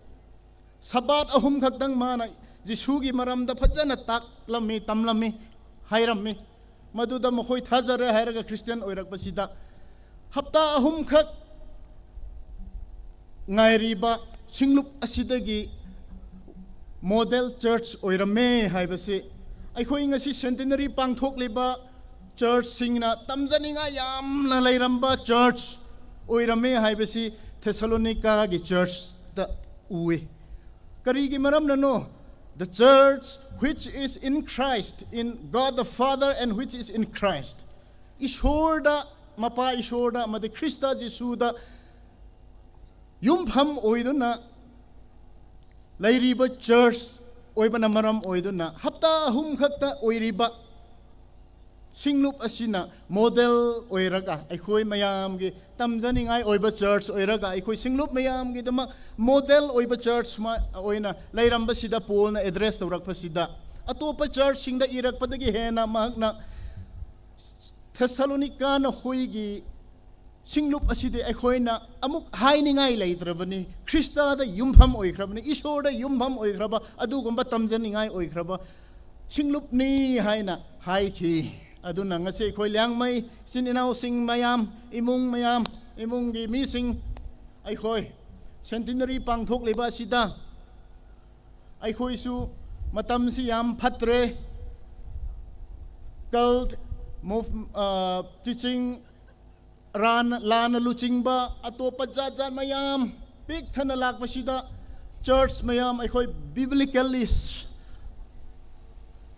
Sabbath ahum khaktang mana Jesu gi maramda phajana taklami, tamlami, hairami. Maduda makhoi thajare hairaga Christian oirakpa sida hapta ahum khak ngairiba singlup asidagi model church oiramme haibase. Aikhoi ngasi centenary pangthokliba church singna tamjaninga yamna leiramba church oiramme haibase Thessalonica gi church da wi. Karigi maram nano? The church which is in Christ, in God the Father, and which is in Christ. Ishwar da, mapa Ishwar da, madi Khrista Jesu da yumpham oiduna leiriba church oibana maram oiduna hapta ahum khakta oiriba singlup asina model oiraga, aikhoi mayamgi tamjaningai oiba church oiraga, aikhoi singlup mayamgi dama model oiba church ma oina leiramba sida Paul na address taurakpa sida. Atopa church singda irakpadagi hena mahakna Thessalonica nahoigi singlup asidi aikhoina amuk hainingai leitrabani, Khrista da yumpham oikhrabani, Ishwar da yumpham oikhraba, adugumba tamjaningai oikhraba singlup ni haina haikhi. Aduna ngasi aikhoi Liangmai, sin inao sing mayam, imung mayam, imunggi mising, aikhoi centenary pangthokliba sida aikhoisu matamsi yam phatre, cult move, ah, teaching ran lana luchingba atopa jat jat mayam pikthana lakpa sida church mayam aikhoi biblically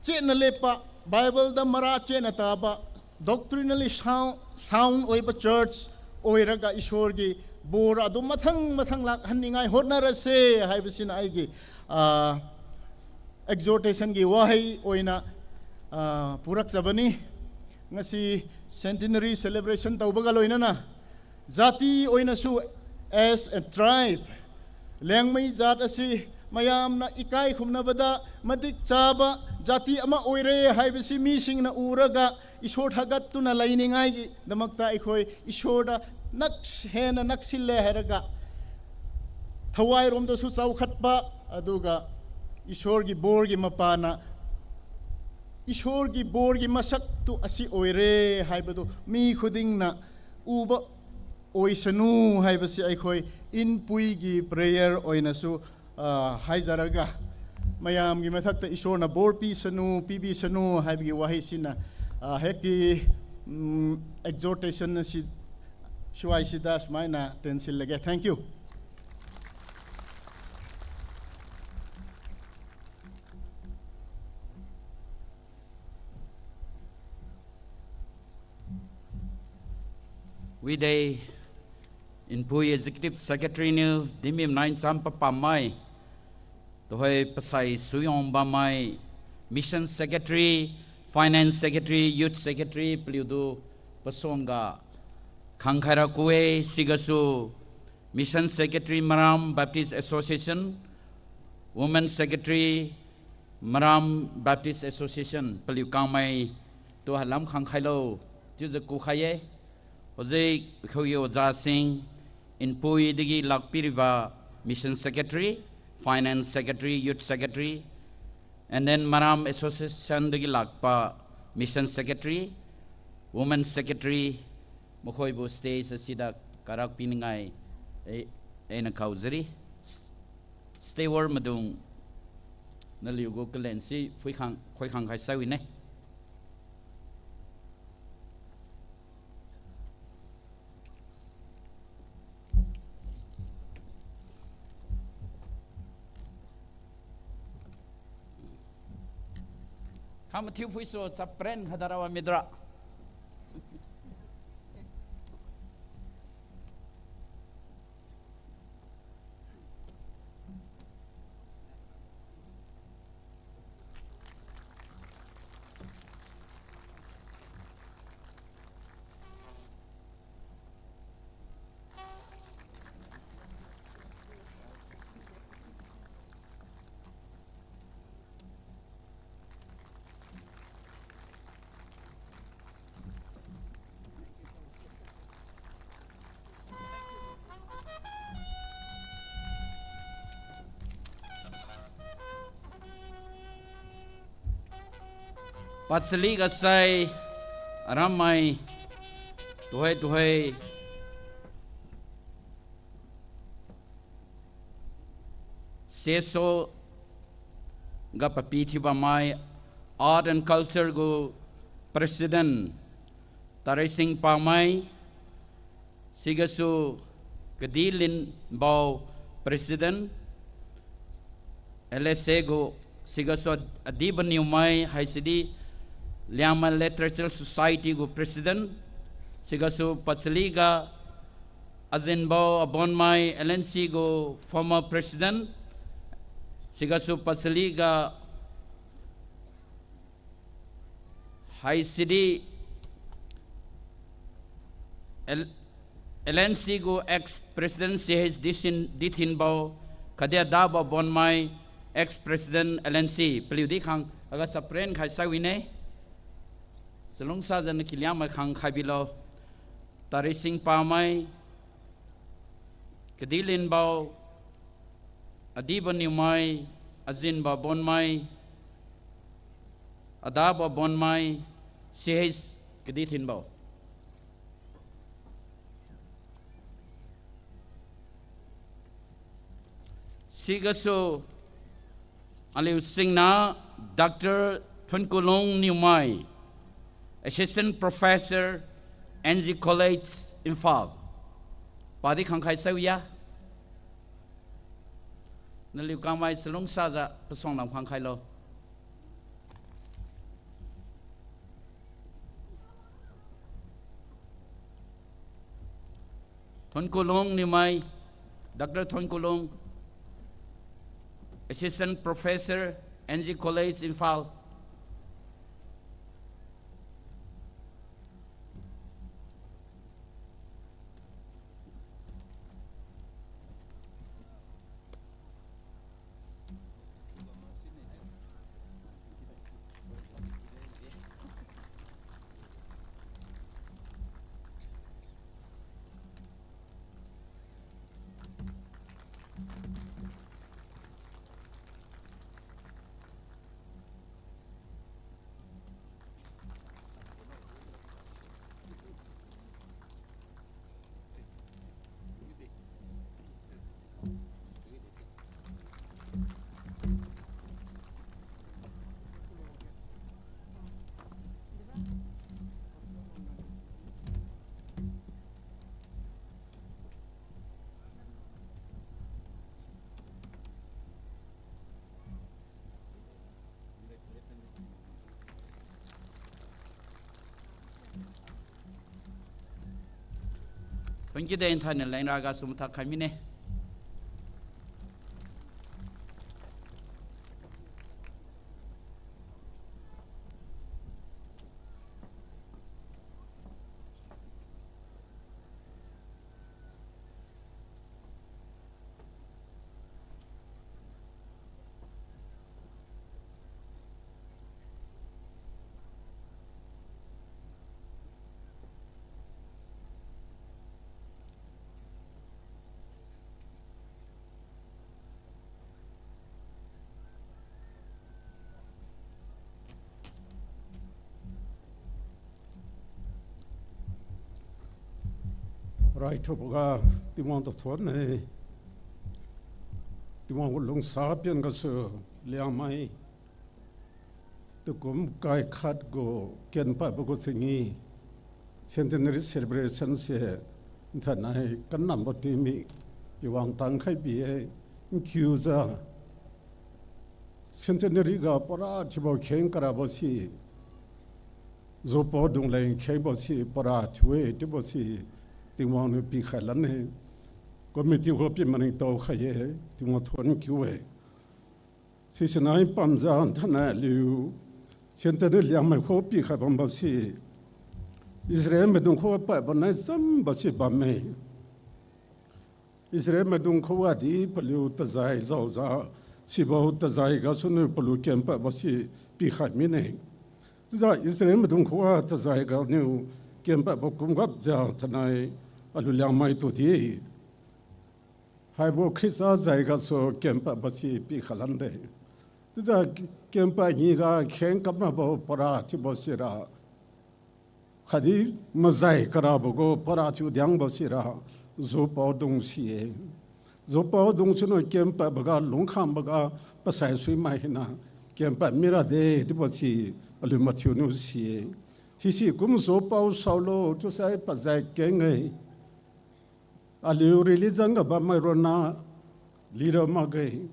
chena lepa, Bible da mara chena taba, doctrinally sound, sound oiba church oiraga Ishwar gi bora adu mathang mathang lak hanningai hotnarase haibasina aigi, ah, exhortation gi wahei oina, ah, purakjabani. Ngasi centenary celebration taoboga loinana, jati oinasu as a tribe, Liangmai jat asi mayamna ikai khumnabada madik chaba jati ama oire haibasi misingna uraga Ishwar thagattuna leiningai gi damakta aikhoi Ishwar da nak hena naksille hairaga thawai romdasu chaokhatba, aduga Ishwar gi bor gi mapana, Ishwar gi bor gi masak tu asi oire haibo tu mi khudingna uba oisanu haibasi aikhoi Inpui gi prayer oinasu, ah, haijaraga, mayam gi mathakta Ishwar na bor pisanu, pibisanu haibo gi wahei sina, ah, hekki, mm, exhortation na si, suai sida sumaina tensil lage. Thank you. Wide, Inpui Executive Secretary niu dinmi nai cham papammai, tuhoi pasai suyong bammai, Mission Secretary, Finance Secretary, Youth Secretary paliutu pasuangga khangkhaira ku-e. Sigasu Mission Secretary Maram Baptist Association, Women Secretary Maram Baptist Association paliu kangmai tu halam khangkhailo chiujiu kukhai-e. Hojik khugi ojasing, Inpui dagi lakpiriba Mission Secretary, Finance Secretary, Youth Secretary, and then Maram Association dagi lakpa Mission Secretary, Women Secretary, makhoibo stage asida karak piningai, e, eina kaojiri. Steward maidung, naliugu kalen si phuikhang, khoikhang khai saiwine. Kha mathiu phuisu chapren khadara wa midra. Pachali ga sai arammai tuhoi tuhoi CSO ga papi thiubammai, Art and Culture gu President Tarising Pamai, sigasu Kadilinbao President, LSA gu, sigasu Adibaniumai haisidi Liangmai Literature Society gu President, sigasu Pachali ga Azinbao Abonmai LNC gu former President, sigasu Pachali ga haisidi L-, LNC gu ex-President CH Dithin-, Dithinbao, khatdi Adabo Abonmai, ex-President LNC, paliudi khang aga chapren khai saiwine. Chalungsajiu nakiliangmai khang khai bilo. Tarising Pamai, Kadilinbao, Adibaniumai, Azinbao Abonmai, Adabo Abonmai, CH Kadithinbao. Sigasu aliu singna Doctor Thunkulung Niumai, Assistant Professor, NG College, Imphal. Padi khangkhai saiya. Naliu kangmai chalungsajiu pasuang lam khangkhailo. Thonkulung Niumai, Doctor Thonkulung, Assistant Professor, N G College, Imphal. Thank you de, nthainai lengra gasu mathak khai mine. Raithuboga Tingwang tu thuon-e. Tingwang gu lungsa pian gasu Liangmai tukum kai khat gu kenpadbo gu chingi centenary celebration se nthainai kanambo tingmik i wangtang khai bi-e. Nkiujiu centenary ga para thiubo kheng karabo si, zupao dungleng khengbo si para thiu-e chiubo si Tingwang niu pikhai lan-e. Committee gu pi maningtao khai-e, Tingwang thuon kiu-e. Sisinai pamjiu nthainai aliu centenary Liangmai khuga pikhai bambo si Israel maidung khuga padbo nai chambo si bamme. Israel maidung khuga di paliu tajai jaojiu, sibo tajai gasuniu paliu kenpadbo si pikhai mine. Chiujiu Israel maidung khuga tajai ganiu kenpadbo kumgapjiu thainai aliu Liangmai tu di haibo Khrista jai gasu kenpadbo si pikhai lande. Chiujiu kenpad ngiga kheng kam makbo para thiubo sira khatdi majai karabo gu para thiu diangbo sira zupao dung si-e. Zupao dung siniu kenpadboga lungkhangboga pasai suimai hina kenpad mira de chiubo si aliu mathiuniu si-e. Sisi kum zupao saolo chiusai pazai keng-e. Aliu religion ga bammai ronna leader makge.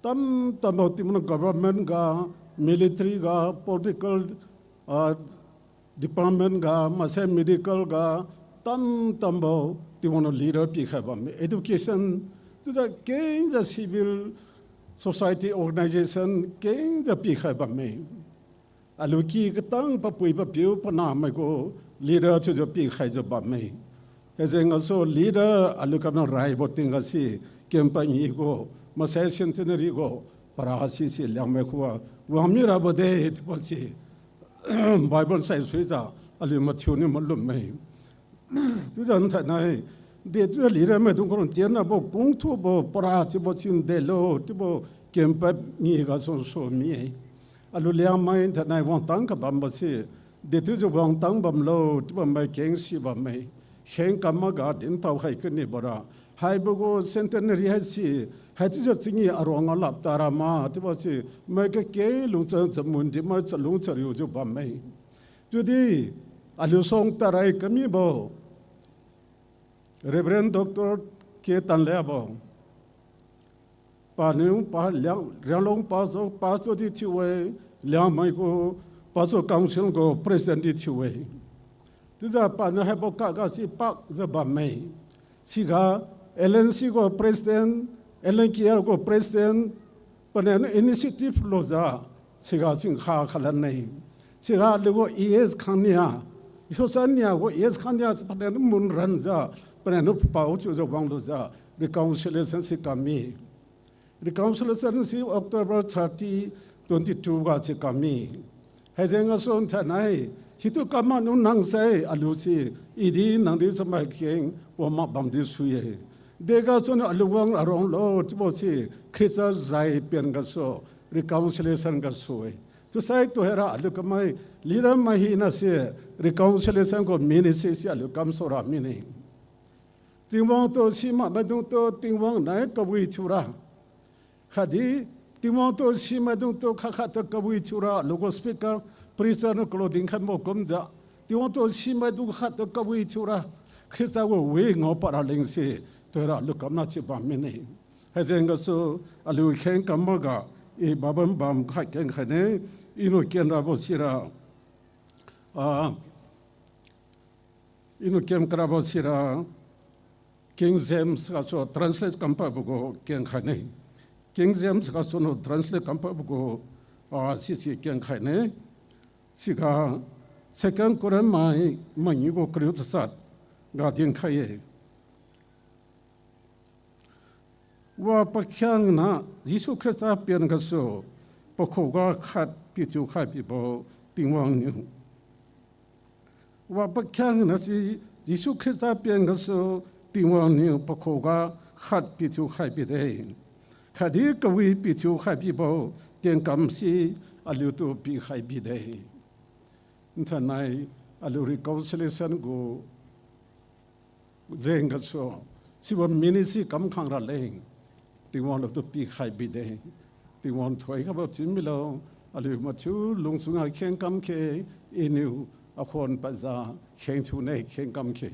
Tamtambo Tingwang government ga, military ga, political, ah, department ga, maksai medical ga, tamtambo Tingwang niu leader pikhai bamme. Education, chiujiu kengjiu civil society organization kengjiu pikhai bamme. Aliu ky katang papui papiu panahmai gu leader thiujiu pikhaijiu bamme. Haijeng gasu leader aliu kamna raibo tingga si kenpad ngi gu, maksai centenary gu para sisi Liangmai khuga wang mirabo de chiubo si Bible saisuijiu aliu mathiuniu malumme. Chiujiu nthainai dechiujiu leader maidung khun tienrabo kungthubo para chiubo si ndelo chiubo kenpad ngi gasu su mi-e. Aliu Liangmai nthainai wangtang kabambo si dechiujiu wangtang bamlo chiubo mai keng si bamme. Kheng kam makga dintao khai kani bora haibo gu centenary haisi, haichiujiu chingi aruang alap tara ma chiubo si mai kakeng lungchun chamun di mai chalung chariujiu bamme. Chiudi aliu suang tarai kamibo Reverend Doctor K Tanliabo, paniu pa Liang, Rianglong Pastor, Pastor di thiu-e, Liangmai gu Pastor Council gu President di thiu-e. Chiujiu paniu haibo kak ga si pakjiu bamme. Siga L N C gu President, L N K R gu President, Panai niu initiative lujiu, siga chingkha khalan-e. Siga aliugu A S khangnia, Isosania gu A S khangnia, panai niu mun ranjiu, panai niu pao chiujiu wanglujiu, reconciliation si kam mi. Reconciliation si October thirty, twenty-two ga si kam mi. Haijeng gasu nthainai, situ kam maniu nangsai aliu si, idi nangdi chamai keng, wang mak bamdi sui-e. Dega chun aliu wang aronglo chiubo si, Khrista zai pen gasu, reconciliation gasu-e. Chiusai tuhoira aliu kamai, lira mai hina si, reconciliation gu ministry si aliu kamsara mine. Tingwang tu simak maidungtu Tingwang nai kawi thiura. Khatdi, Tingwang tu simaidungtu khat khattu kawi thiura, aliugu speaker, preacher niu kalu dinkhaibo kumjiu, Tingwang tu simaidung khattu kawi thiura, Khrista gu wi ngao para lengse, tuhoira aliu kamna chiu bam mine. Haijeng gasu, aliu kheng kam maga, i babam bam khai keng khaine, iniu kenrabo sira, ah, iniu ken karabo sira, King James gasu translate kampabo gu ken khaine. King James gasu niu translate kampabo gu, ah, sisi ken khaine. Siga Second Corinth mai, mangiu gu kariu tasat ga dinkhai-e. Wa pakhiangna Jesu Khrista pen gasu, pakhuga khat pithiu khai bibo Tingwang niu. Wa pakhiangna si Jesu Khrista pen gasu Tingwang niu pakhuga khat pithiu khai bide. Khatdi kawi pithiu khai bibo tienkam si aliutu pikhai bide. Nthainai aliu reconciliation gu jeng gasu, sibo ministry kamkhang raleng, Tingwang aliutu pikhai bide. Tingwang thoikhaibo thiu milo, aliu mathiu lungchunga kheng kam khe, iniu akhuan paza kheng thiune kheng kam khe.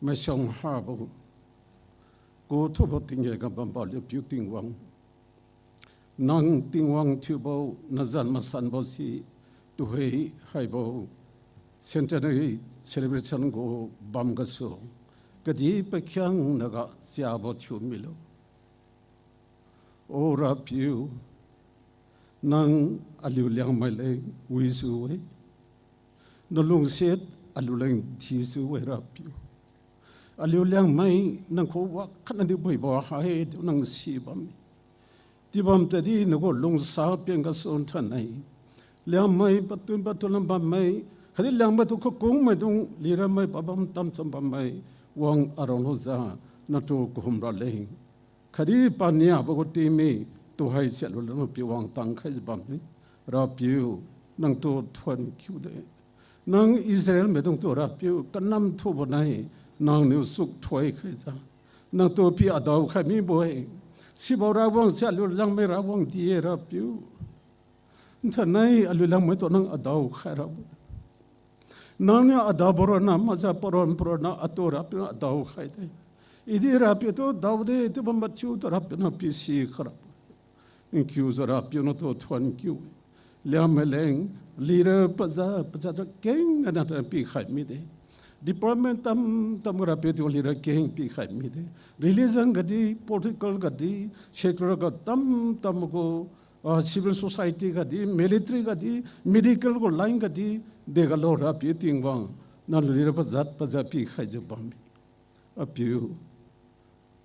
Maisuang habo, kuthubo tingge ga bambo aliu Piu Tingwang. Nang Tingwang thiubo nazan masanbo si tuhoi haibo centenary celebration gu bam gasu, kadih pakhiangna ga siabo thiu milo. O Rapiu, nang aliu Liangmai leng wijiu-e. Nalungsiat aliu leng thijiu-e Rapiu. Aliu Liangmai nang khu wakhatnadi buibo hai chiu nang si bamme. Chiu bam tadi nagu lungsa pen gasu nthainai, Liangmai patun patun lam bammai, khatdi Liangmai tu kakungmaidung, lira mai pabam tamcham bammai, wang arong lujiu, natu kahum raleng. Khatdi paniabo gu tingmi, tuhoi sialu lanu pi wangtang khaijiu bamme. Rapiu, nangtu thuon kiude. Nang Israel maidungtu Rapiu, kanam thubo nai, nangniu chuk thuoi khaijiu, nangtu pi adao khai mibo-e. Sibo rawang si aliu Liangmai rawang di-e Rapiu. Nthainai aliu Liangmai tu nang adao khai rabo. Nangniu adabo ronna maza paron paronna atu Rapiu adao khaide. Idi Rapiu tu daode chiubo mathiutu Rapiu nang pisi kharabo. Nkiujiu Rapiu natu thuon kiu-e. Liangmai leng, leader paza, paza tu kengna natu pikhai mide. Department tam tam gu Rapiu tu leader keng pikhai mide. Religion gadi, political gadi, secular ga tam tam gu, ah, civil society gadi, military gadi, medical gu line gadi, degalo Rapiu Tingwang, nang leader pajat pajat pikhaijiu bamme. Apiu,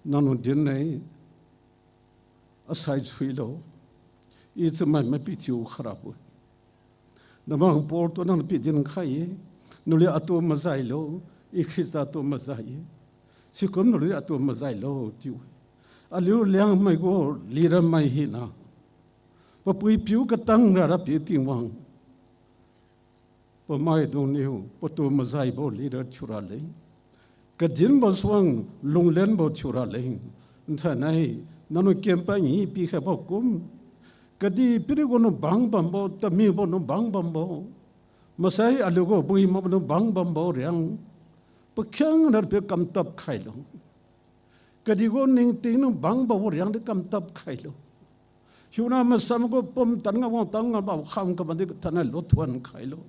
nangniu din-e, asai suilo, i chamai mai pithiu kharabo. Namang Paul tu nang pidin khai-e, naliu atu mazailo, i Khrista tu mazai-e. Sikum naliu atu mazailo chiu-e. Aliu Liangmai gu leader mai hina, papui piu katang ra Rapiu Tingwang, pamaidungniu patu mazaibo leader thiuraleng, kadinbo suang lunglenbo thiuraleng, nthainai nangniu kempai ngi pikhaibo kum, kadihpiri gu nubang bambo, tamibo nubang bambo, masai aliu gu buimakbo nubang bambo riang, pakhiangna Rapiu kamtap khailo. Kadihgu ningting nubang bambo riang di kamtap khailo. Hiuna masam gu pumtan nga wangtang nga bao kham kaban di thainai luthuon khailo.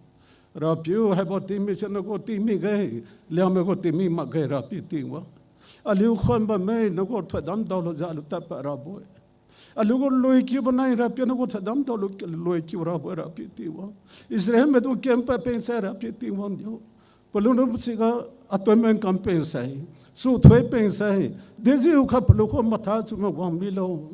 Rapiu haibo tingmi si nagu tingmi ge, Liangmai gu tingmi makge Rapiu Tingwang. Aliu khuan bamme, nagu thoidam daolujiu aliu tadpad rabo-e. Aliu gu loikiubo nai Rapiu, nagu thoidam daolu loikiu rabo-e Rapiu Tingwang. Israel maidung kempad pengsai Rapiu Tingwang yo. Paliuniu siga atoimen kam pengsai, chuthoi pengsai, dejiukha paliu khuga matha chiumak wang milo.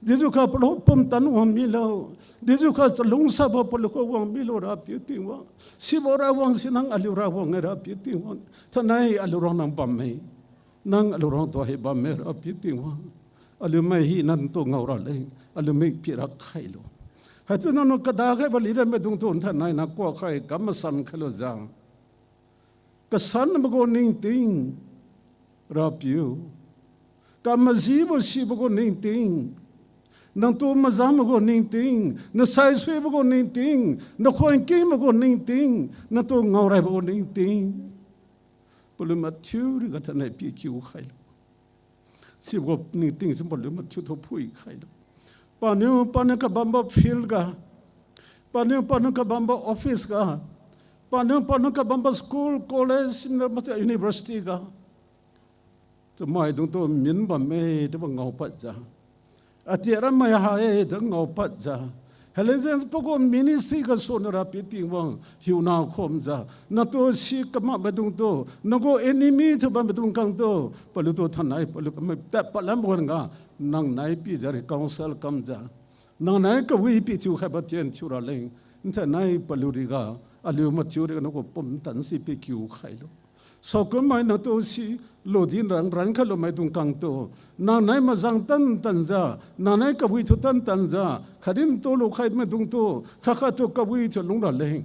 Dejiukha paliu pumtan wang milo. Dejiukha chalungsabo paliu khuga wang milo Rapiu Tingwang. Sibo Rawang si nang aliu Rawang-e Rapiu Tingwang. Thainai aliu rang nang bamme. Nang aliu rang tuahi bamme Rapiu Tingwang. Aliu mai hina nangtu ngao raleng, aliu mik pira khailo. Haichiu nangniu kada khaibo lira maidungtu thainai nang kuakhai kam masan khailujiu, kasanbo gu ningting, Rapiu, kamajibo sibo gu ningting, nangtu mazangbo gu ningting, nasaisuibo gu ningting, nakhuan kingbo gu ningting, nangtu ngaoraibo gu ningting, paliu mathiu riga thainai pikiu khailo. Sibo gu ningting si paliu mathiutu phui khailo. Paniu paniu kabambo field ga, paniu paniu kabambo office ga, paniu paniu kabambo school, college, university ga, chamaidungtu min bamme chiubo ngaopadjiu, atia ramai ha-e chiu ngaopadjiu, Helizens pagu ministry gasu niu Rapiu Tingwang hiuna khomjiu, nangtu si kamak maidungtu, nagu enemy thiubam maidung khangtu, paliutu thainai paliu kamai tadpad lambo wan-ga, nang nai pijiu reconcile kamjiu, nang nai kawi pithiu khaibo tien thiu raleng, nthainai paliu riga, aliu mathiu riga nagu pumtan si pikiu khailo. Saokummai nangtu si ludi nrang ran khailo maidung khangtu, nang nai mazang tan tanjiu, nang nai kawi thiu tan tanjiu, khatdi ntu lukhai maidungtu, khat khattu kawi thiu lung raleng,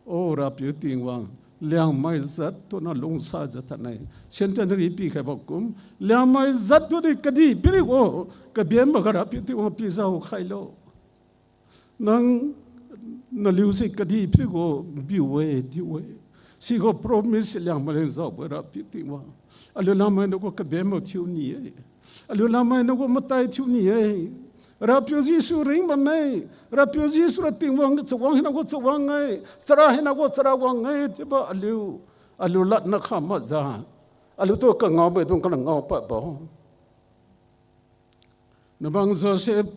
O Rapiu Tingwang, Liangmai jat tu nang lungsajiu thainai centenary pikhaibam kum, Liangmai jat tudi kadihpirigu kabenboga Rapiu Tingwang pijao khailo. Nang naliu si kadihpirigu biu-e, diu-e. Sigu promise Liangmai leng jaobo-e Rapiu Tingwang. Aliu Liangmai nagu kabenbo thiu ni-e. Aliu Liangmai nagu matai thiu ni-e. Rapiu Jesu ringbamme. Rapiu Jesu ra Tingwang, chawang hinagu chawang-e, chara hinagu chara wang-e chiubo aliu, aliu ladna kha makjiu, aliutu kangao maidung kana ngao padbo. Nabang Joseph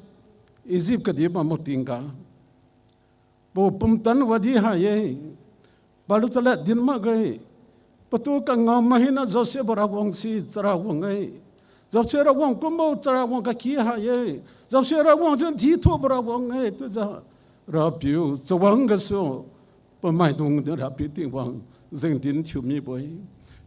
Egypt kadih bambo tingga, pa pumtan wadi ha-e, paliu chalad din makge, patu kangao mai hina Joseph Rawang si chara wang-e, Joseph Rawang kumbo chara wang kaky ha-e, Joseph Rawang si dithubo Rawang-e chiujiu, Rapiu chawang gasu pamaidung di Rapiu Tingwang jengdin thiu mibo-e.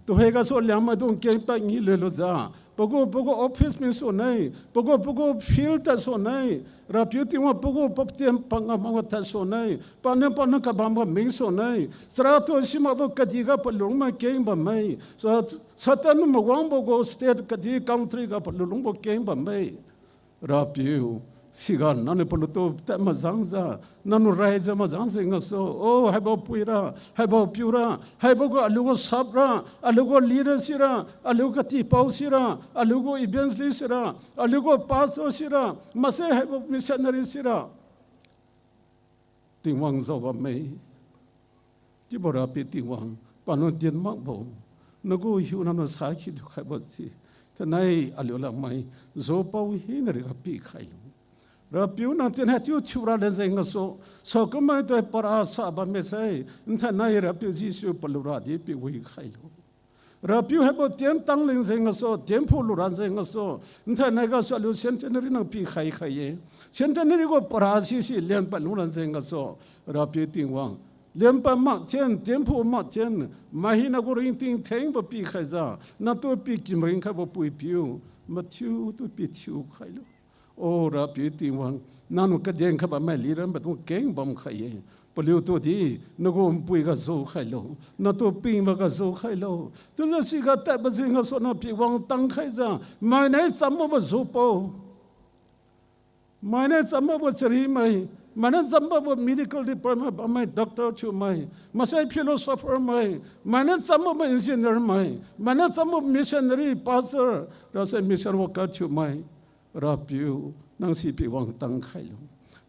Tuhoi gasu Liangmaidung keng tadngi luilujiu, pagu pagu office mingsu ne, pagu pagu field tadsu ne, Rapiu Tingwang pagu papatien pangam mawat tadsu ne, paniu paniu kabamga mingsu ne, charatu simakbo kadihga palungmai keng bamme, sa, Satan mawangbo gu state kadih country ga palulungbo keng bamme. Rapiu, siga nangniu paliutu tad majangjiu, nangniu raijiu majang jeng gasu, o, haibo puira, haibo piura, haibo gu aliu gu sap ra, aliu gu leader sira, aliu gu katipao sira, aliu gu evangelist sira, aliu gu pastor sira, maksai haibo missionary sira, Tingwang jao bamme. Chiubo Rapiu Tingwang, paniu din makbo, nagu hiuna niu sakhi thiukhaibo si, thainai aliu Liangmai, jupao hina riga pikhailo. Rapiu nang tien haichiu thiura leng jeng gasu, saokummai tu para sa bamme sai, nthainai Rapiu Jesu paliura di piwi khailo. Rapiu haibo tien tang leng jeng gasu, tienphu lura jeng gasu, nthainai gasu aliu centenary nang pikhai khai-e. Centenary gu para sisi lenpad lura jeng gasu, Rapiu Tingwang, lenpad makthen, tienphu makthen, mai hina gu ringting thengbo pikhaijiu, natu pikim ringkhaibo puipiu, mathiutu pithiu khailo. O Rapiu Tingwang, nangniu kaden khabammai lira maidung keng bamkhai-e. Paliutu di, nagu npui ga ju khailo, natu pingbo ga ju khailo. Chiujiu siga tadbo jeng gasu nang piwang tang khaijiu, mainai chambobo jupao, mainai chambobo charimai, mainai chambobo medical department bammai doctor thiumai, maksai philosopher mai, mainai chambobo engineer mai, mainai chambobo missionary, pastor, rasai mission worker thiumai. Rapiu, nang si piwang tang khailo.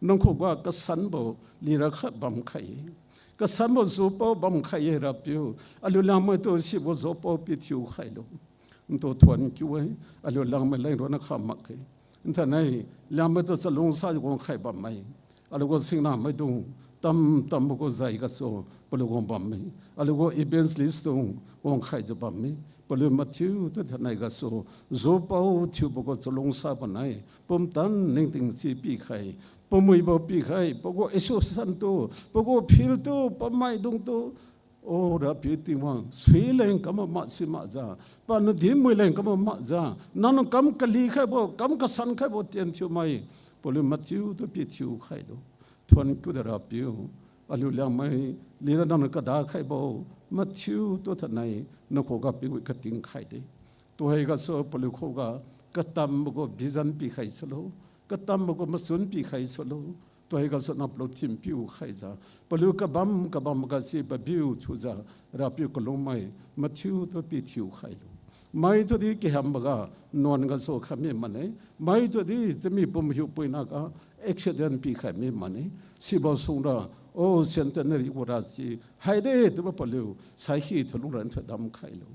Nang khuga kasanbo lira khat bamkhai-e. Kasanbo jupao bamkhai-e Rapiu. Aliu Liangmai tu sibo jupao pithiu khailo. Ntu thuon kiu-e, aliu Liangmai leng ronna kha makge. Nthainai, Liangmai tu chalungsa wangkhai bamme. Aliu gu singnamaidung, tam tambo gu zai gasu, paliu wang bamme. Aliu gu evangelist dung, wangkhaijiu bamme. Paliu mathiu tu thainai gasu, jupao thiubo gu chalungsa banai, pumtan ningting si pikhai, pamuibo pikhai, pagu association tu, pagu field tu, pamaidung tu, O Rapiu Tingwang, suileng kam ma si makjiu, paniu dinmui leng kam ma makjiu, nangniu kam kalikhaibo, kam kasankhaibo tien thiumai, paliu mathiu tu pithiu khailo. Thuon kiu de Rapiu, aliu Liangmai, lira nangniu kadakhaibo, mathiu tu thainai, nakhuga piwi kating khaide. Tuhoi gasu paliu khuga, katambo gu vision pikhai sulo, katambo gu machun pikhai sulo, tuhoi gasu nang paliu thin piu khaijiu, paliu kabam kabam gasi pabiu thiujiu, Rapiu kalungmai, mathiu tu pithiu khailo. Mai tudi kahamboga, nuan gasu khaimi mane, mai tudi chami pum hiupuina ga, accident pikhai mi mane, sibo sungra, o centenary wara si, haide tubo paliu, saikhi thulung ran thoi damkhailo.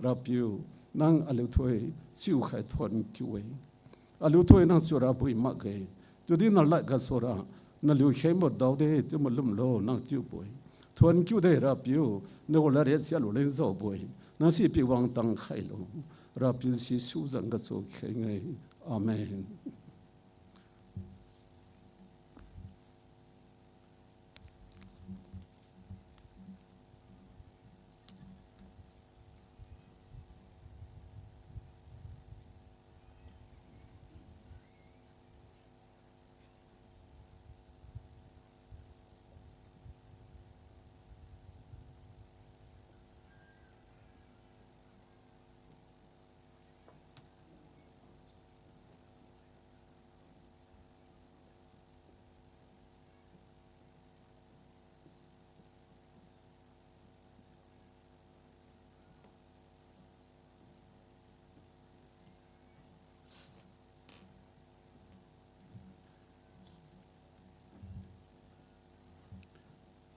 Rapiu, nang aliu thoi, chiukhai thuon kiu-e. Aliu thoi nang churabui makge. Tudi nalad gasura, naliu khengbo daode, chiu malumlo nang chiubo-e. Thuon kiu de Rapiu, nagu ladriat si aliu leng jaobo-e. Nang si piwang tang khailo. Rapiu Jesu zan gasu kheng-e. Amen.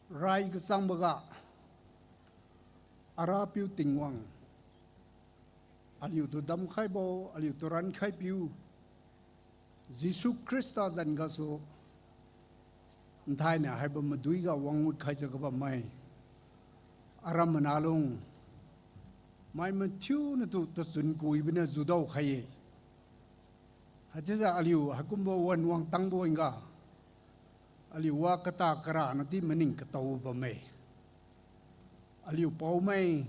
Rai kachangboga, Arapiu Tingwang, aliutu damkhaibo, aliutu rankhaipiu, Jesu Khrista zan gasu, nthainiu haibo maduiga wang ngut khaijiu kabammai, aram manalung, mai mathiu natu tachun kuiboniu judao khai-e. Haichiujiu aliu haikumbo wan wang tangbo-e ga, aliu wa kata kara nadi maning katao bamme. Aliu paomai,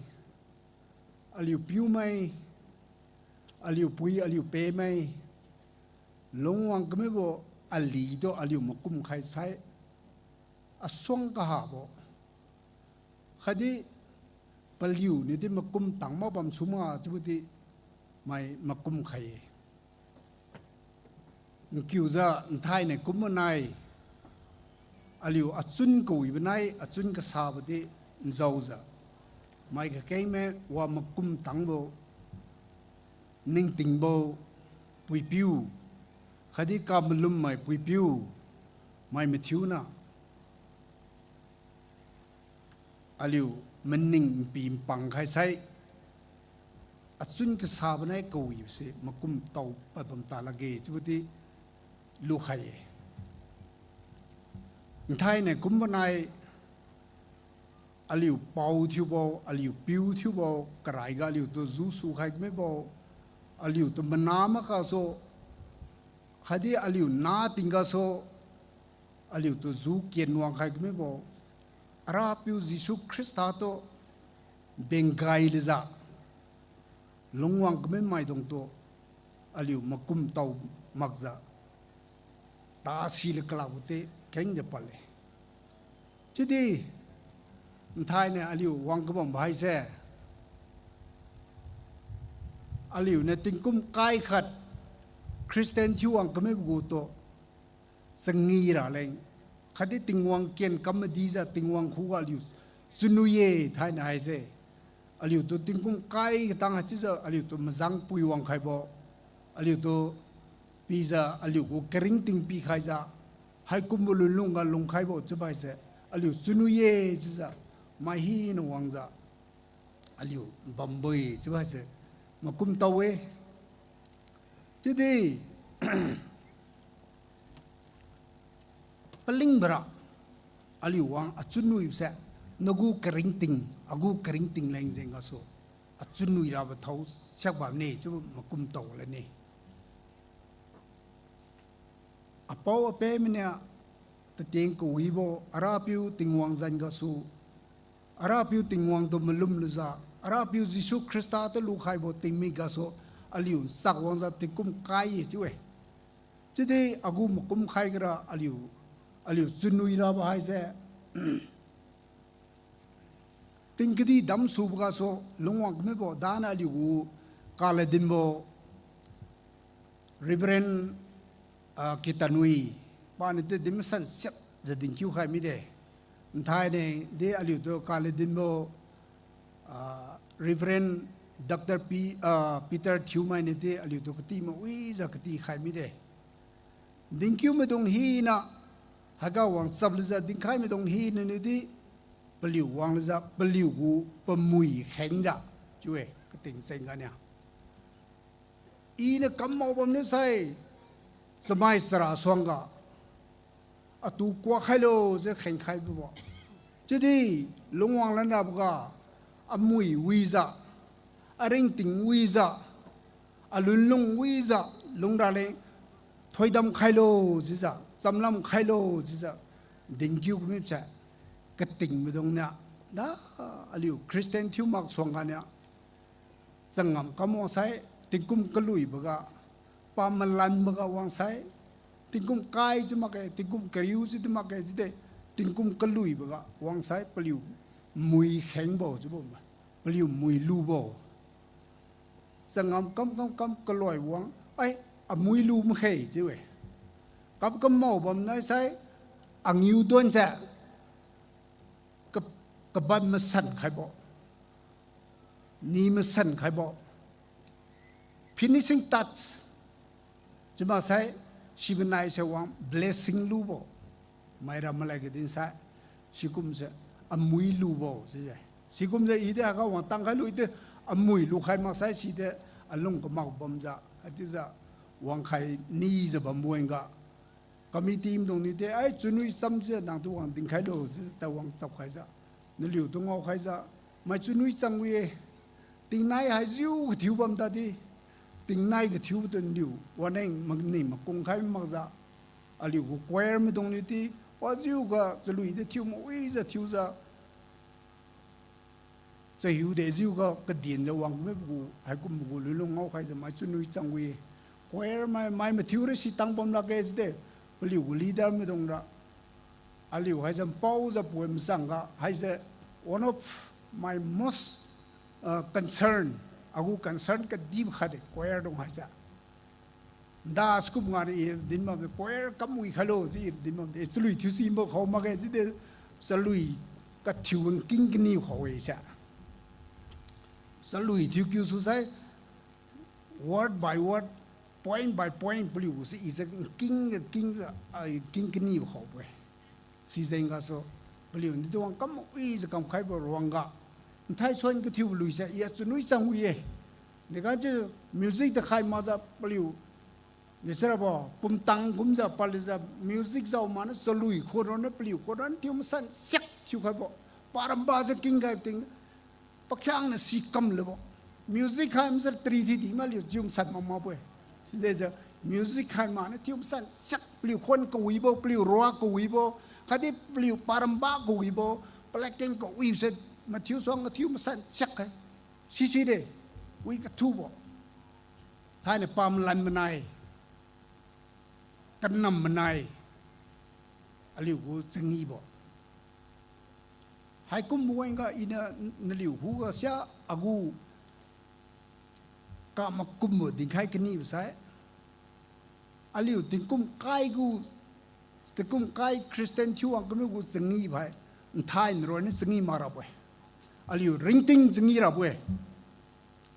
aliu piumai, aliu pui, aliu pemai, lungwang kamibo aliutu aliu makum khai sai, asuang kahabo. Khatdi paliuniudi makum tang makbam suma chiubodi mai makum khai-e. Nkiujiu nthainai kumbo nai, aliu achun kawibo nai, achun kasabodi njaojiu, mai kakengme wa makum tangbo, ningtingbo puipiu, khatdi kamalummai puipiu, mai mathiuna aliu maning npi npang khai sai, achun kasabo nai kawibose makum tao pabam ta lakge chiubodi lukhai-e. Nthainai kumbo nai, aliu pao thiubo, aliu piu thiubo, karaiga aliutu ju sukhai kamibo, aliutu mana makgasu, khatdi aliu na tinggasu, aliutu ju kenwang khai kamibo, Arapiu Jesu Khrista tu bengkhai lejiu, lungwang kami maidungtu, aliu makum tao makjiu, tasi le kalakbo ti kengjiu padle. Chiudi, nthainai aliu wang kabambo haise, aliuniu tingkum kai khat Christian thiu wang kamibo gutu, changi raleng, khatdi Tingwang ken kam madijiu Tingwang khuga aliu chunwi-e thainai haise. Aliutu tingkum kai katang haichiujiu aliutu majang pui wang khaibo, aliutu pijiu aliugu karingting pikhaijiu, haikumbo lunlungga lungkhaibo chiubo haise, aliu chunwi-e chiujiu, mai hina wangjiu, aliu bambo-e chiubo haise, Makum tao-e. Chiudi, palingbora, aliu wang achunwibo se, nagu karingting, agu karingting leng jeng gasu, achunwi rabo thao siak bamne, chiu makum tao lane. Apao-ape maniu, tatien kawibo, Arapiu Tingwang zan gasu, Arapiu Tingwang tu malum lujiu, Arapiu Jesu Khrista tu lukhaibo tingmik gasu, aliu chak wangjiu tingkum kai-e chiu-e. Chiudi agu makum khai gara aliu, aliu chunwi rabo haise, tingkadi damsubo gasu, lungwang kamibo dana aliu gu kaladinbo, Reverend, ah, Kitanwi, paniu di masan siakjiu dinkiu khai mide. Nthaini di aliutu kaladinbo, ah, Reverend Doctor P, ah, Peter Thiumai niudi aliutu kati mawijiu kati khai mide. Dinkiu maidung hina, haiga wang chap lujiu dinkhai maidung hina niudi, paliu wang lujiu, paliu gu pamui khengjiu, chiu-e, kating cheng ganiu. Iniu kam mao bamniu sai, chamai chara suangga, atu kuak khailo jiu khengkhai bibo. Chiudi lungwang lan raboga, amui wijiu, aringting wijiu, alunlung wijiu, lungraleng, thoidam khailo chiujiu, chamlam khailo chiujiu, dinkiu kamibose, kating maidungniu, da, aliu Christian thiu mak suangganiu, changam kam wangsai, tingkum kaluiboga, pamalanboga wangsai, tingkum kai chiu makge, tingkum kariu chiudi makge, chiudi tingkum kaluiboga wangsai, paliu mui khengbo chiubo, paliu mui lubo. Changam kam kam kam kaloi wang, ai, amui lu makge chiu-e. Kam kam mao bamnai sai, angiu donse, ka, kaban masan khaibo, ni masan khaibo, finishing touch. Chiumaksai, sibo naise wang blessing lubo. Maira malai kadin sai, sikumse, amui lubo chiujiu. Sikumjiu idi haiga wang tangkhai lu idi, amui lukhai maksai sidi, alung kamak bamjiu, haichiujiu, wangkhai nijiu bambo-e ga. Committee maidung niudi, ai, chunwi chamjiu nangtu wang dinkhailo, chiujiu tawang chapkhaijiu, naliutu ngaokhaijiu, mai chunwi cham wi-e, tingnai haijiu kathiu bam tadi, tingnai kathiutu naliu waneng mani makung khai makjiu, aliu gu choir maidung niudi, wajiuga chalui di thiu mawijiu thiujiu, chahiu dejiuga kadinjiu wang mibo gu, haikumbo gu lunlung ngaokhaijiu mai chunwi cham wi-e. Choir mai, mai mathiu ra si tang bam lakge chiudi, paliu gu leader maidungra, aliu haise mpaojiu pui machangga haise one of my most, uh, concern, agu concern kadibo khatdi choir dung haise. Nda sikum ngani i din bamde choir kam wi khailo chiu i din bamde, chalui thiu sibo khao makge chiudi, chalui kathiu nking kani khao-e se. Chalui thiu kiu su sai, word by word, point by point, paliu gu se i se nking, nking, ah, nking kanibo khaobo-e. Sijeng gasu, paliu niudi wang kam wijiu kamkhaibo ruangga, nthai suan kathiubo luise i achunwi cham wi-e. Dega chiu music takhai makjiu paliu, nisirabo pumtang kumjiu paliujiu music jao maniu chalui khonronna paliu khonronna thiu masan siak thiukhaibo. Paramba jiu kingkhai ting, pakhiangna si kam lubo. Music khai majiu tari thiu di maliu chiu masan mak makbo-e. Sidejiu music khai maniu thiu masan siak paliu khon kawibo, paliu rua kawibo, khatdi paliu paramba kawibo, palakeng kawibose mathiu suang kathiu masan siak khai. Siside, wi kathubo. Thainiu pamalan manai, kanam manai, aliu gu changibo. Haikumbo wangga iniu naliu khuga sia agu kamakumbo dinkhai kanibo sai, aliu tingkum kai gu, tingkum kai Christian thiu wang kami gu changibo hai, nthai nroi niu changi mak rabo-e. Aliu ringting changi rabo-e.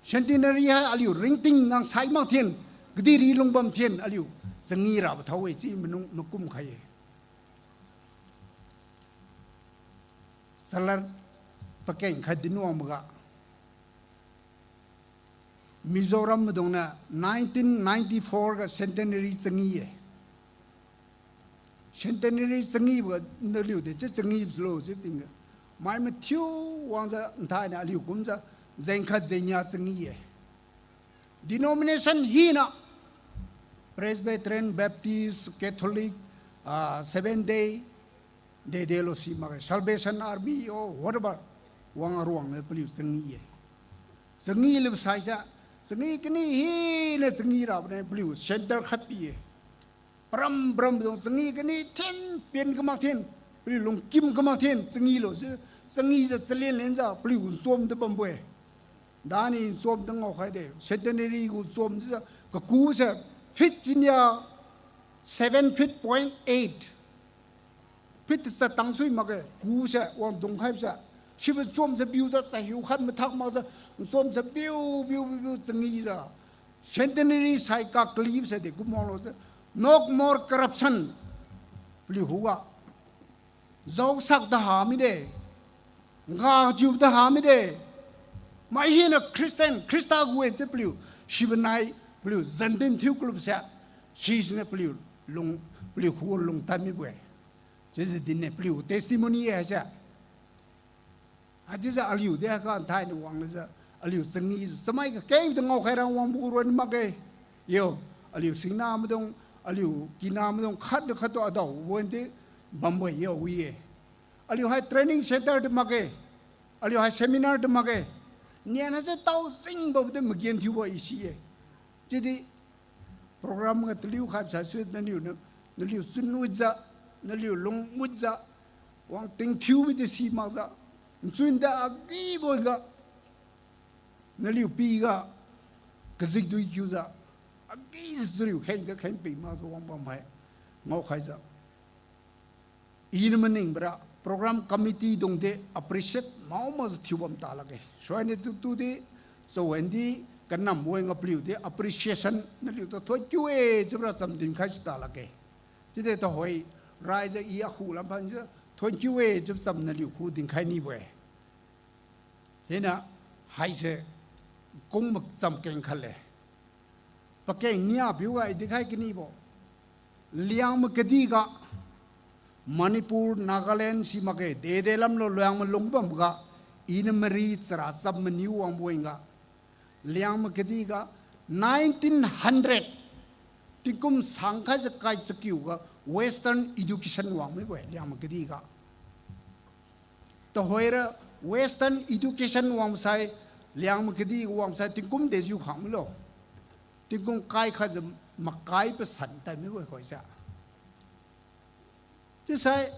Centenary hai aliu ringting nang sai mak thin, kadihpiri lungbam thin aliu changi rabo thao-e chiu manung makum khai-e. Chalad pakeng khai dinwangboga, Mizoram maidungniu nineteen ninety-four ga centenary changi-e. Centenary changibo ga naliu de chiu changi lo chiu tingga, mai mathiu wangjiu nthainiu aliu kumjiu jengkhat jengnia changi-e. Denomination hina Presbyterian, Baptist, Catholic, ah, Seventh Day, dedelo si makge, Salvation Army or whatever, wang aruangniu paliu changi-e. Changi liu saisa, changi kani hina changi rabo niu paliu centre khat pi-e. Param param dung changi kani thin, pin kamak thin, paliu lungkim kamak thin, changi lo si, changi jiu chalin lenjiu paliu nchom di bambo-e. Dani nchom di ngaokhaide, centenary gu nchom jiu, kaku se feet chinia seven feet point eight. Feet tachat tang sui makge, ku se wangdung khaibose. Sibo nchom se biujiu chahiu khat mathak makjiu, nchom se biu biu biu biu changijiu, centenary sai kakalibo se de kum wanglo se, no more corruption. Paliu khuga jaosak da ha mide, ngajiu da ha mide. Mai hina Christian, Khrista gu-e chiu paliu, sibo nai paliu jandin thiu kalubose, sisiniu paliu lung, paliu khuga lungtan mibo-e. Chiujiu dinne paliu testimony-e haise. Haichiujiu aliu di haiga nthainiu wanglujiu, aliu changijiu chamai kakeng tu ngaokhai ra wangbo ronna makge. Yo, aliu singna maidung, aliu kina maidung khat niu khat tu adao wandi bambo-e yo wi-e. Aliu hai training centre di makge. Aliu hai seminar di makge. Nian haise tao jingbo di magenthiubo i si-e. Chiudi program ga taliu khat saisui naliu niu, naliu chunwutjiu, naliu lungwutjiu, wang tingthiu bidi si makjiu, nchun da agibo ga, naliu piga, kajikdui kiujiu, agi jariu kheng da kheng pi makjiu wangbam hai, ngaokhaijiu. Iniu maningbora program committee dungdi appreciate mao makjiu thiubam ta lakge. Suainiu tu tudi, chawan di, kanam weng ga paliu di appreciation naliutu thank you-e chiubora cham dinkhai su ta lakge. Chiudi tuhoi raijiu i akhu lamphanjiu thank you-e chiu cham naliu khu dinkhai nibo-e. Hina haise kung makcham keng khatle. Pakeng nia piuga i dinkhai kanibo. Liangmai kadihga, Manipur, Nagaland si makge, dede lamlo Liangmai lungbamga, iniu mari chara cham maniu wangbo-e ga. Liangmai kadihga, nineteen hundred, tingkum sangkhaijiu kai chakiuga Western education wangmibo-e Liangmai kadihga. Tuhoira Western education wangsai, Liangmai kadih wangsai tingkum dejiu khang milo. Tingkum kai khatjiu makai pasan tad mibo-e khoise. Chiusai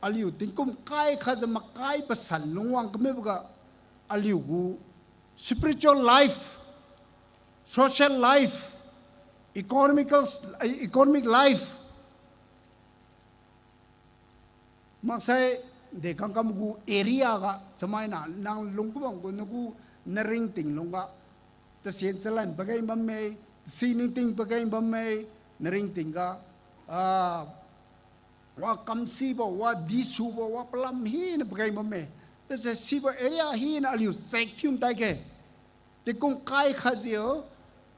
aliu tingkum kai khatjiu makai pasan lungwang kamiboga aliugu spiritual life, social life, economical, economic life, maksai dekang kam gu area ga chamaina nang lung kabam gu nagu naringting lungga, tasien chalan pageng bamme, tasi ningting pageng bamme, naringting ga, ah, wa kamsibo, wa disubo, wa palam hina pageng bamme. Tase sibo area hina aliu check thiu tai khe. Tingkum kai khatjiu,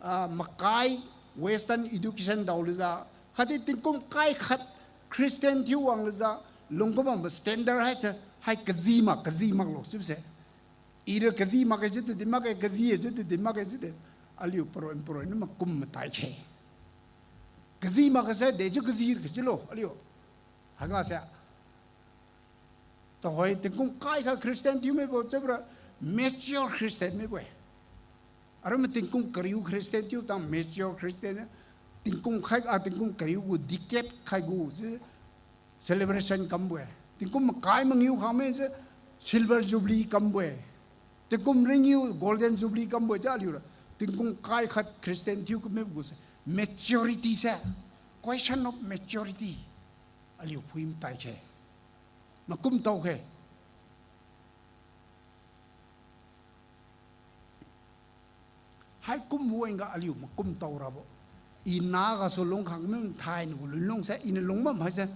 ah, makai Western education daolujiu, khatdi tingkum kai khat Christian thiu wanglujiu, lung kabambo standard haise, hai kaji mak, kaji maklo chiubose. Ira kaji makge chiudi din makge, kaji-e chiudi din makge chiudi. Aliu paroi paroi niu makum matai khe. Kaji makge sai dejiu kaji kachiulo aliu. Haiga se. Tuhoi tingkum kai khat Christian thiu mibo chiubora mature Christian mibo-e. Aram tingkum kariu Christian thiu tang mature Christian. Tingkum khai, ah, tingkum kariu gu decade khai gu si celebration kambo-e. Tingkum makai mangiu khang mese silver jubilee kambo-e. Tingkum ringiu golden jubilee kambo-e ja aliura. Tingkum kai khat Christian thiu kamibo gu se maturity se. Question of maturity. Aliu phui matai khe. Makum tao khe. Haikum wangga aliu makum tao rabo. I nagasu lungkhang mi thainai gu lunlung se, iniu lungbam haise.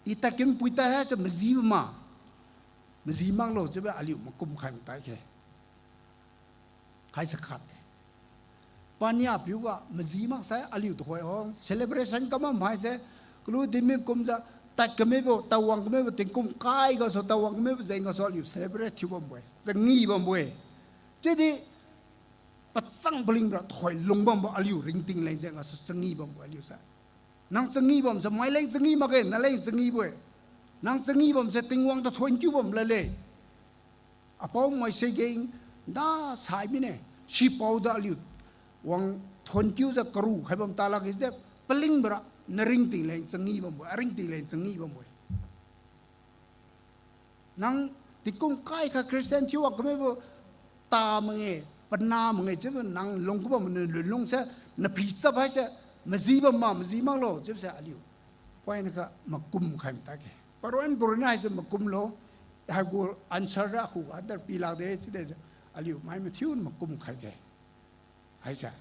I tadkinpui tad haise majibo ma. Maji maklo chiubo aliu makum khai matai khe. Haise khat-e. Pania piuga maji maksai aliu tuhoi hong celebration kamam haise, kalu dinmi kumjiu, tad kamibo, tawang kamibo, tingkum kai gasu, tawang kamibo jeng gasu aliu celebrate thiu bambo-e, changi bambo-e. Chiudi pachang palingbo ra tuhoi lung bambo aliu ringting leng jeng gasu changi bambo-e aliu sa. Nang changi bamse maileng changi makge, naleng changibo-e. Nang changi bamse Tingwang tu thuon kiu bam lale. Apao maise geng da sai mine, sipao da aliu wang thuon kiujiu karu khai bam talakge chiude, palingbo ra naringting leng changi bambo, aringting leng changi bambo-e. Nang tingkum kai kha Christian thiu wa kamibo ta mange, pana mange chiubo nang lung kubam nalun lungse, naphi chap haise, maji bam ma, maji maklo chiubose aliu poina kha makum khai matadge. Paronna paronna haise makumlo, haigu answer ra khuga answer pilakde chiude, aliu mai mathiu makum khaige. Haise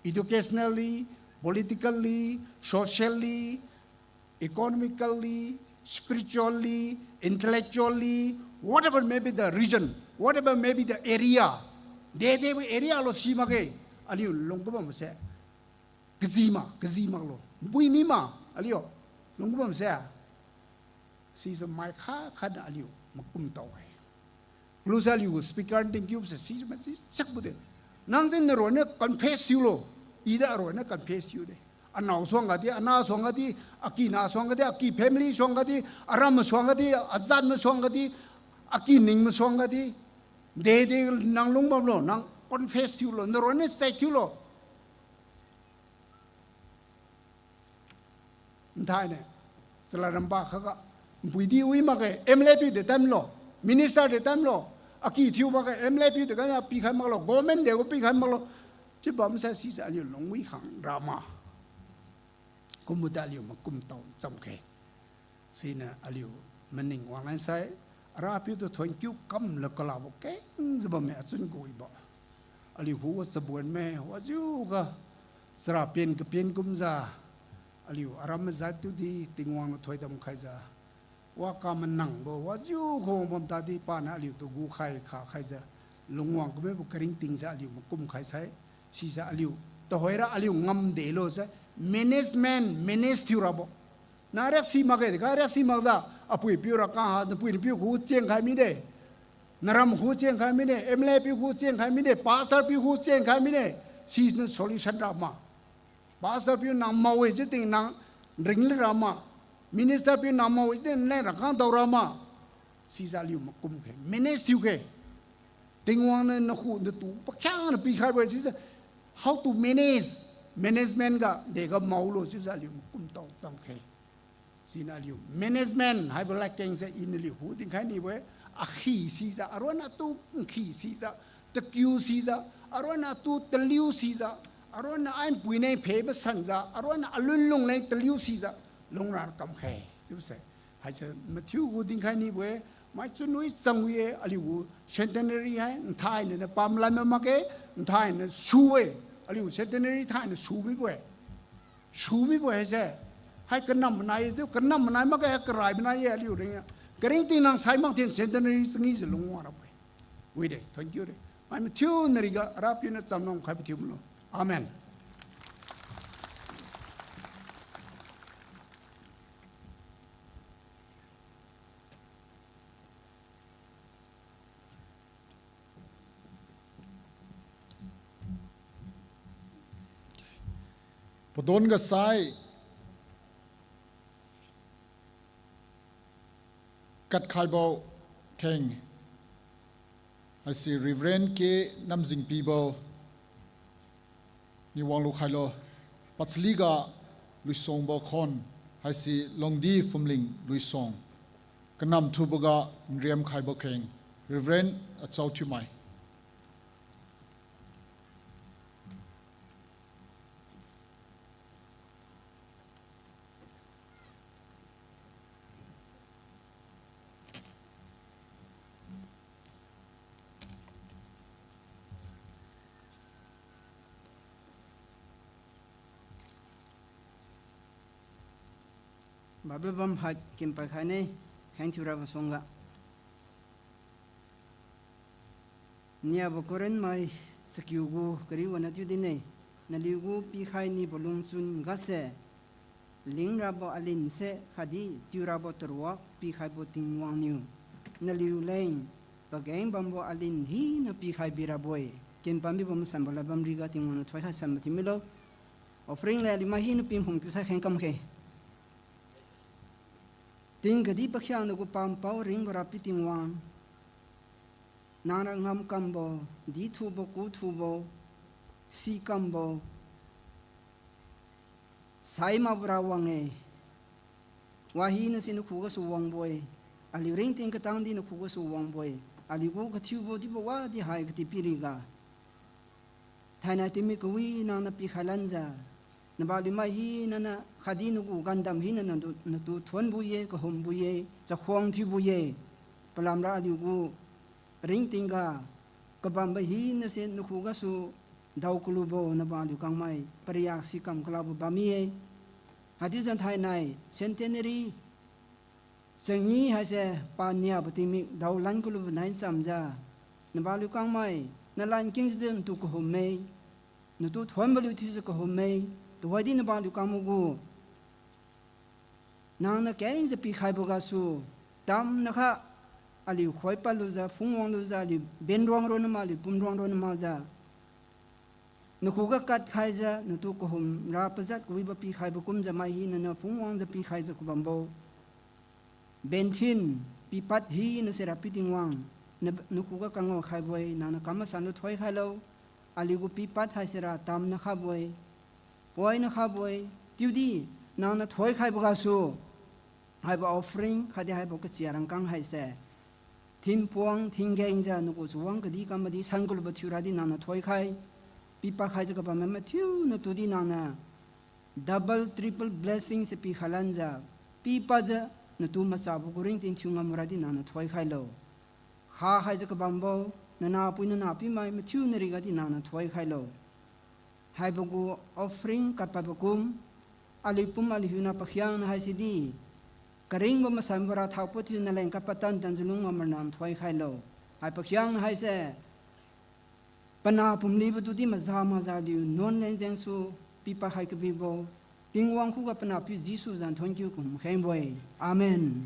educationally, politically, socially, economically, spiritually, intellectually, whatever may be the region, whatever may be the area, dede area lo si makge, aliu lung kubamse. Kaji ma, kaji maklo. Npui mi ma, aliu lung kubamse. Sise mai kha khatna aliu makum tao-e. Kalu sa aliu speaker tingkiu se sise mai si chakbo de. Nang di naronna confess thiulo. I di aronna confess thiu de. Anao suangga di, ana suangga di, akina suangga di, aki family suangga di, aram masuangga di, azan masuangga di, aki ning masuangga di. Dede nang lung bamlo, nang confess thiulo, naronna sai thiulo. Nthaine, chalad ramba khaga, npui di wi makge, M L A piu de tamlo, minister de tamlo, aki thiu makge, M L A piu de kanya pikhai maklo, government de gu pikhai maklo, chiu bamse sise aliu lungwi khang rama. Kumbo ta aliu makum tao chamkhe. Siniu aliu maning wanglan sai, Arapiu tu thuon kiu kamlo kalabo kengjiu bamme achun kawibo. Aliu khuga chabonme, wajiuga, chara pen kapen kumjiu, aliu aram majat tudi Tingwang niu thoidam khaijiu, waka manangbo wajiu khuang bam tadi paniu aliutu gukhai kha khaijiu, lungwang kamibo karingtingse aliu makum khai sai, sise aliu tuhoira aliu ngamdelo se, management, manage thiu rabo. Nang riaksi makge, dega riaksi makjiu, apui piu ra kaha, napui napiu khu cheng khai mide. Naram khu cheng khai mide, M L A piu khu cheng khai mide, pastor piu khu cheng khai mide. Siniu solution rama. Pastor piu nang mao-e chiu ting nang ringli rama. Minister piu nang mao-e chiu ting nang rangkang dao rama. Sise aliu makum khe, manage thiu khe. Tingwang niu nakhu natu pakhiangna pikhaibo-e chiuse, how to manage, management ga dega maolo chiuse aliu makum tao chamkhe. Siniu aliu management haibo ladkengse iniu aliu khu dinkhai nibo-e, akhi sijiu, aronna atu nkhi sijiu, takiu sijiu, aronna atu taliu sijiu, aronna ai npui ne phe masanjiu, aronna alun lung leng taliu sijiu, lungra kamkhe chiubose. Haise mathiu gu dinkhai nibo-e, mai chunwi changwi-e, aliu gu centenary hai, nthainiu niu pamlan ma makge, nthainiu su-e, aliu centenary thainiu su mibo-e. Su mibo-e haise. Hai kanam manai-e chiu, kanam manai makge, hai karai manai-e aliu ring-e. Karingting nang sai mak thin centenary changijiu lungwang rabo-e. Wide, thank you de. Mai mathiu nariga Arapiu niu chamlam khaibo thiu milo. Amen. Padon ga sai, katkhaibo kheng, haise Reverend K Namjingpibo, niu wanglu khailo, pachaliga luisongbo khon, haise Longdi Phumling luisong, kanam thuboga nriam khaibo kheng, Reverend Achao Thiumai. Bible bam hai kinpai khaine, kheng thiurabo suangga. Niabo Corinth mai chakiu gu kariu wana chiu dinne. naliugu pikhai nibo lungchun gase, lingrabo alinse khatdi tiurabo taruak pikhaibo Tingwang niu, naliuleng pageng bambo alin hina pikhai birabo-e. Ken pambibo masanbo ladbam riga Tingwang niu thoikhai sanbo thiu milo. Offering le aliu mai hina pikhum kiusai kheng kamkhe. Ting kadi pakhiangna gu pampao ringbo Rapiu Tingwang, nangniu ngamkambo, dithubo, kuthubo, sikambo, sai makbo ra wang-e. Wahinase nakhugasu wangbo-e. Aliu ringting katangdi nakhugasu wangbo-e. Aliugu kathiubo dibo wadi hai katipi riga, thainai tingmik kawi nangniu pikhai lanjiu, nabaliu mai hina niu khatdi nagu gandam hina niu natu, natu thuonbo-e, kahumbo-e, chakhuang thiubo-e. Palamra aliugu ringtingga kabambo hinase nakhugasu dao kalubo nabaliu kangmai pariak sikam kalabo bam mi-e. Haichiujiu thainai centenary changi haise paniabo tingmik daolan kalubo nai chamjiu, nabaliu kangmai nalan kengjiu natu kahum-e, natu thuonbo liu thiujiu kahum-e. Tuhoidi nabaliu kangmai gu nangniu kengjiu pikhaibo gasu, tamnakha aliu khoipadlujiu, phungwanglujiu, aliu benruang ronna ma, aliu pumruang ronna makjiu, nakhuga katkhaijiu natu kahumra pajat kawibo pikhaibo kumjiu mai hina niu phungwangjiu pikhaijiu kabambo benthin, pipad hinase Rapiu Tingwang, na, nakhuga kangao khaibo-e, nangniu kam masanlu thoikhailo. Aliugu pipad haisera tamna khabo-e, poina khabo-e, chiudi nangniu thoikhaibo gasu, haibo offering khatdi haibo kachia rangkang haise thinpuang thingengjiu nagu chawang kadi kam madi san kalubo thiuradi nangniu thoikhai, pipad khaijiu kabam mathiu natu di nangniu double, triple blessing se pikhai lanjiu, pipadjiu natu machabo gu ringting thiu ngambo radi nangniu thoikhailo. Kha khaijiu kabambo, nanahpui nanahpiumai mathiu nariga di nangniu thoikhailo. Haibo gu offering kapadbo kum, aliu pum aliu hiuna pakhiangna haise di, karingbo masanbo ra thaopad thiu naleng kapatan tanjiu lung ngamra nang thoikhailo. Hai pakhiangna haise, panah pumlibo tudi maza maza aliu nuan leng jengsu pipad khai kabibo, Tingwang khuga panahpiu Jesu zan thonkiu kum khengbo-e. Amen.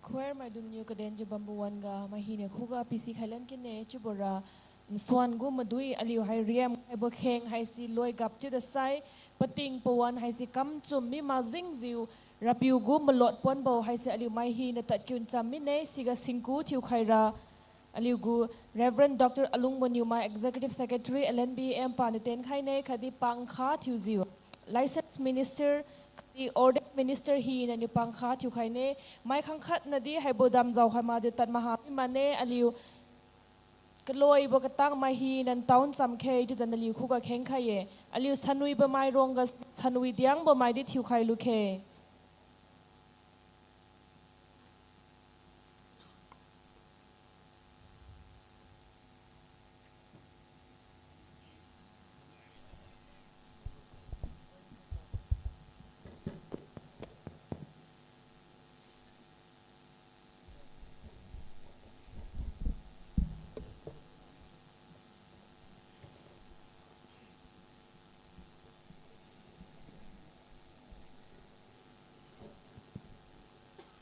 Choir maidungniu kadenjiu bambo wan-ga mai hiniu khuga pisi khailan kine chiubora, nsuan gu madui aliu hai riam khaibo kheng haise loi gap chiuda sai, pating pawan haise kamchum mi majengjiu, Rapiu gu malot ponbo haise aliu mai hina tadkiu ncham mine, siga singku thiukhaira aliu gu Reverend Doctor Alungbo Newmai, Executive Secretary, L N B M paniu tenkhaine, khatdi pangkha thiujiu Licensed Minister khatdi Ordained Minister hinaniu pangkha thiukhaine. Mai khangkhatnadi haibo damjao khai makjiu tad maha mi mane, aliu kaloibo katang mai hina ntaon chamkhe chiujiu naliu khuga khengkhai-e. Aliu sanwibo mai rongga sanwi diangbo maidi thiukhai lukhe.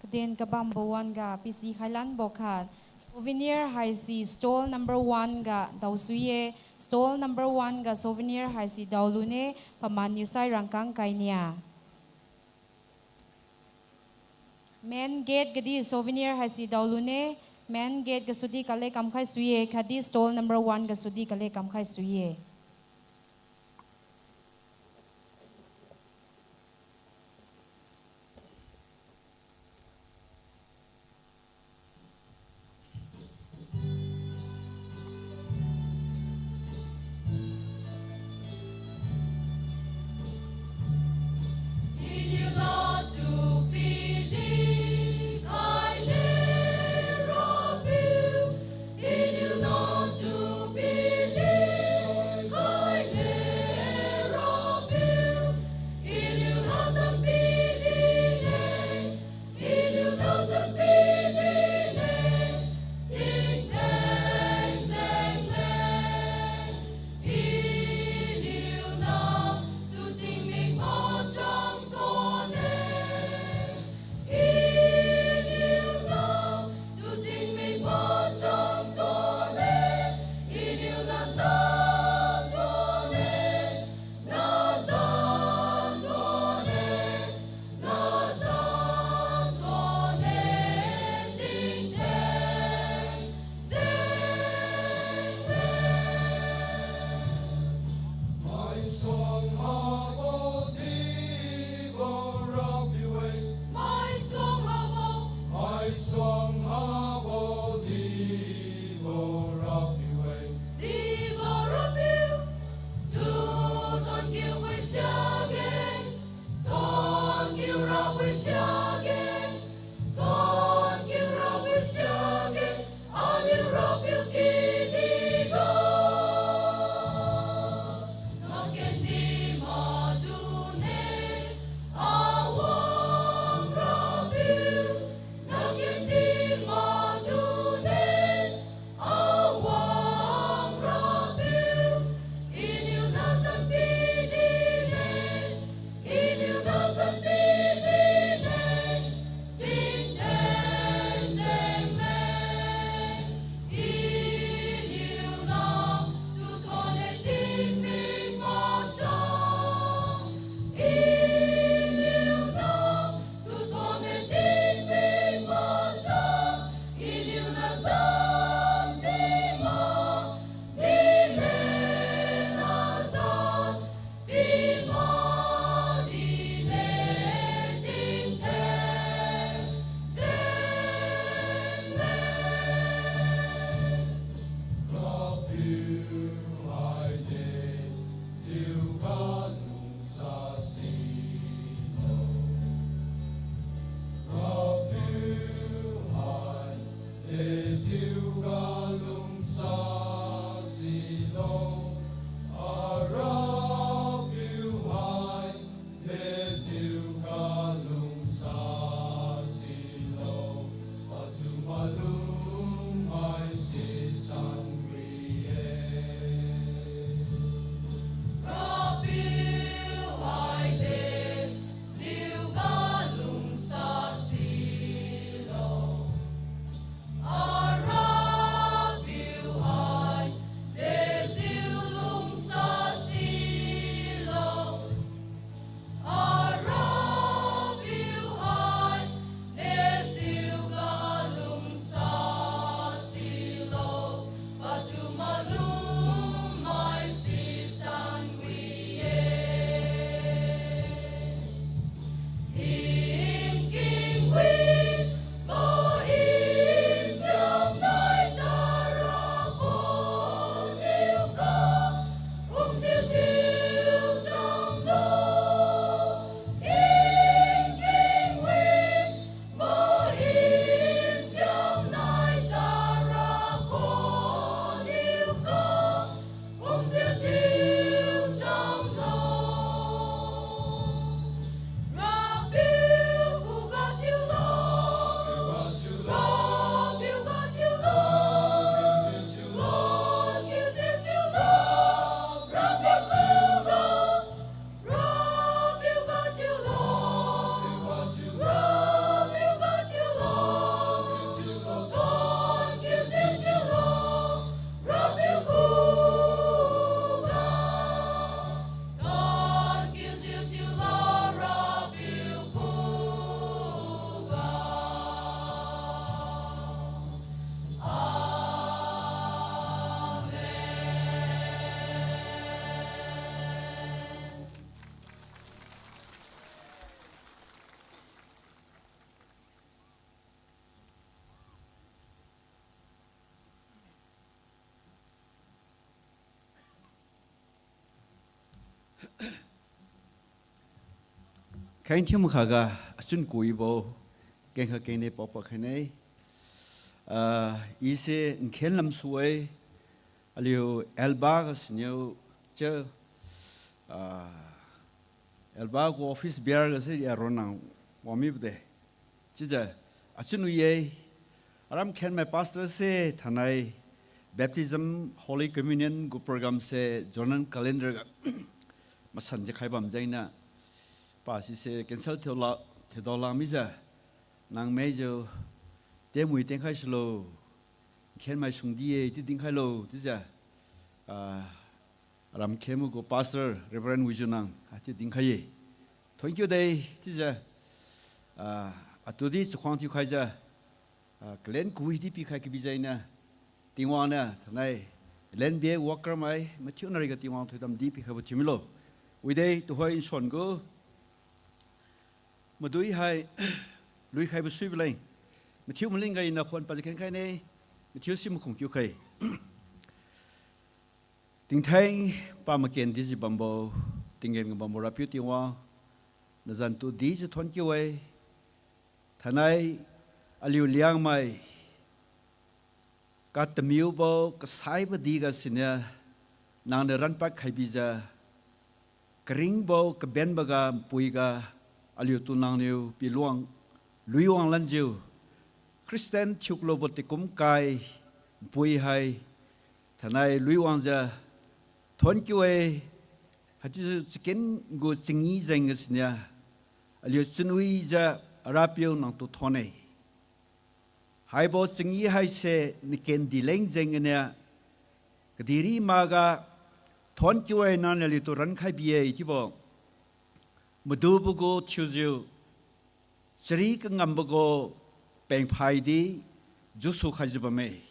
Kaden kabambo wan-ga pisi khailanbo khat. Souvenir haise stall number one ga daosui-e. Stall number one ga souvenir haise daolune, paman niusai rangkang kainia. Main gate gadi souvenir haise daolune, main gate gasudi kale kamkhai sui-e, khatdi stall number one gasudi kale kamkhai sui-e. Khainthiu makhaga achun kuibo, kengkha kengni paopa khaine. Ah, ise nkhen lamsu-e, aliu Elba ga siniu, che, ah, Elba gu office bearer ga se aron nang wangmibo de. Chiujiu, achun wi-e, aram khenmai pastor se thainai baptism, Holy Communion gu program se zonal calendar ga masanjiu khai bam jengniu, pa sise cancel thiu la, thiudao la mijiu, nang maijiu, temui tengkhai sulo, khenmai sungdi-e, chiu dinkhailo, chiujiu, ah, aram khenmai gu pastor, Reverend Wijunang, ah, chiu dinkhai-e. Thank you de, chiujiu, ah, atudi chakhuang thiukhaijiu, ah, kalen kawi di pikhai kabi jengniu, Tingwang niu thainai, land bia worker mai, mathiu nariga Tingwang thoidam di pikhaibo thiumilo. Wide tuhoi nsuan gu, madui hai, luikhaibo suibo leng. Mathiu malingga iniu khuan pajiu khenkhaine, mathiu si makhung kiukhai. Tingtheng pa maken dijiu bambo, tinggen ga bambo Rapiu Tingwang, nazan tu dijiu thonkiu-e, thainai aliu Liangmai, katamiubo, kasaibo diga siniu, nangniu ranpad khaibijiu, karingbo, kabenboga, npuiga, aliutu nangniu piluang, luiwang lanjiu, Christian thiuklubo tingkum kai, npui hai, thainai luiwangjiu, thonkiu-e, haichiujiu chaken gu changi jeng ga siniu, aliu chunwijiu, Rapiu nangtu thon-e. Haibo changi haise naken dileng jeng ganiu, kadihri makga, thonkiu-e nangniu aliutu rankhai bi-e chiubo. Madubo gu thiujiu, chari kangambo gu pengphai di, jusu khaijiu bamme.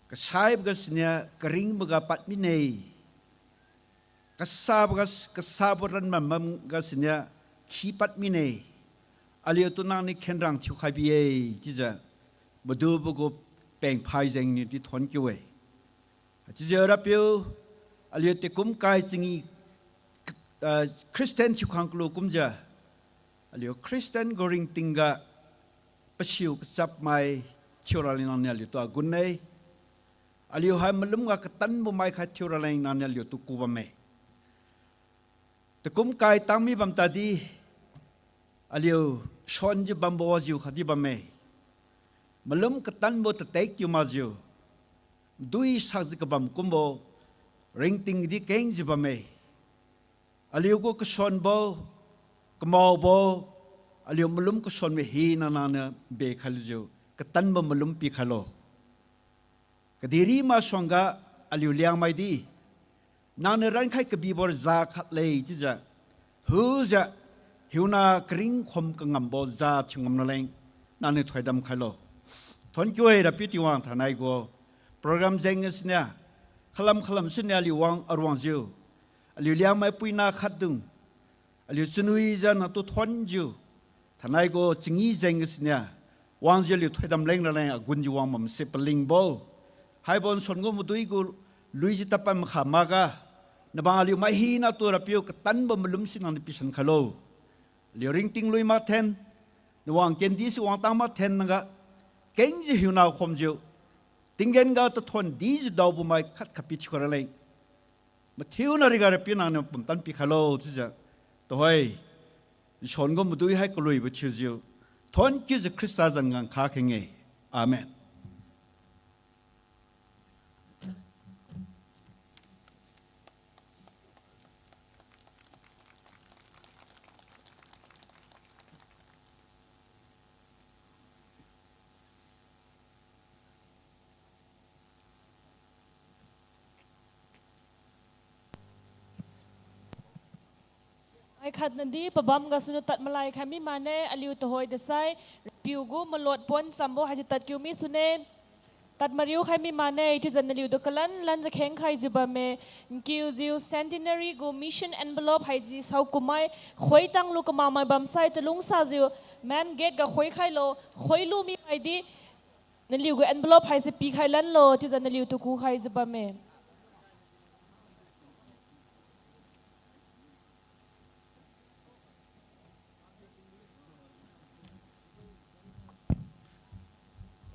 Kasaiboga siniu, karingboga pad mine. Kasaboga, kasabo ranbam bamga siniu, khipad mine. Aliutu nangniu khenrang thiukhai bi-e, chiujiu, madubo gu pengphai jengniu di thonkiu-e. Chiujiu Rapiu, aliu tingkum kai changi, ah, Christian thiukhang kalu kumjiu, aliu Christian gu ringtingga, pasiu kachapmai thiuraleng nangniu aliutu agun-e. Aliu hai malumga katanbo mai khai thiuraleng nangniu aliutu ku bamme. Takum kai tangmi bam tadi, aliu suanjiu bambo wajiu khatdi bamme. Malum katanbo tatek tiu makjiu, dui sakjiu kabam kumbo, ringting di kengjiu bamme. Aliu gu kasuanbo, kamaobo, aliu malum kasuanbo hina nangniu bekhailujiu, katanbo malum pikhailo. Kadihri masuangga aliu Liangmai di, nangniu rankhai kabibo ja khatle chiujiu, hujiu, hiuna karing khum kangambo ja thiu ngam raleng, nangniu thoidam khailo. Thonkiu-e Rapiu Tingwang thainai gu, program jeng siniu, khalam khalam siniu aliu wang aruangjiu, aliu Liangmai puina khatdung, aliu chunwijiu natu thonjiu, thainai gu changi jeng siniu, wangjiu aliu thoidam leng raleng agunjiu wang bamse palingbo. Haibo nsuan gu madui gu luijiu tadpad makha makga, nabang aliu mai hinatu Rapiu katanbo malum si nangniu pisan khailo. Aliu ringting lui mathen, nawang kendi si wangtang mathen naga, kengjiu hiuna khumjiu, tinggen ga tathon dijiu daobo mai khat khat pithiu kha raleng. Mathiuna riga Rapiu nangniu pumtan pikhailo chiujiu. Tuhoi, nsuan gu madui hai kaluibo thiujiu, thonkiujiu Khrista zan ngang kha kheng-e. Amen. Ai khatnadi pabam gasuniu tad malai khai mi mane, aliu tuhoi dasai, Rapiu gu malot pon chambo haise tadkiu mi sune. Tad mariu khai mi mane, chiujiu naliutu kalan lanjiu kheng khaijiu bamme, nkiujiu centenary gu mission envelope haise saokumai, khoitang lu kamakmai bamsai chalungsajiu, main gate ga khoikhailo, khoilu mihaidi, naliu gu envelope haise pikhai lanlo, chiujiu naliutu kukhaijiu bamme.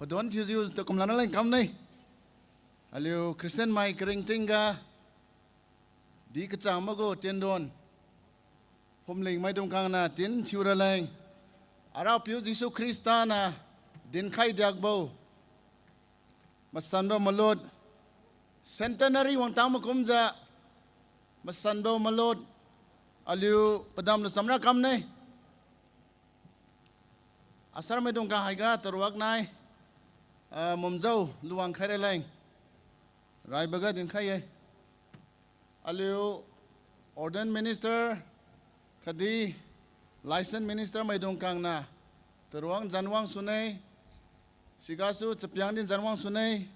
Padon thiujiu takum lana leng kamne. Aliu Christian mai karingting ga, di kachang magu tendon, phumling maidung kangna tin thiu raleng, Arapiu Jesu Khrista na dinkhai diakbo masanbo malot, centenary wangtang makumjiu, masanbo malot, aliu padam lu chamra kamne. Asar maidung kang haiga taruak nai, ah, Mumjao luang khai raleng, raiboga dinkhai ye. Aliu ordained minister khatdi licensed minister maidung kangna taruang njanwang sune, sigasu chapiang din njanwang sune,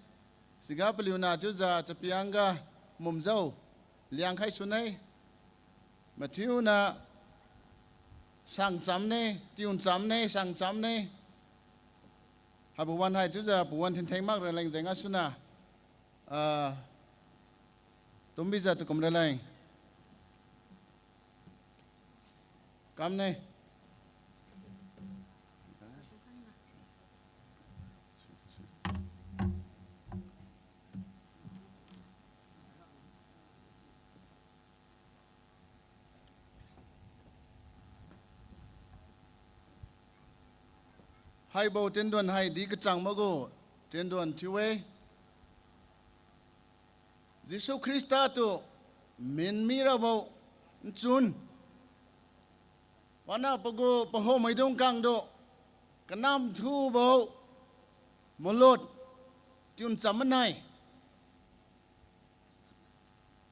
siga paliuna chiujiu chapiang ga Mumjao liangkhai sune, mathiuna sang chamne, tiun chamne, sang chamne. Haibo wan hai chiujiu pawan thintheng mak raleng jeng gasuna, ah, tumbijiu takum raleng kamne. Haibo tendon hai di kachang magu tendon thiu-e. Jesu Khrista tu minmi rabo nchun, pana pagu paho maidung kangtu kanam thubo malot tiun cham manai.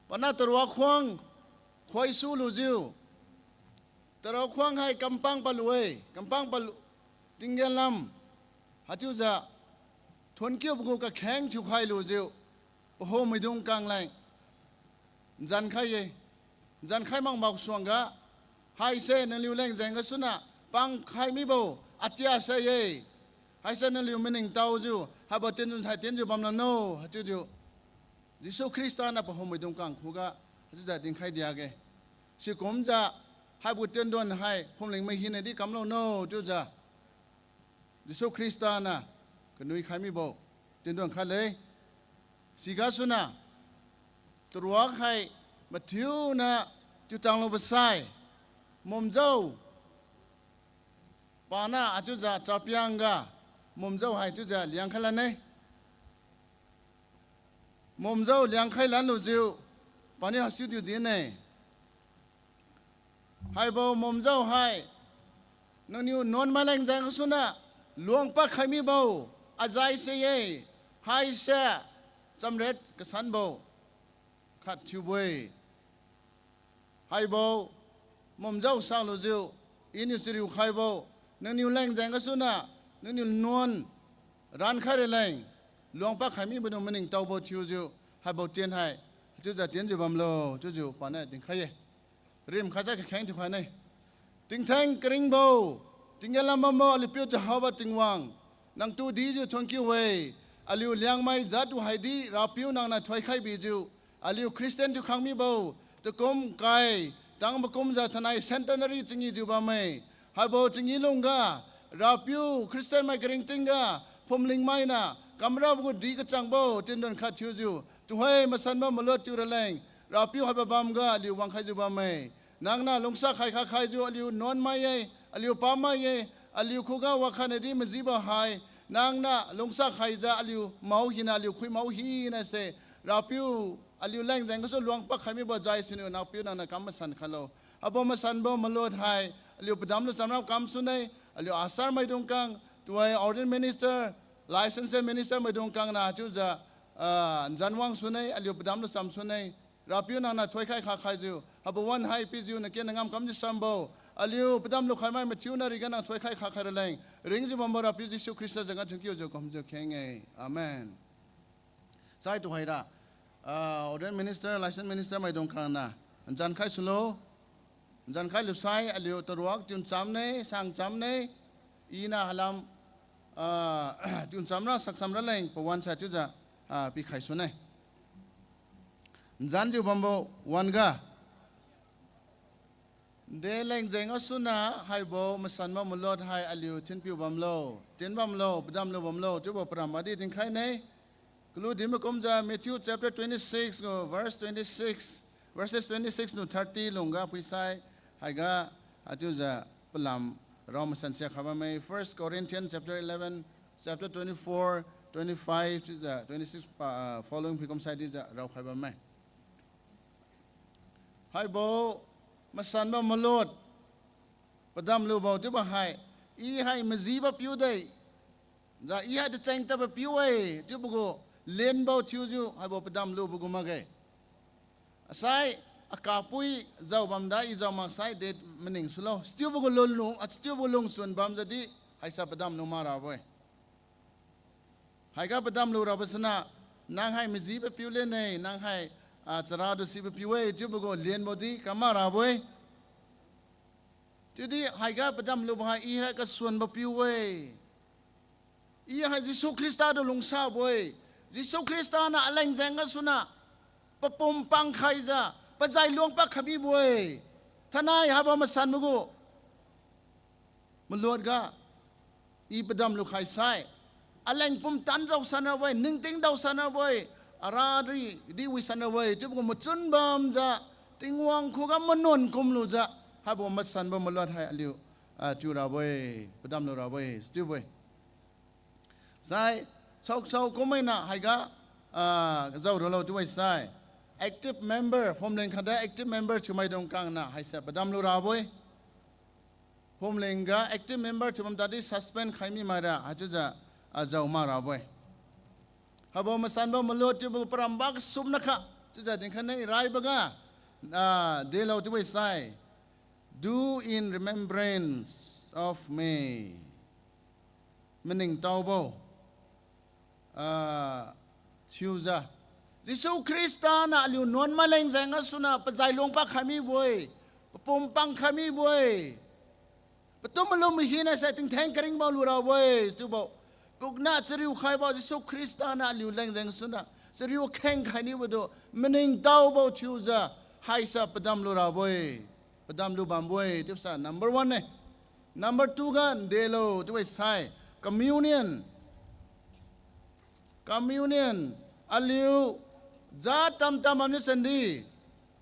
Pana taruak khuang khoisu lujiu, taruak khuang hai kampang palu-e, kampang palu, tinggen lam, haichiujiu thonkiubo gu kakheng thiukhai lujiu, paho maidung kang leng njankhai-e. Njankhai mak maksuangga, haise nangliu leng jeng gasuna pangkhai mibo atia sa-e. Haise nangliu maningtaojiu haibo tendon hai tenjiu bamlan no, haichiujiu Jesu Khrista niu paho maidung kang khuga haichiujiu dinkhai diakge. Sikumjiu haibo tendon hai phumling mai hinadi kamlo no chiujiu Jesu Khrista niu kanui khai mibo tendon khat le. Sigasuna taruak hai mathiuna tiutang lubo sai, Mumjao, pana haichiujiu chapiang ga Mumjao hai chiujiu liangkhai lanne. Mumjao liangkhai lan lujiu, paniu haichiujiu din-e. Haibo Mumjao hai, nangniu nuan maleng jeng gasuna luang pad khai mibo ajai se-e, haise chamret kasanbo khat thiubo-e. Haibo Mumjao salujiu, iniu chariu khaibo, nangniu leng jeng gasuna, nangniu nuan rankhai raleng, luang pad khai mibo niu maningtaobo thiujiu, haibo tien hai haichiujiu tenjiu bamlo chiujiu paniu dinkhai-e. Rimkhaijiu kakheng thiukhaine. Tingtheng karingbo, tinggen lam bambo aliu piu Jehovah Tingwang, nangtu dijiu thonkiu-e. Aliu Liangmai jattu haidi Rapiu nangniu thoikhai bijiu, aliu Christian thiukhang mibo takum kai tang makumjiu thainai centenary changijiu bamme. Haibo changi lungga, Rapiu Christian mai karingting ga, phumling mainiu kamrabo gu di kachangbo tendon khat thiujiu, tuhoi masanbo malot tiu raleng, Rapiu haibo bamga aliu wangkhaijiu bamme. Nangniu lungsa khai kha khaijiu aliu nuan mai-e, aliu pam mai-e, aliu khuga wakhatnadi majibo hai, nangniu lungsa khaijiu aliu mao hina, aliu khui mao hina se, Rapiu, aliu leng jeng gasu luang pad khai mibo jai siniu Rapiu nangniu kam masan khailo. Haibo masanbo malot hai, aliu padam lu chamra kam sune, aliu asar maidung kang, tuhoi ordained minister, licensed minister maidung kangniu chiujiu, ah, njanwang sune, aliu padam lu cham sune, Rapiu nangniu thoikhai kha khaijiu, haibo wan hai pijiu naken nangam kamjiu sambo, aliu padam lukhai mai mathiuna riga nang thoikhai kha khai raleng, ringjiu bambo Rapiu Jesu Khrista jengga thonkiujiu kumjiu kheng-e. Amen. Sai tuhoira, ah, ordained minister, licensed minister maidung kangniu njankhai sulo. Njankhai lusai aliu taruak tiun chamne, sang chamne, iniu halam, ah, tiun chamra sak chamra leng pawan sai chiujiu, ah, pikhai sune. Njanjiu bambo wan-ga. Nde leng jeng gasuna haibo masanbo malot hai aliu thinpiu bamlo, tin bamlo, padamlu bamlo chiubo param madi dinkhai ne. Kalu dinbo kumjiu Matthew chapter twenty-six gu verse twenty-six, verses twenty-six to thirty lungga phuisai, haiga, achiujiu palam rao masan sia khai bamme. First Corinthians chapter eleven, chapter twenty-four, twenty-five chiujiu twenty-six pa, ah, following phui kumsai dijiu raokhai bamme. Haibo masanbo malot padamlubo chiubo hai, I hai majibo piu de, jiu I hai tacheng tadbo piu-e chiubo gu lenbo thiujiu haibo padamlubo gu makge. Asai, akapui jao bamda I jao maksai de maning sulo. Stiubo gu lunlung, a stiubo gu lungchun bamjiu di haisa padamlu marabo-e. Haiga padamlu rabo suna, nang hai majibo piu lene, nang hai, ah, chara du sibo piu-e chiubo gu lenbo di kam marabo-e. Chiudi haiga padamlubo hai I hai kasuanbo piu-e. I hai Jesu Khrista tu lungsabo-e. Jesu Khrista niu aleng jeng gasuna papum pangkhaijiu pazai luang pakhai mibo-e. Thainai haibo masanbo gu malot ga I padamlu khaisai, aleng pumtan daosan rabo-e, ningting daosan rabo-e, ara di, di wisan rabo-e chiubo gu machun bamjiu, Tingwang khuga manuan kumlujiu, haibo masanbo malot hai aliu, ah, thiu rabo-e, padamlu rabo-e, stiubo-e. Sai, saosao kummaina haiga, ah, jao ralo chiubo-e sai. Active member, phumling khatdi active member thiumaidung kangna haise padamlu rabo-e. Phumling ga active member thiu bam tadi suspend khai mi maira haichiujiu, ah, jao marabo-e. Haibo masanbo malot chiubo paramba kasumna kha chiujiu dinkhai ne raiboga, ah, delo chiubo-e sai. Do in remembrance of me. Maningtaobo, ah, thiujiu, Jesu Khrista niu aliu nuan maleng jeng gasuna pazai luang pakhai mibo-e, papum pangkhai mibo-e. Patu malum hina sai tingtheng karingbo lurabo-e chiubo. Pukna chariu khaibo Jesu Khrista niu aliu leng jeng gasuna chariu kheng khai nibo tu maningtaobo thiujiu haisa padamlu rabo-e. Padamlu bambo-e chiubo sa number one ne. Number two ga ndelo chiubo-e sai, communion. Communion, aliu jat tamtam bamniu sandi,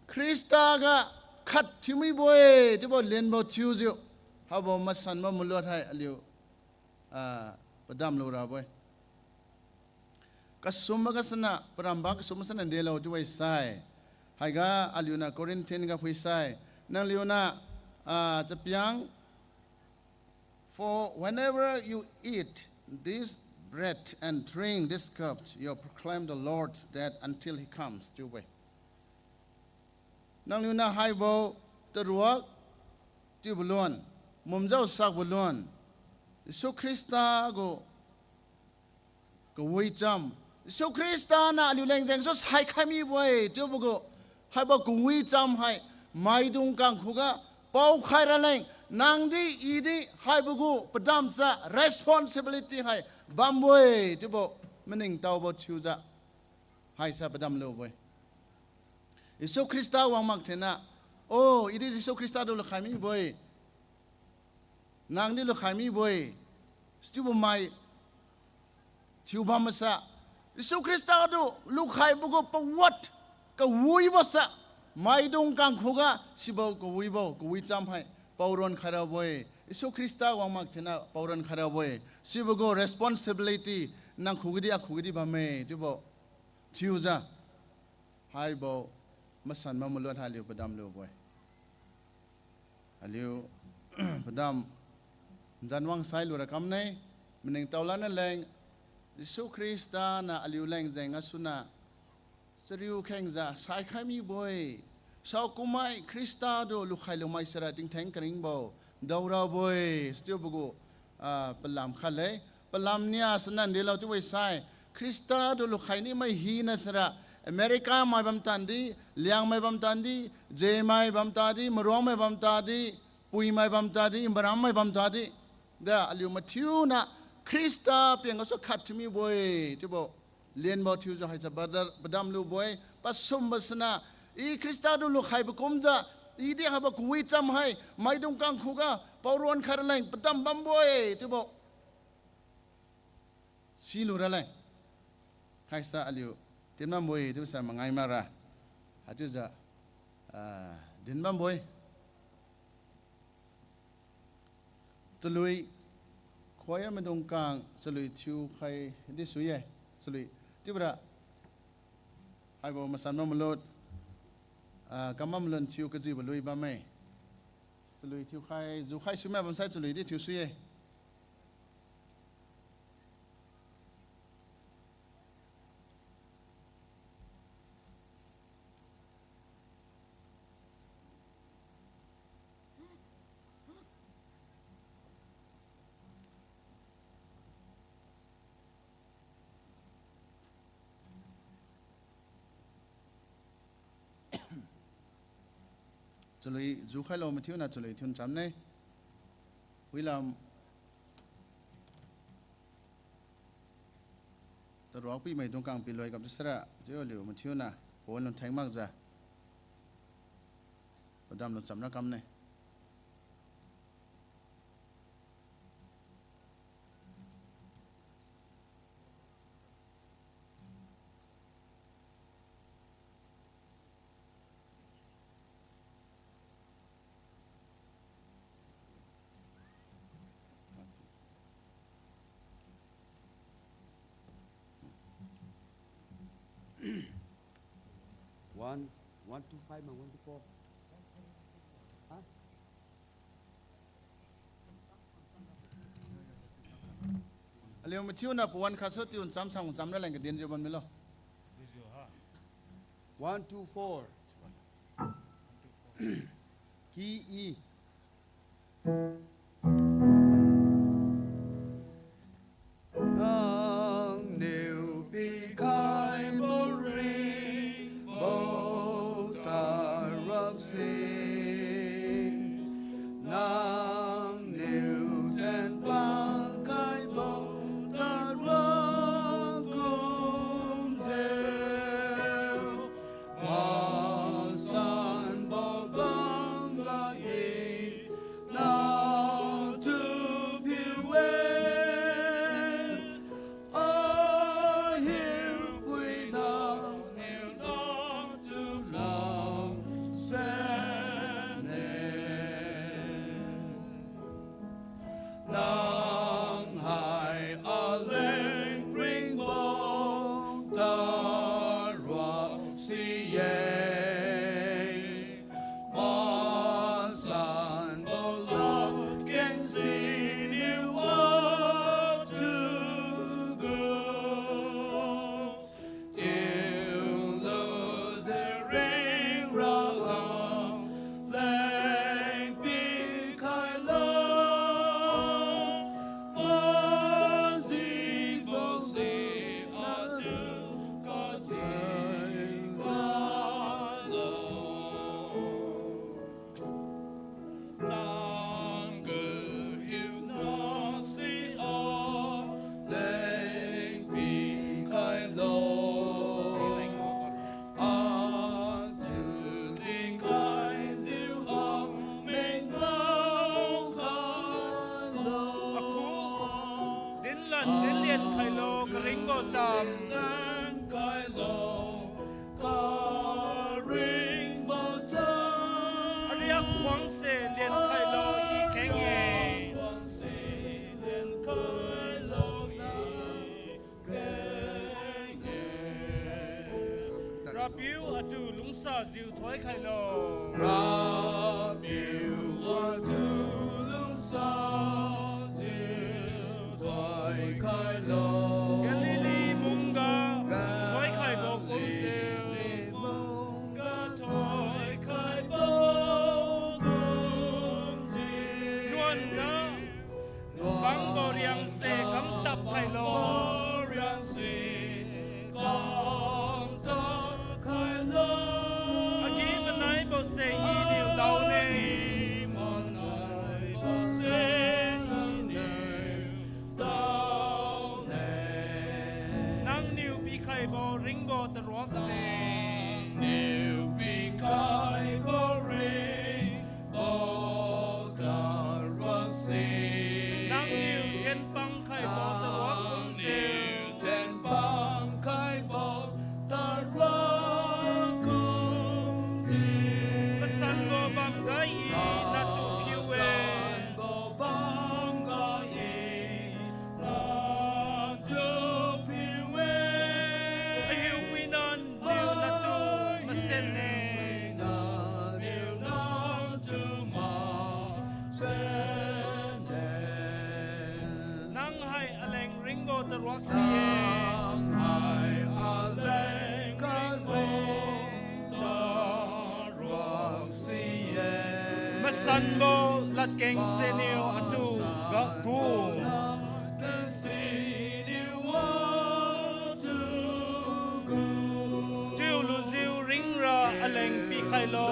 Khrista ga khat thiu mibo-e chiubo lenbo thiujiu, haibo masanbo malot hai aliu, ah, padamlu rabo-e. Kasumbo gasuna, paramba kasumbo suna ndelo chiubo-e sai. Haiga aliuniu Corinthian ga phuisai, nangliuniu, ah, chapiang, For whenever you eat this bread and drink this cup, you proclaim the Lord's death until he comes, chiubo-e. Nangliuniu haibo taruak thiubo lon, mumjao sakbo lon, Jesu Khrista gu kawicham, Jesu Khrista niu aliu leng jeng gasu saikhai mibo-e chiubo gu, haibo kawicham hai maidung kang khuga paokhai raleng, nangdi, idi haibo gu padamsa responsibility hai bambo-e chiubo maningtaobo thiujiu haisa padamlubo-e. Jesu Khrista wang mak thena, oh, idi Jesu Khrista tu lukhai mibo-e, nangdi lukhai mibo-e, stiubo mai thiubam masa, Jesu Khrista tu lukhaibo gu pawat kawibo sa, maidung kang khuga sibo kawibo, kawicham hai paoron khai rabo-e. Jesu Khrista wang mak thena paoron khai rabo-e. Sibo gu responsibility nang khugadi, akhu gadi bamme chiubo thiujiu, haibo masanbo malot hai aliu padamlubo-e. Aliu padam njanwang sai lura kamne, maningtao lana leng, Jesu Khrista niu aliu leng jeng gasuna chariu khengjiu saikhai mibo-e. Saokummai Khrista tu lukhai lumai sara tingtheng karingbo daorabo-e, stiubo gu, ah, palam khat le. Palam nia sana ndelo chiubo-e sai, Khrista tu lukhai nimai hina sara, America mai bam tandi, Liangmai bam tandi, Zemai bam tadi, Maruangmai bam tadi, Puimai bam tadi, Marammai bam tadi, da aliu mathiuna Khrista piang gasu khat thiu mibo-e chiubo lenbo thiujiu haisa pada-, padamlubo-e. Pasumbo sana, I Khrista tu lukhaibo kumjiu I di haibo kawicham hai maidung kang khuga paoruan khai raleng padam bambo-e chiubo silu raleng. Haisa aliu din bambo-e chiubo sa mangai makra. Haichiujiu, ah, din bambo-e. Chalui khoi maidung kang chalui thiukhai di sui-e. Chalui chiubora haibo masan bam malut, ah, kam bam malut thiu kajibo lui bamme. Chalui thiukhai, jukhai sumai bamsai chalui di thiu sui-e. Chalui jukhailo mathiuna chalui thiu chamne. Wilam taruakpi maidung kang piloi kam chiusara chiu aliu mathiuna pawan lun theng makjiu padam lu chamra kamne. One, one two five ma one two four. Ha? Aliu mathiuna pawan khatsu tiun chamsang chamra leng kadinjiu ban milo. One two four. Key E. Nangniu pikhaibo ringbo taruakse, nangniu tenpang khaibo taruak kumjiu, masanbo bamga i natu phiu-e. Ahiupuina, natu lamsane. Nang hai aleng ringbo taruak si-e. Masanbo ladkeng siniu watu gu. Tiulu jering raleng pikhailo. Majibo si atu kating khailo. Nang gu hiuna si aleng pikhailo. Atu dinkhaijiu hangmeng ngao khailo. Akhu, dinlan dinlian khailo, karingbo cham. Khailo, karingbo cham. Ariak wangse lian khailo i kheng-e. Wangse lian khailo i kheng-e. Rapiu atu lungsajiu thoi khailo. Rapiu atu lungsajiu thoi khailo. Galilee mungga thoi khaibo kumjiu. Galilee mungga thoi khaibo kumjiu. Nuan ga bangbo riangse kamtap khailo. Riangse kamtap khailo. Agi-manaibo se iniu daone. Agi-manaibo se iniu daone. Nangniu pikhaibo ringbo taruakse. Nangniu pikhaibo ring ruak si-e. Hai aleng kaibo da ruak si-e. Masanbo ladkeng seniu atu ga gu. Chiu lujiu ringra aleng pikhailo.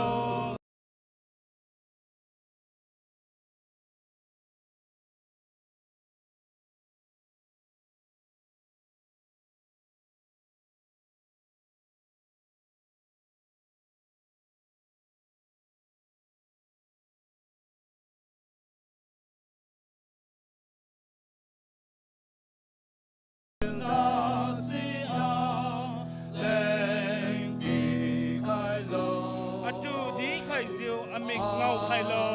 Atu dikhaijiu amik ngaokhailo.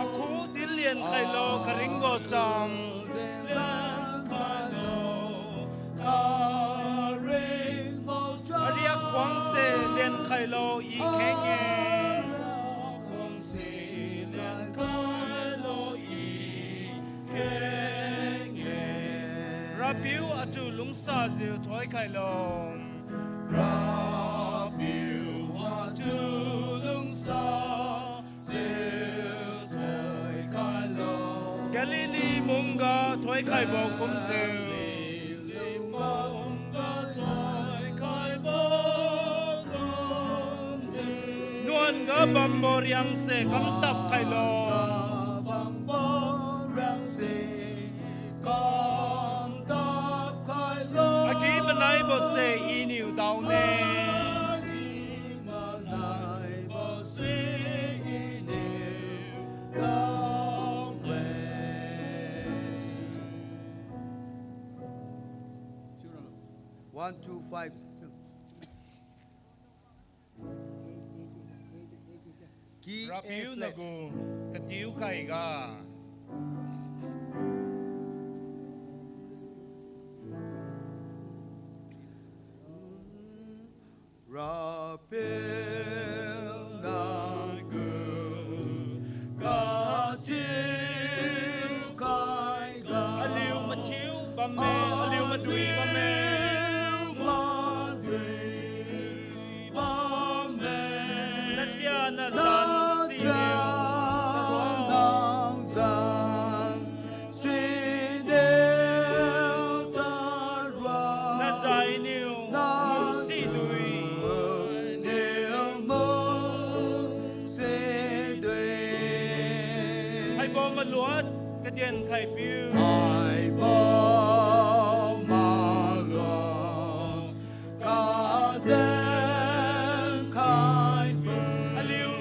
Akhu dinlian khailo karingbo cham. Ariak khuangse lenkhailo I kheng-e. RAPIU atu lungsajiu thoikhailo. RAPIU atu lungsajiu thoikhailo. Galilee mungga thoikhaibo kumjiu. Nuan ga bambo riangse kamtap khailo. Agi-manaibo se Iniu daone. One, two, five. Key A flat. RAPIU nagu katiu kaiga. RAPIU nagu katiu kaiga. Aliu mathiu bamme, aliu madui bamme. Aliu madui bamme. Natia nazan siniu. Natia nazan siniu tarua. Nazainiu, nazainiu, musidui. Haibo maluat kadian khaipiu. Haibo maluat kadian khaipiu. Aliu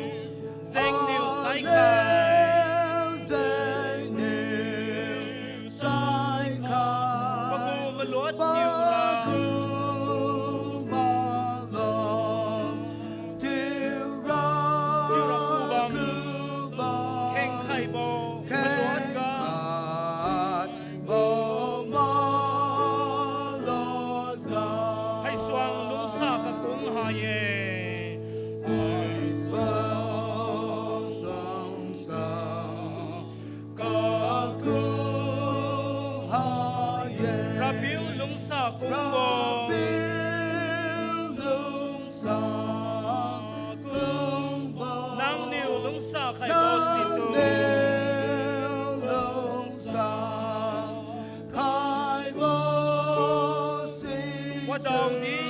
jengniu saikhai. Aliu jengniu saikhai. Pagu maluat tiura. Pagu maluat tiura. Tiura kubam. Kubam. Khengkhaibo. Khengkhai maluat ga. Bo maluat ga. Haisuang lungsa kakung ha-e. Haisuang lungsa kakung ha-e. RAPIU lungsa kungbo. RAPIU lungsa kungbo. Nangniu lungsa khaibo situ. Nangniu lungsa khaibo situ. Wadaodi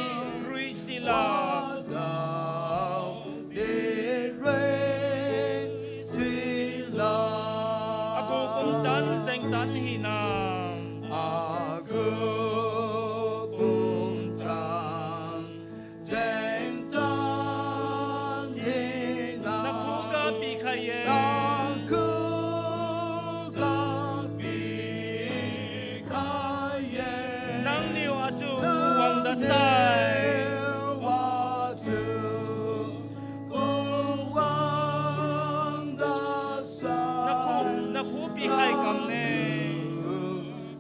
rui sila. Wadaodi rui sila. Agu pumtan jengtan hina. Agu pumtan jengtan hina. Nakhuga pikhai-e. Nakhuga pikhai-e. Nangniu atu wangda sai. Nangniu atu wangda sai. Nakhu, nakhu pikhai kamne.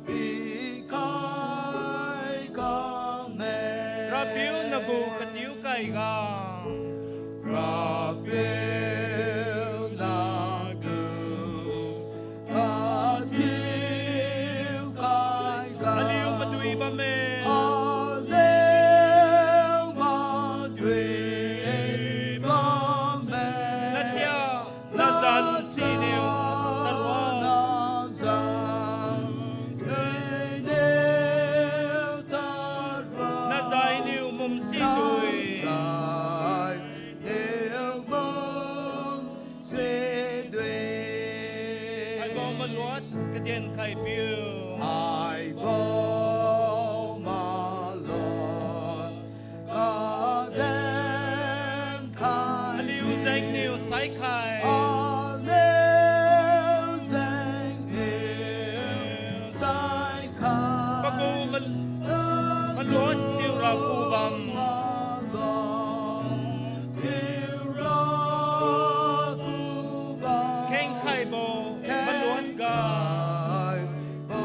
Pikhai kame. RAPIU nagu katiu kaiga. RAPIU Sidui. Sai niu mung sidui. Haibo maluat kaden khaipiu. Haibo maluat kaden khai. Aliu jengniu saikhai. Aliu jengniu saikhai. Pagu mal-, maluat tiura kubam. Maluat tiura kubam. Khengkhaibo maluat ga. Khengkhaibo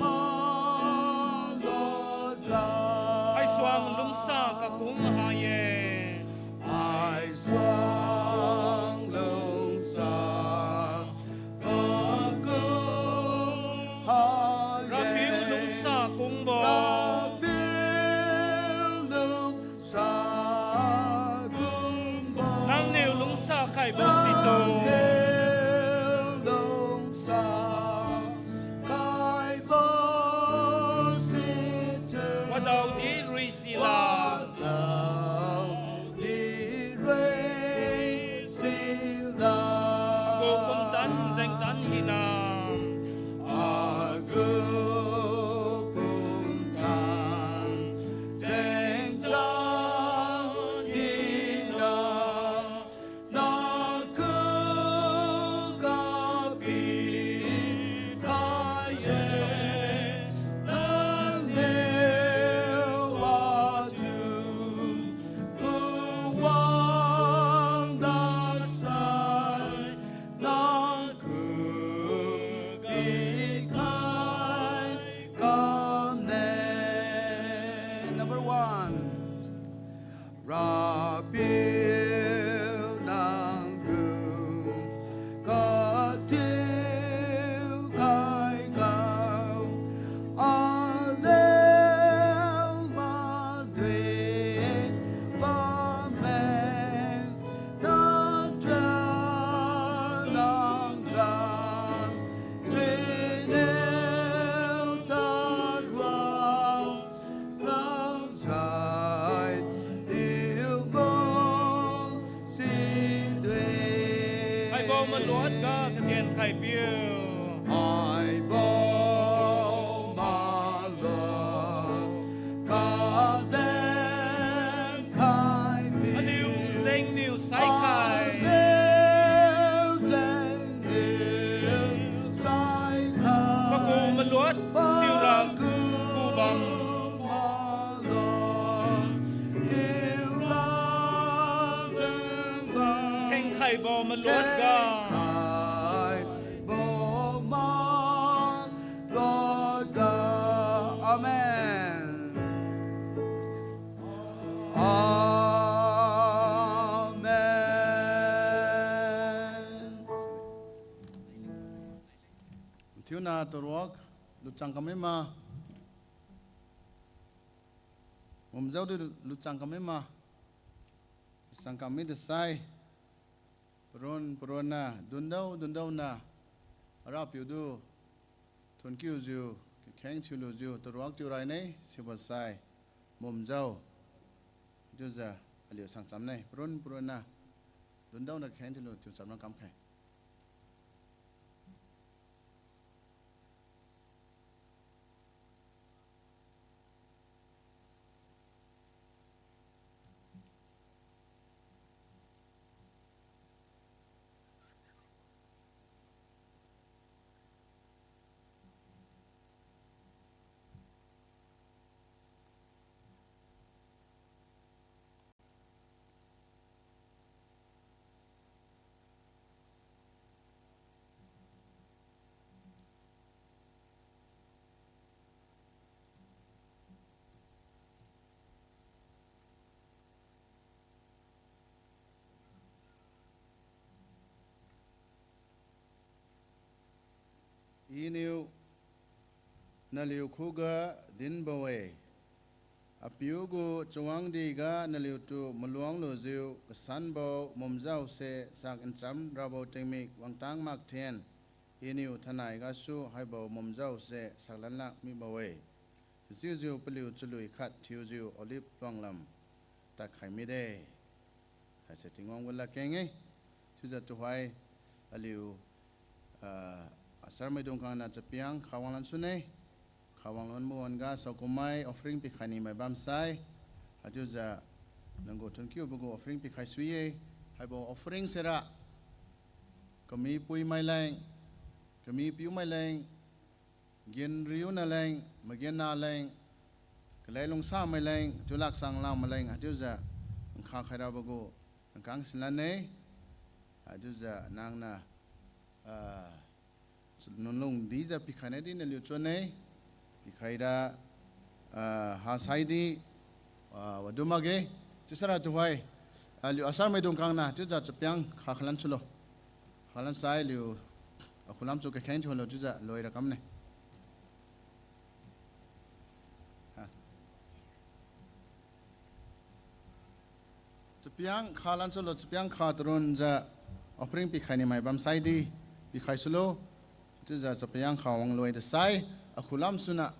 maluat ga. Haisuang lungsa kakung ha-e. Haisuang lungsa kakung ha-e. Rapiu lungsa kungbo. Rapiu lungsa kungbo. Nangniu lungsa khaibo situ. Nangniu lungsa khaibo situ. Wadaodi rui sila. Wadaodi rui sila. Agu pumtan jengtan hina. Agu pumtan jengtan hina. Nakhuga pikhai-e, nangniu waju kuwang dasai, nakhuga pikhai kamne. Number one. Rapiu nanggu katiu khaiga, aliu madui bamme, nangchun nangjan siniu tarang Kamsai niu mung sidui. Haibo maluat ga kaden khaipiu. Haibo maluat kaden khaipiu. Aliu jengniu saikhai. Aliu jeng niu saikhai. Pagu maluat tiura kubam. Khengkhaibo maluat ga. Khengkhaibo maluat ga. Amen. Amen. Thiuna turuak luchang kam mima. Mumjao du luchang kam mima. Luchang kam mi dasai. Parun parunna, dundao dundaona. Arapiu du thunkiujiu, kakheng thiulujiu, turuak tiuraine, sibo sai. Mumjao. Chiujiu, aliu sang chamne. Parun parunna. Dundaona kakheng thiulu, tiu chamna kamkhai. Iniu naliu khuga dinbo-e. Apiu gu chawangdi ga naliutu maluang lujiu kasanbo mumjao se sak ncham rabo tingmik wangtang makthen, iniu thainai gasu haibo mumjao se saklan lak mibo-e. Chiujiu paliu chalui khat thiujiu Olive tuanglam tadkhai mide. Haise Tingwang gu ladkeng-e. Chiujiu tuhoi aliu, ah, asar maidung khangna chapiang kha wanglan sune. Kha wanglan mawan-ga saokummai offering pikhai nimai bamsai, haichiujiu nanggu thunkiubo gu offering pikhai sui-e. Haibo offering sira kami puimai leng, kami piumai leng, ginriuna leng, magianna leng, kalai lungsamai leng, chiulakchang lamai leng, haichiujiu nkha khairabo gu nkang silan-e. Haichiujiu nangniu, ah, nunlung dijiu pikhai nadi naliu chun-e, pikhaira, ah, hasaidi, ah, wadu makge, chiusara tuhoi, aliu asar maidung khangna chiujiu chapiang kha khalan sulo. Khalan sai aliu akhulam su kakheng thiulo chiujiu loira kamne. Ha. Chapiang khalan sulo, chapiang kha tarunjiu offering pikhai nimai bamsaidi pikhai sulo. Chiujiu chapiang kha wang loida sai, akhulam suna,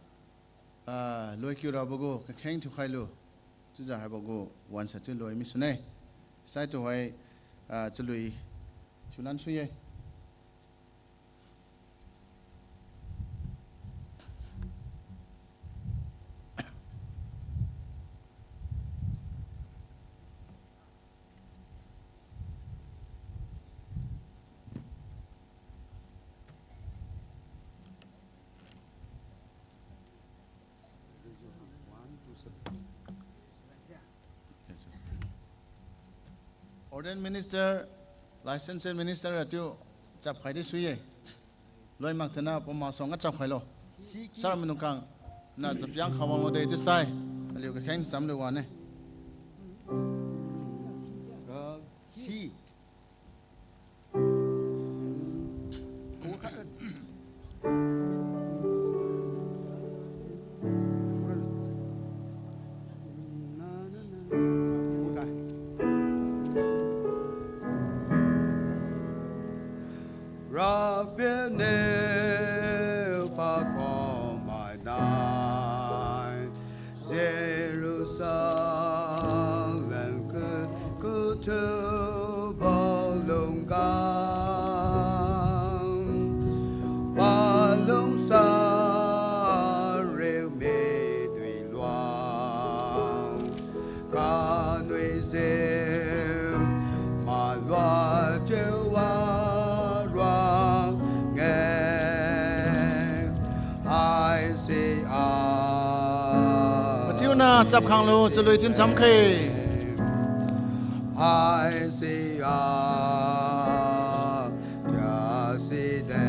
ah, loi kiurabo gu kakheng thiukhailu. Chiujiu haibo gu wansa chiu loi misune. Sai tuhoi, ah, chalui thiulan sui-e. Ordained minister, licensed minister atiu chapkhaidi sui-e. Loimak tana poma suangga chapkhailo. Sar maidung khangna chapiang kha wanglo de chiusai, aliu kakheng chamlu wane. Rapiu niu pakhuangmai nai, Jerusalem ku, kuthubo lungkang, palungsa riu midui luang, kanuijiu maluajiu waruang-e, haisi a. Mathiuna chapkhanglu chalui thin chamkhe. Haisi a, chiuside.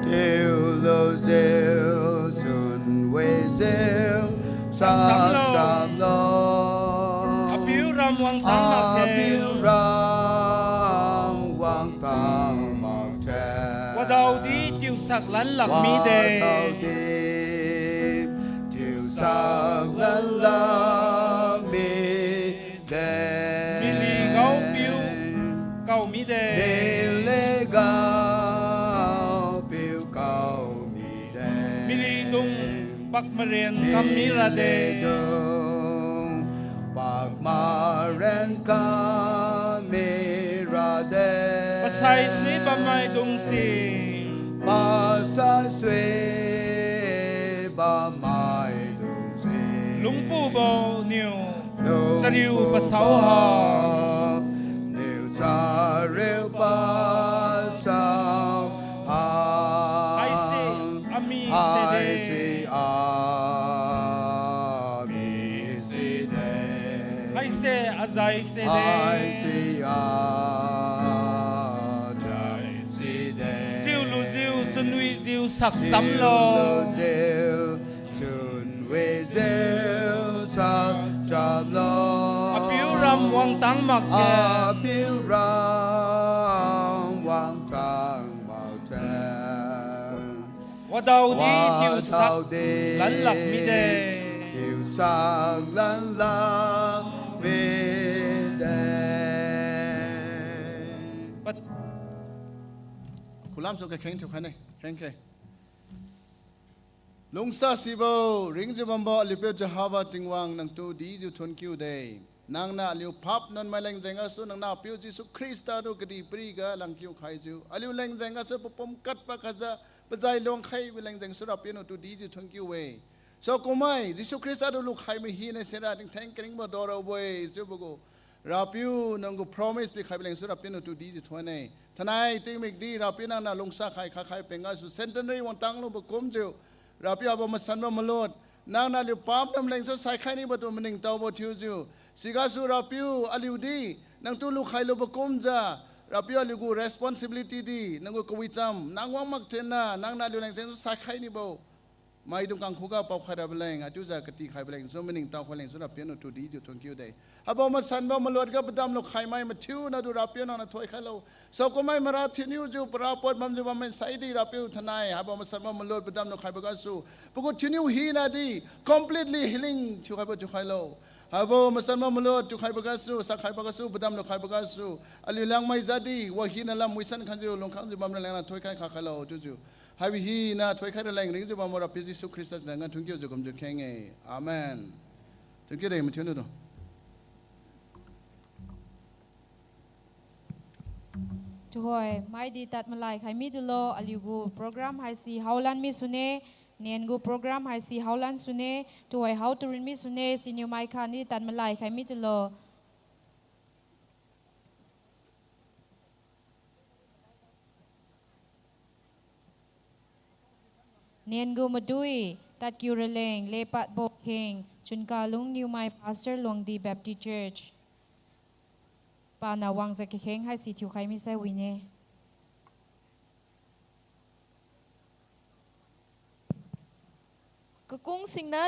Tiulujiu, sunwijiu, sakchamlo. Apiu ram wangtang makge. Apiu ram wangtang makge. Wadaodi tiusak lan lak mide. Wadaodi tiusak lan lak mi de. Mily ngaopiu kao mide. Mily ngaopiu kao mide. Mily dung pakmaren kam mira de. Mily dung pakmaren kam mira de. Pasai sui bammaidung si. Pasai sui bammaidung si. Lungpubo niu chariu pasao ha. Niu chariu pasao ha. Haise ami sede. Haise ami side. Haise azai sede. Haise azai side. Tiulujiu, chunwijiu, sakchamlo. Tiulujiu, chunwijiu, sakchamlo. Apiu ram wangtang makge. Apiu ram wangtang makge. Wadaodi tiusak lan lak mide. Tiusak lan lak mide. Pat- Khulam su kakheng thiukhaine, khengkhe. Lungsasibo, ringjiu bambo aliu piu Jehovah Tingwang, nangtu dijiu thonkiu de. Nangniu aliu pap nuanmai leng jeng gasu nang nahpiu Jesu Khrista tu kadihpiriga langkiu khaijiu aliu leng jeng gasu papum katpad khajiu pajai luang khaibo leng jengsu Rapiu nangtu dijiu thonkiu-e. Saokummai Jesu Khrista tu lukhaibo hina sira tingtheng karingbo dorabo-e chiubo gu Rapiu nanggu promise pikhaibo lengsu Rapiu nangtu dijiu thon-e. Thainai tingmikdi Rapiu nangniu lungsa khai khakhai peng gasu centenary wangtang lubo kumjiu Rapiu habo masanbo malut, nangniu aliu pap nuanmai lengsu saikhai nibo tu maningtaobo thiujiu, sigasu Rapiu aliudi nangtu lukhai lubo kumjiu, Rapiu aliugu responsibility di nanggu kawicham nang wang mak thenna nangniu aliu leng jengsu saikhai nibo maidung kang khuga paokhai rabo leng, haichiujiu katikhaibo lengsu maningtao khai lengsu Rapiu nangtu dijiu thonkiu de. Habo masanbo malut ga padam lukhai mai mathiuna tu Rapiu nangniu thoikhailo. Saokummai mara thinniujiu para pot bamjiu bammai saidi Rapiu thainai habo masanbo malut padam lukhaibo gasu pagu thinniu hinadi completely healing thiukhaibo thiukhailo. Habo masanbo malut thiukhaibo gasu, sakhaibo gasu, padam lukhaibo gasu, aliu Liangmai jatdi wahina lam wisan khanjiu lungkhangjiu bamra leng nang thoikhai khakhailo chiujiu, haibo hina thoikhai raleng ringjiu bambo Rapiu Jesu Khrista jang ga thonkiujiu kumjiu kheng-e. Amen. Thonkiu de mathiuna tu. Tuhoi maidi tad malai khai mitulo, aliugu program haise haolan misune, nen gu program haise haolan sune, tuhoi hao turin misune, siniu mai khatdi tad malai khai mitulo. Nen gu madui, tadkiu raleng, lepadbo kheng, Chunkalung Niumai Pastor Luangdi Baptist Church. Paniu wangjiu kakheng haise thiukhai misai wine. Kakung singna